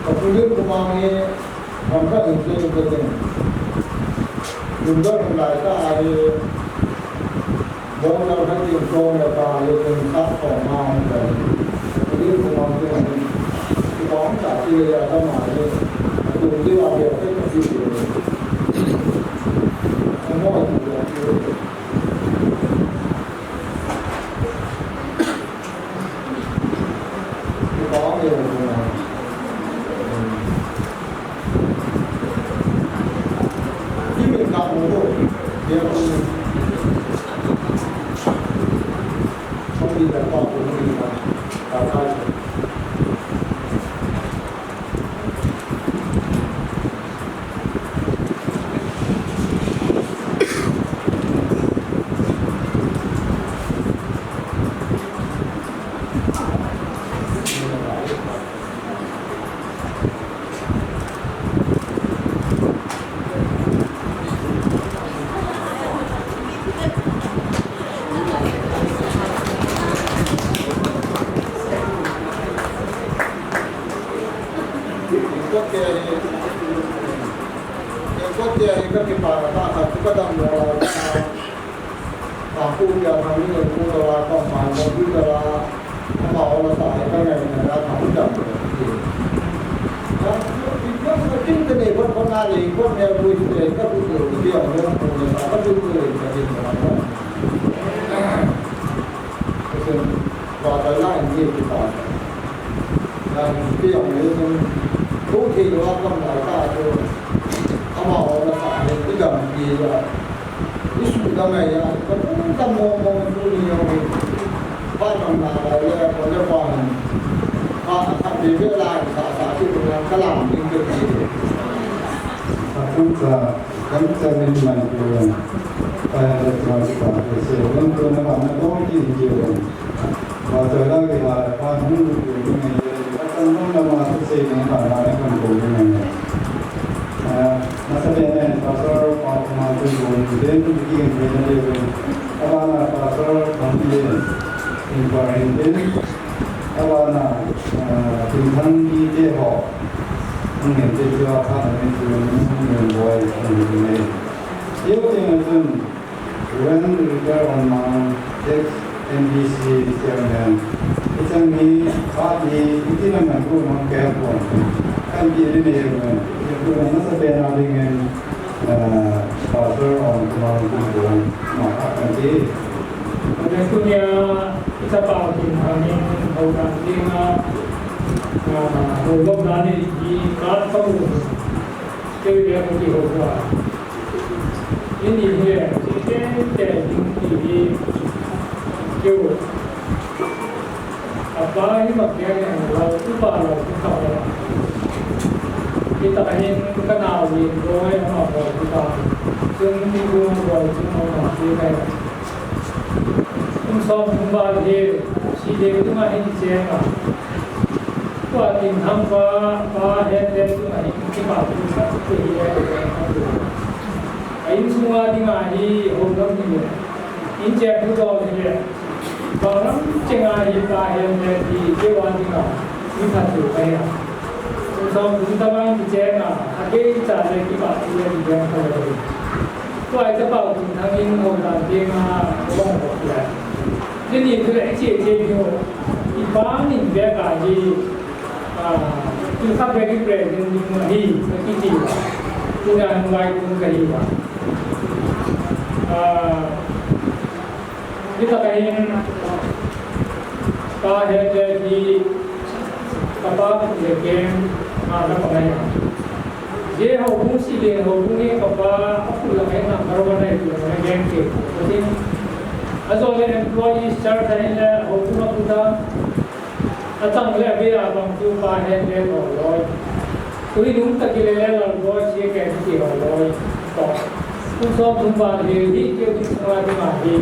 Ka pu le pu mang e, mang ka in se ka te. Yung ka nung lai ka ai. Bong lam khat in song le pa le in sa song ma hong kai. Ri ko ma te ni. Ko ma ta ti le ya ta ma le. Tu ti wa le te ka ti le. Mo tu ya ti le. Kote hi, kote hi ka kipana ta kha, ka dam lo la. Ka pu pia ka mi lo ku lo la, ka ma lo ku lo la. Ama o la sa ka ngai na ka ta ku dam lo. Ka pu pia ka kin ka ne ko ko na le ko ne ku le ka ku lo ki o lo ku lo sa ka ku lo ka ki lo. Ka sen ba ta la ni ki ta. Ka pu pia me sen ku ki lo ka ma ta ku. Ama o la sa le ki dam ki ya. Isu dam ya, ka dam mo mo tu ni yo. Pa nang na la ya, ko le pa ni. Pa ka be be la sa sa ki na ka la ni ke ki. Ka pu sa, ka sa ni man ku. Pa ya le sa sa ke se, wan tu na ba na ko ki ni ke. Ba ta la ke ba, pa ni ku ni ne. Ka ta mo na ma se ni ba na ko ni ne. Ah, masa bena Pastor Paul Martin Bun, Bun Bun Bun, Abana Pastor Bun Bun, Bun Bun, Abana, ah, Bun Bun Bun Bun, Bun Bun Bun Bun, Bun Bun Bun Bun. Yo tengo Reverend Richard Onmang, ex M D C chairman. Ichang ni, pa ni, iti na man ku mang kaya pon. Kan di ni ni man. Ku na sa pena dingin, ah, Pastor Onmang ku pon. Ma ka kan di. Ane kunya, isa pa ang kin hangin, hau kan di na, ah, hau lom na ni, di ka pa ku. Kaya ku di hau ka. Ini hi, tente, tente, ini, keu. Apa hi mak ya ni, lau tu pa lau tu ka ba. Kita hin ka nau ni, roi ma ko tu ka. Sun ni ko roi tu ma ma ki ka. Kum som kum ba hi, si de tu ma hin che ma. Tua tin ham pa, pa hen le tu ma hin ki ma tu sa tu hi le. A in sunga dinga hi ho lam ni le. In che tu do ni le. Ba lam che nga hi pa hen le ti ke wa dinga. Ni pha tu ka ya. Kum som kum ta ma ki che nga. A ke cha le ki ma tu le ni le ka le. Tua i ta pa kum thang in ho dan te nga. Ho lam ho le. Tuni tu le i che che ni ho. I pa ni be ka hi. Ah, tu kha very present ni mo hi, ka kiti. Tu na ngai tu ka hi ba. Ah, kita ka hin, ka he le hi, ka pa le ken, ma na pa ngai. Ye ho bung si le ho bung ye ka pa, a pu la kai na ka ro ba nai tu na ken ke. Ka tin, a zo le employees char ta hin le ho bung a pu ta. A chang le a ve a bang chu pa hen le lo loi. Tui nung ta ki le le lo loi, si ke ki lo loi. To. Kum som thum ba le hi ke kum som a di ma hi.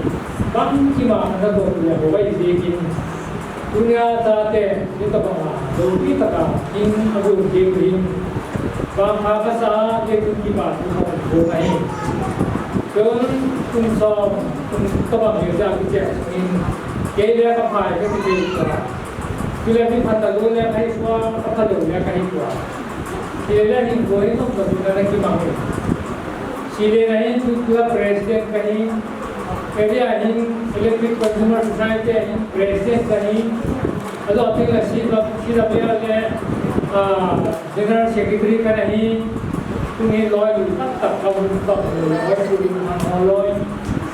Bang ki ma na do le ho bai di kin. Tunia ta te, ni ta bang a, do ki ta ka, kin a bu ki hin. Bang ha ka sa, ke tu ki ba tu ho ho ka hin. Tun kum som, kum ta bang le ja ki che in. Ke le ka phai ke ki che. Tule mi phat a lo le kahi pua, a phat lo le kahi pua. Tule le hin ko hin nom ka tu na ki mang. Sile na hin tu tu president kahi. Kaya hin Electric Consumer Society hin president kahi. Ado ating la si la si la pia le, ah, General Secretary ka na hi, tu ni loi lu tak tak ka lu tak lu, loi ku lu na ho loi,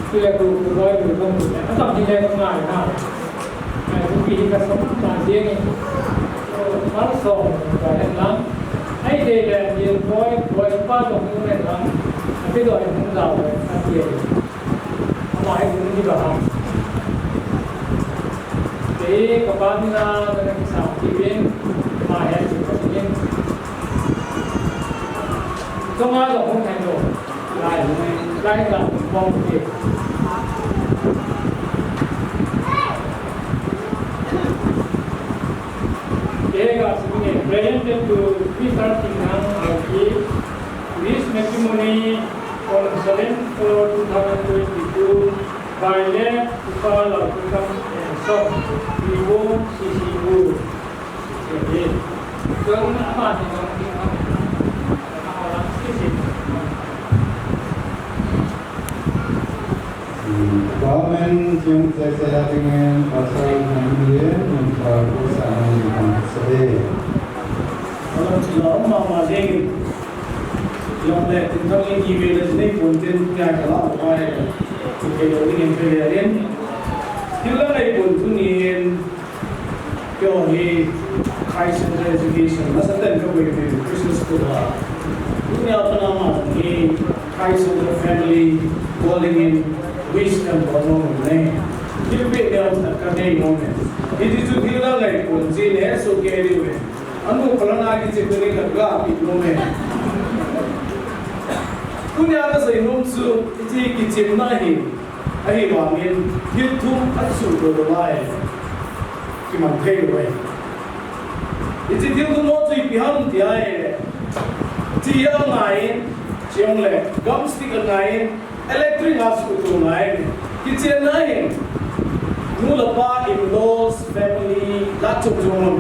tu le ku ku loi lu ka mu le, ka tak ni le ka ngai na. Ai, tu pi hi ka som ma je ni. Ka som ka le lang. Ai de le ni loi, loi pa lo ku le lang. Kei doi hung dau le, a ti e. Ama hi hung di ba ham. Kei ka pa mina, ka na kisam ti bin, ama hi ti ka ti bin. Tonga lo hung hen lo. Lai, lai ka hung ke. Kei ka si bin, presented to Mister Tingnang Alki. This matrimony on seven four two thousand twenty-two by late Upa Laltuikam and son, Vivo C C U. Amen. Jing sese a jing in, pasal nang ye, nang pa ko sa nang ye kan sese. Alam sila um mama jing. Jong le, tin thang in email le, jing pun tin nya kala ma ye. Ke lo ding in pe le in. Tin la ngai pun tu ni in. Kei hi Christ Centered Education, masatan ka bui bui Christian school a. Dunia apa nama ni Christ Centered Family, Calling in, Wisdom, Calling in. Hilpi ni ang ka nei mo me. Iti tu hila ngai pun si ne so ke ni me. Anu pala na ki chip ni ka ga pi mo me. Dunia na sa inum su iti ki chip na hi. Ahivangin, thil thum a chu lo lo lai. Kiman thei lo e. Hiche thil thum ho chu ipi ham ti ahile. Thi a ngai in, chule gum stick a ngai in, electric a chu tu ngai in. Kichen ngai in. Nu le pa, in-laws, family, la chung chung.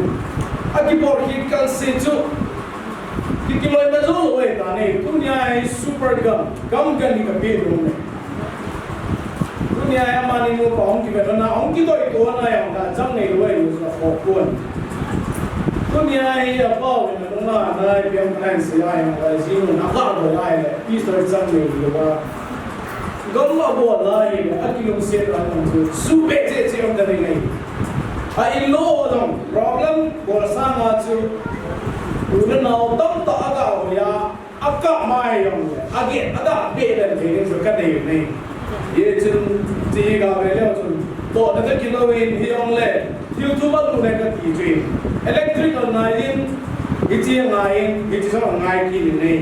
A kibol hi kal se chu. Ki kiloi ma jo lo e ta ne. Tunia hi super gum. Gum gan ni ka pe lo ne. Tunia hi amani nupa hung kivet na, hung kitoh toh na jong ta chang nei lou ahi, lou sa kho pon. Tunia hi apa uvin na nung na, na ipi ham kahin sei a jong ta, jing na ka bol a le, Easter chang nei lou a. Gam ma bol a le, akilungset a nang chu, su be che che um ta nei nei. A in-law jong, problem bol sang a chu, u le nao tamtah aga hoi a, Akah mai jong le, age, aga be dan thei ding chu ka dei nei. Hichun, ti hi ga ve leu chun, toh na ka kilou in hi jong le, thil thum a lu ne ka ti chu in. Electric a ngai in, hiche ngai in, hiche jong ngai kit in nei.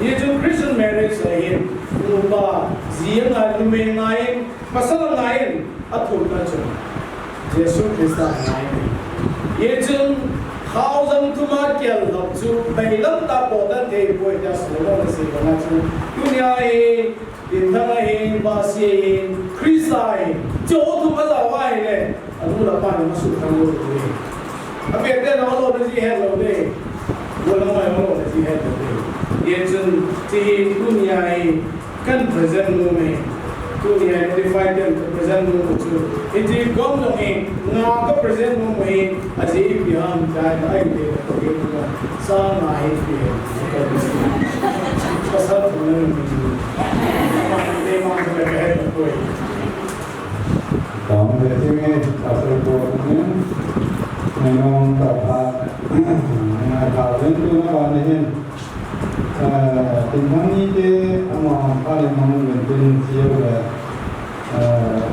Hichun Christian marriage a hin, nupa, ji a ngai, numei ngai in, Pasal a ngai in, a thumna chu Jesu Christa a ngai in. Hichun, thousand thum a kial lou chu, bailam tah potan thei poi tia Solomon in asei banga chu. Tunia hi, Dinthang a hin, Basi a hin, Christa a hin, chu thum a jao a ahile, anu le apa in amasuhthang lou ding. Abeh te na lo ding ji het lou ding. Wo na mai lo ding ji het lou ding. Hichun, ti hi tunia hi, Kan present nom e. Tunia modify kan present nom chu. Hiche gom jong hi, nga ka present nom hi, ajeh ipi ham tia, ai te ka ke na. Sa nga hi pi. Pasal ko na ni. Te ma ka ke ko. Tong de ting e, pasal ko ni. Ni nong ta pa. Nga ta ven tu na ba ni hin. Eh, Dinthang ni te, ama pa le mang ven tin siu le, eh,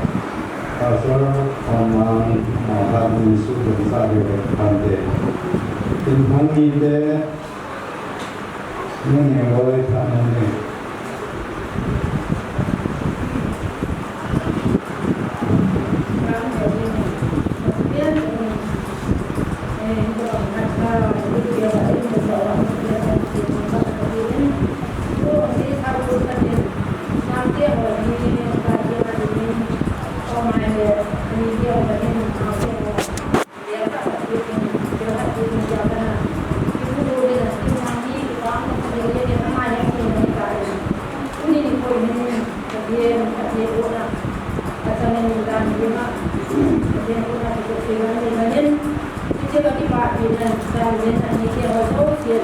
Pastor Amang, ama pa ni su ven sa le kan te. Dinthang ni te, ni ni loi tha ni ni. Tuni nikho hin, Pathen, Pathen koma, Pathen koma kipah thei ngai ngai in, hiche kipah thei ngai, Pathen anike ho jouse,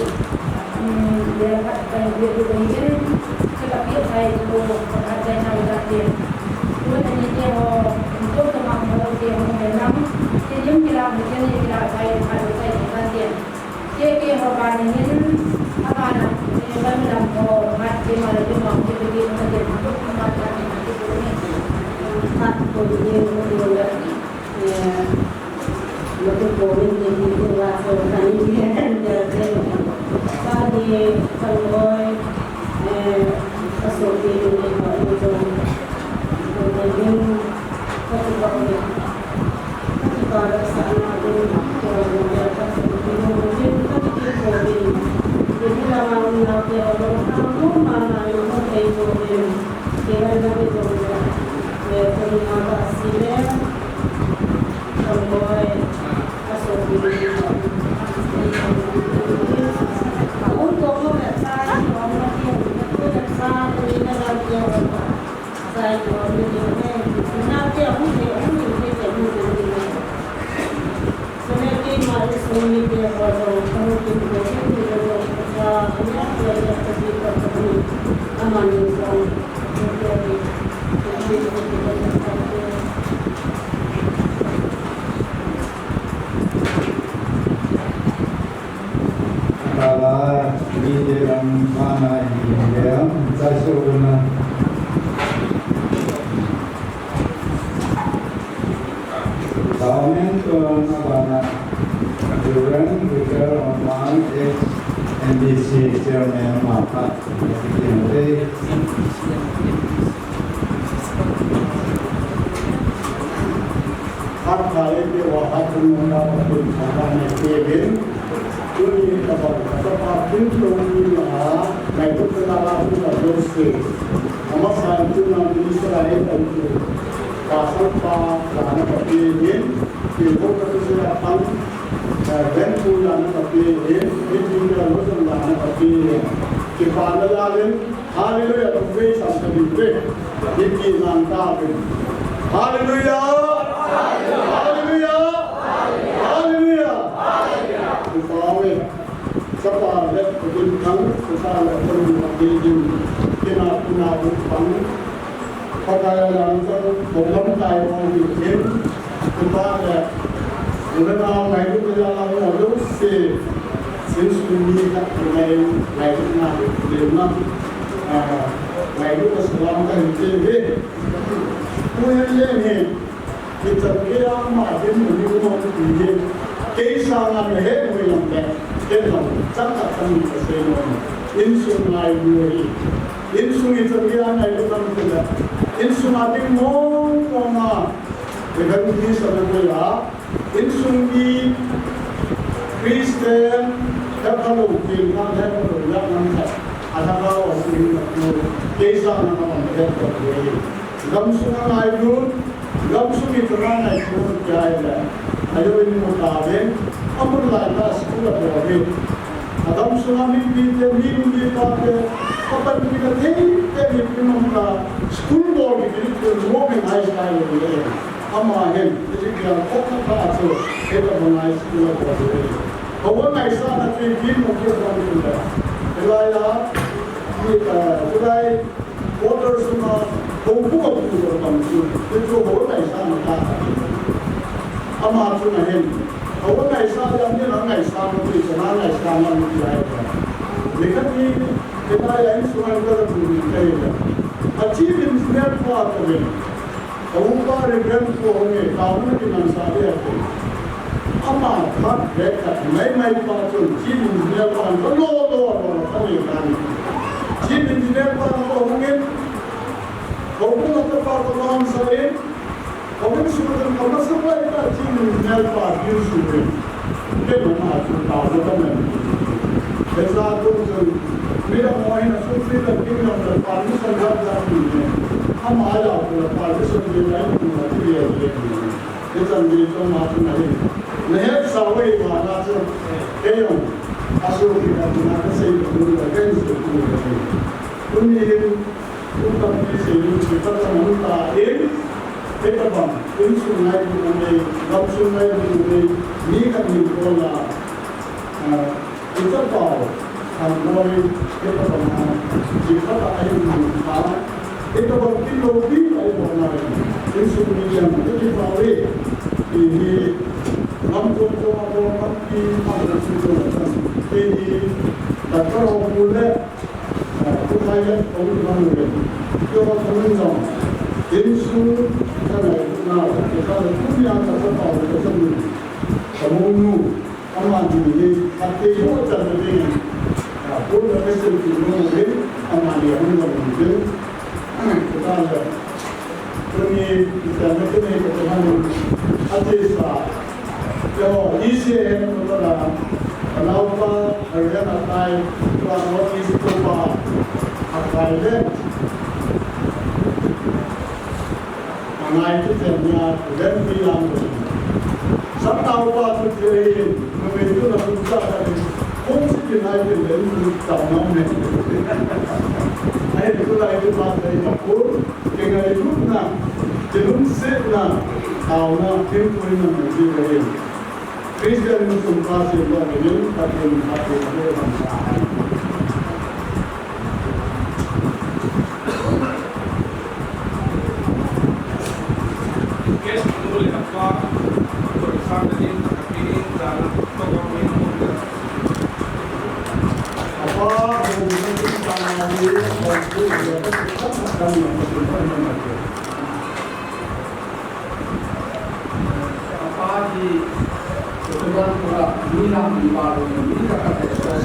um, le Pathen ve ve in, hiche kipah thei ho, Pathen na ve ve in. Tuni anike ho, um, to to ma ma lo te ho, me nam, te lim kila, me te ni kila, sai, sai, sai, sai, sai. Kei, kei ho bana hin, abana, eh, Kala, ni de lam mana hi de lam, sa so na. Government to na bana, Reverend Victor Omang, ex N B C Chairman, Mapa. Hat kale ke wa hat kum na pa kum sa ka na ke bin. Tuni ka ba ka pa kin to ni na ngai to ka la ku ka do se. Ama sa tu na ni sa la e ta tu. Ka sa pa la na ka ke bin. Ke ko ka se la pan. Ven tu la na ka ke bin. Ni ni ka lo sa la na ka ke bin. Ke pa na la le. Hallelujah, to praise and to be praised. Hiti nang ta pin. Hallelujah! Hallelujah! Hallelujah! Hallelujah! Sapa le pin thang, sapa le pin thang, kina kuna pang. Pakai lang sa, ko lam tai ong ni. Tupa le, unana ngailut na lang mo lo se, sin sumi ka ngailut, ngailut na le na, ah, ngailut ka salam ka hinte ve. Ku hen le ni, ki chang ke ama din ni mo ti ye. Ke sa na me he mo yang le, ke lang, chang ka chang ka se mo. Insung ngailut hi. Insung i chang ke ngailut na mo ti le. Insung a ding mo mo na. Evangelist ana koi a, insung mi Christian, hepha lou, kin na hepha lou, ya nam sa, ana ka wa sing na ku, keisa na ka ma hepha lou. Gamsung a ngailut, gamsung i chang a ngailut, kya ila, ayo in mo ta ve, amun lai ta school a bo ve. Agamsung a mipi te, mi, mipa te, kapan pi na te, te mipi nom ta, school bol kipi te, mo me ngai sai lo le. Ama hin, iti kya ko na pa chu, e ta mo ngai school a bol le. Awa ngaisana chu ipi mo kibang tu le. Elai a, ni, eh, July, Quarter sunga, houbung a pu jong bang chu, hichu ho ngaisana ta. Ama chu ahin, ho ngaisa jong ni la ngaisana ti, chana ngaisana ni ti lai. Nikhat ni, hitia insung a ka la pu ni ka hi la. A chief engineer pa ka ve. Ka upa Reverend Pu Hong e, ka hung kinang sa le ate. Ama khat bek khat mai mai pa chun, chief engineer pa ka lo lo lo ka le ka ni. Chief engineer pa ka hung in, ka hung ka pa ka hung sa in, ka hung su ka ka masa pa ka chief engineer pa bil su in. Ke ma ma chu ka lo ka men. Ke sa tu chun, mi da mo in a su fi ka king na ka pa ni sa ga ga ni. Ama ya ko pa ni sa ni la ni ma ti ye ye. Hichan gei chom a chun ahi. Nahet sa uva na chu, kei jong, asopi khat in kasei bang uva, kahin sei uva. Tuni hin, tutampi seiyin, kei khat aman ta in, kei tabang, insung ngailut anei, gamsung ngailut anei, mi kahin bol a, ah, Hitabang, Thangvoi, hitabang a, jikhat a ahin mun a, hitabang kin loupi a ibol na, insung mi jam, hiti pau e, hihi, lam chom chom a bol, lampi, a bol chu chom chom, hihi, Doctor Hongpu le, Ai, kong kong le. Kio kong jong. Insu, ka nai na, ka ka le, kum ya ka ka pa le ka sa ni. Ka mo nu, ama ni ni, ka te yo ta le ni. Ka ko na ka se ki mo le, ama ni mo mo le. Ka ka le. Tuni, kita na tuni ka tuni. Ati sa. Yo, isi e, no, no, no. Anaopa, Ariana Kai, pa, no, isi pa. Akai le. Angai tu tenya, len pi lang. Sa anaopa tu teri, no, me tu na tu sa ka ni. Kung si kinai ke len tu tam na me. Ai, tu lai tu pa, ai, pa, kung. Kingailutna, kilungsetna, taona, thilpuina, Christian insung pa semdoh dingin, Pathen, Pathen, Pathen, Pathen. Apa hi, kebetulan pula mina mi baru ni, mi kakak ekor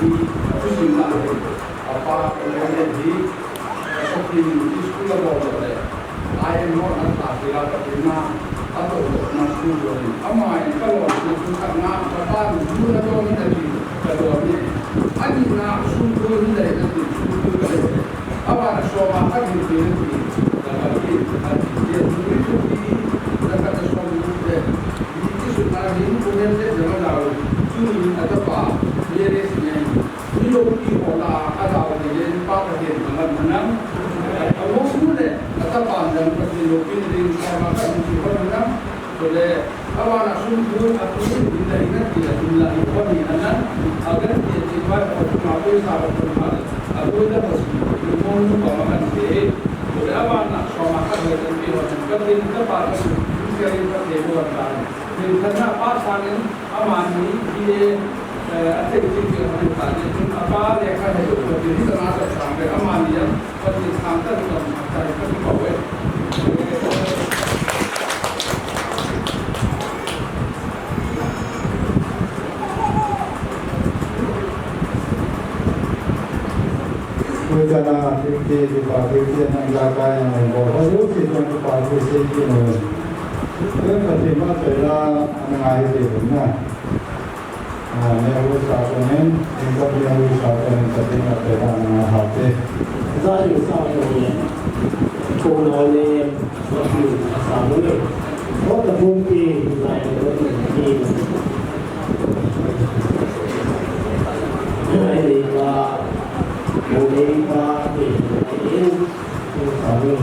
ni, tu sini lah. Apa, kemudian di, seperti itu sekolah baru le. Ai mo na ta kira ka tina, ato na su jo ni. Ama in ka lo su su ka na, ka pa ni su na jo ni na ji, ka jo ni. Ani na su jo ni na na ji, su jo ka le. Aba na so ma ka ji ji ni, na ka ji, ka ji ji ni ji, na ka na so ni ji. Ni ji su na ni ku ne le de ma da. Su ni na ta pa, ye re si ne. Ni lo ki ho la, a da ni le, pa ka ji na ma na. A mo su le. Atapa jong Pathen loupina ding sama ka hung kipan hinam. Chule, aban a sum bu a tu in, in la in a ti la, in la in pan hinam. Agan ti ti pa ko ma ko sa ko ma. A ko da ko si, ko mo mo pa ma kan ti. Chule, aban a sama ka hoi kan ti ho, Pathen ka pa ka su, ka in ka te ko ta. Min kan na pa sa in, Amani, B A, eh, a thei thei thei a hung ta ni, a pa le ka he lo, ka ti ni ka na ta sang le, amani a, ka ti sang ta ni ka ta ni ka ti pa we. Koi ka na, ti, ti, ti pa, ti, ti, na, la ka, ya, mo, ho, yo, ti, ti, ti pa, ti, ti, ti, mo. Koi ka ti ma, ti, la, na, ngai, ti, na. Ah, Mary Sakonen, Doctor Mary Sakonen, Pathen a pehna hate. Zai Sakonen, Kona ne, Sakonen, Kota Bumpi, Zai Sakonen. Zai Sakonen, Zai Sakonen.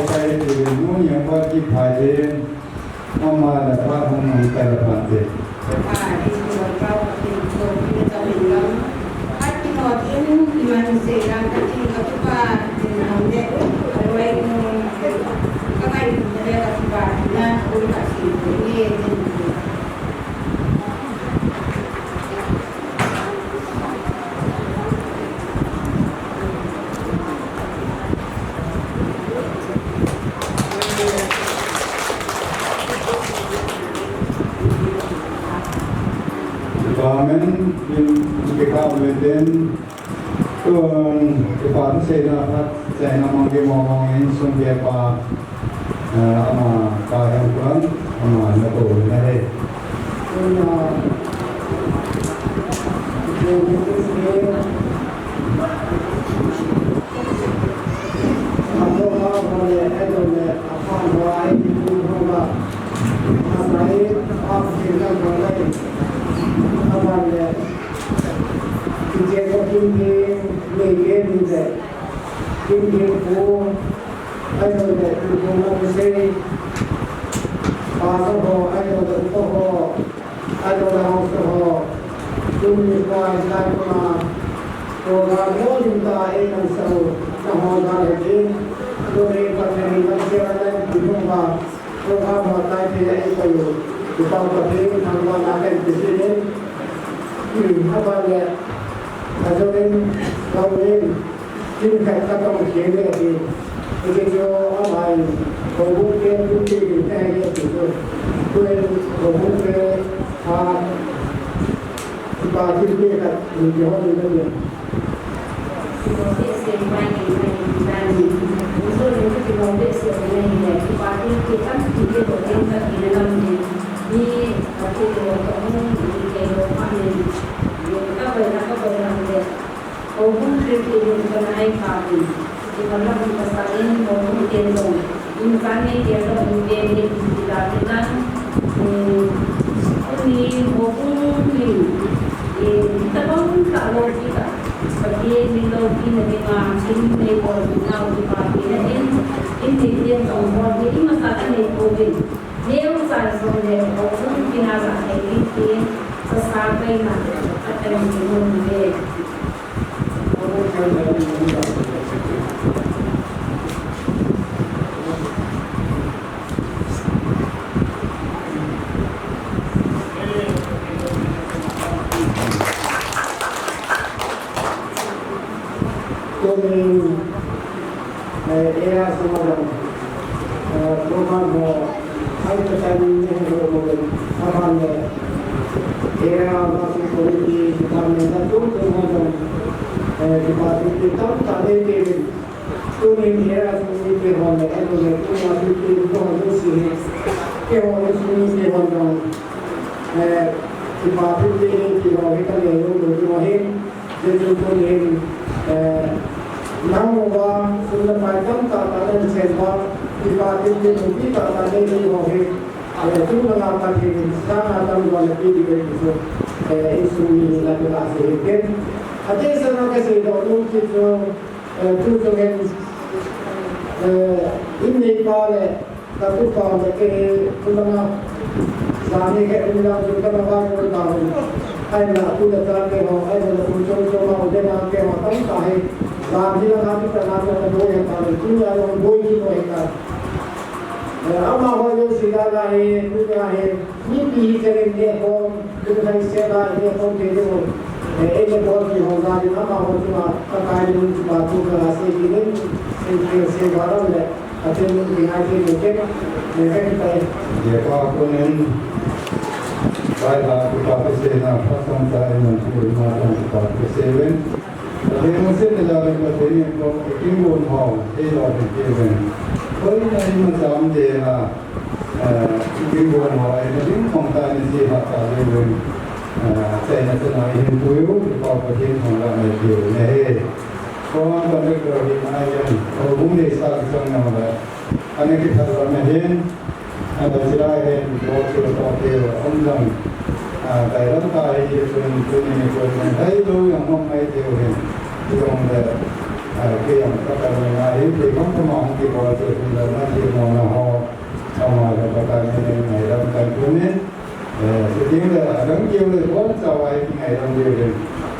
Pai ti ve nu ni ang pa ki phai te. Ama la pa hong mang ta la pa te. Amen. Kin, kin kikah umitin. Tun, kipa thu seina phat, seina mang ki mong mong in sum ke pa, eh, ama pa hiam kuan, ama na ko na he. Tun, ah, Pastor ho, ahilou le upa ho, ahilou le haosa ho, tuni pa hilai a, program ho lim ta e kan sau, na ho da le din, tuni pa tuni kan se ra le, tuni pa, program ho tai te e ko yo, tu pa pa pe, thang wa na kan te se le, hmm, ha ba le, ka jo len, ka len, Tin khat ka tong khen le ati. Ati chu amai, houbung te tin ti tin te hai le ati chu. Tun houbung te, a, pa tin te khat ni ke ho ni le. Houbung thilpeh ding kana hai kha in, i phatna hun pasal in houbung ten jong, in kan nei tel jong in pen ding in ti ta ti tan, um, tuni houbung in, eh, tabang tah loupi tah, Pathen min loupina dinga, in nei bol nau kipa pina in, in nei tel jong bol ding, i masa ka nei pouvin, neocha jong le houbung pina ja thei ding tin, sasa kaina, ka tem ding un ve. Tunin, eh, eia sunga jong, eh, program ho, ahi katan nehe ho mo, aban le, eia worship committee department a tum tum ho jong, eh, department tamtah nei teuvin, tunin eia sunga mite ho le, ahilou le, tunia mite ho jouse hi, keiho insung mite ho jong, eh, department te hi, ti ho hi kanei lou lou ding ahi. Hichun tunin, eh, nangho a, sum le pai tamtah tah nahin sem uva, kipa tin tin, nungpi tah tah nei ding ho hi, eh, tun langa Pathen in sang a tam lou napeh ding ahi ti chu, eh, insung mi hina toh kasei ahi. Atahsan a kasei doh nom kit chu, eh, tu chungin, eh, in neipa le, Ka tupa le kei hi, tun langa, jan hi kei um lang chun kana vaihom tauvin. Ahinla, tu le cha keiho, ahinla, um chom chom a, u le nao keiho, tamtah hi, jan hi langa, tu le nao keiho, boi ahitai, tunia jong boi kit u ahitai. Eh, amaho jouse dan a hi, tunia hi, mipi hi chengin neh khom, tu hai se la, neh khom kei diu, eh, eina bol kit ho dan in, amaho chunga, Pakai min in kipa thu kasei kit in, sei kit, sei varam le, Pathen min in kingai thei kit in, eh, ka kipa e. Kipa kunin, pai ha kipa kiseina, phat chomcha in nang thu ima tah kipa kisei uvin. Pathen lungset le jal in Pathen in ko, i kin gon ho, ei lo hi kiuvin. Koi na in ma cham de na, eh, i kin gon ho, ei na ding khong ta ni si ha ta de uvin. Eh, chaina chana i hin pui u, i Pau Pathen thangvahna nei peh u ahi. Program conductor hi nai jeng, houbung deisah kichang nau le. Ana kiphat lam ahin, ana chilai hin, bol chil toh kil, um jong, ah, kai lam ka hi, tun, tuni nikho, tun, hai lo jong mong mai tiu hin, ti jong le, Kei jong Pakai min a hin thei kham kham a hung kibol cheh uvin lang, na themmo na ho, ama le Pakai min in ngaidam kan pum in, eh, chuteng le adang keu le boncha uva i kingaidam diu vin,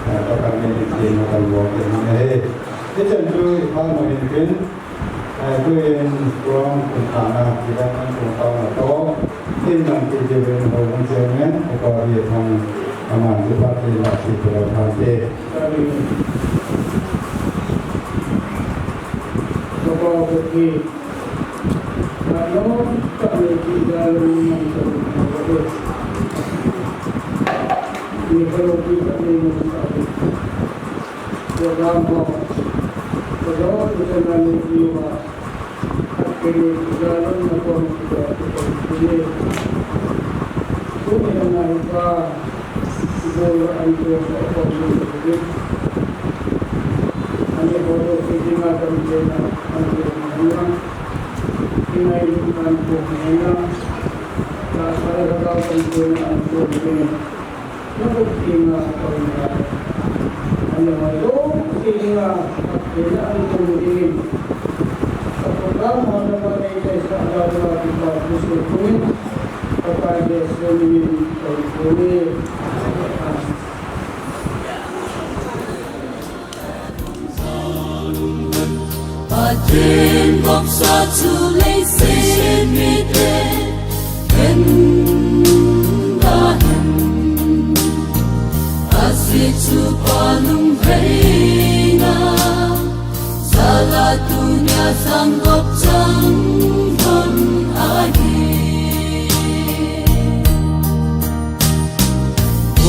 eh, Pakai min in themmo kan bol kit in ahi. Hichan chu i phat nom in tin, eh, tuin program kum khat na kidang kan kum khat na toh, tin nang ti diu vin houbung chairman, Upa Bithang, aman chu phat in la ti tu la phat te. Pathen voksa chu leiset mite hen da hen. Ajeh chu Pa lunglhaina jal a tunia sang gop chang lhon ahi. O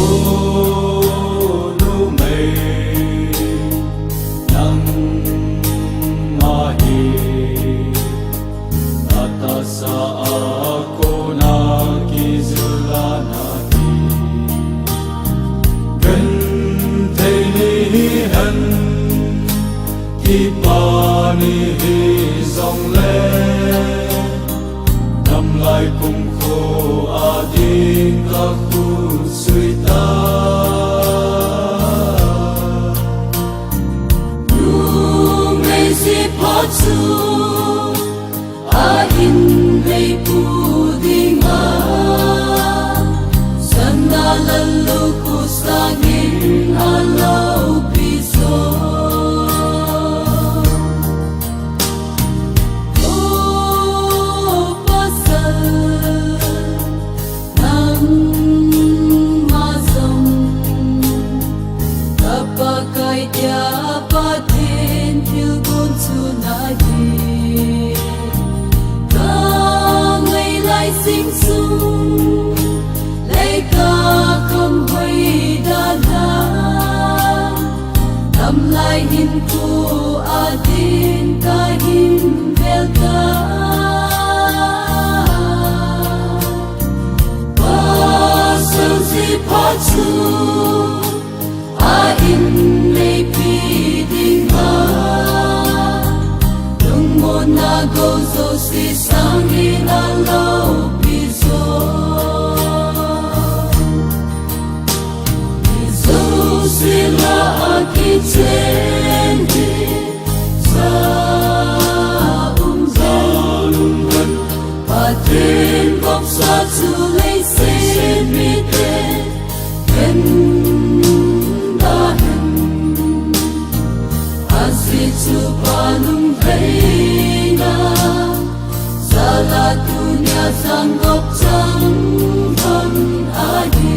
numei, nangma hi natahsa a kona kijil a nahi. Genthei ni hihen, kipa ni hijongle, damlai kumkho a ding kakhut sui ta. Numei jipha chu a in leipu dinga, sana lallu khu sangin aloupi jo. O pasal, nangma jong ka Pakai tia Pathen thilgon chu nahi. Ka ngai lai jing sung, leikah kham hoida la, damlai hinkho a ding kahin vel ta. Pasal jipha chu a in leipi dinga, lungmonna gou jouse sangin aloupi jo. Jouse lah a kichen hi ja um ven. Pathen voksa chu leiset mite hen da hen. Ajeh chu Pa lunglhaina jal a tunia sang gop chang lhon ahi.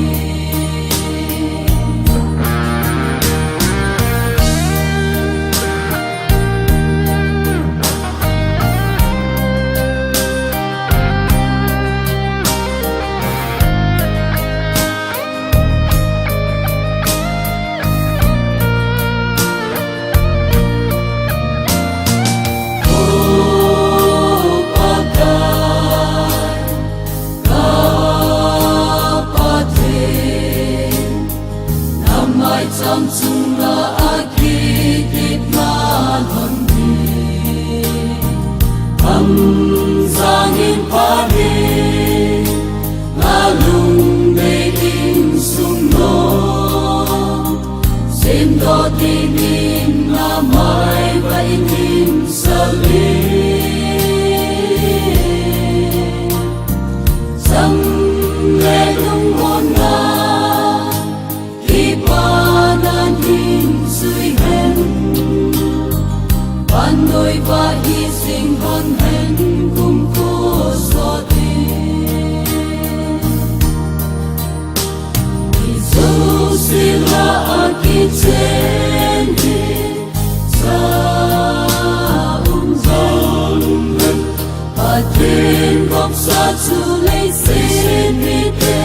Sa chu leiset mite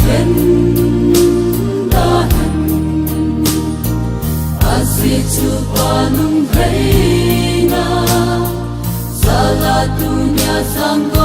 ven da hen. Ajeh chu Pa lunglhaina jal a tunia sang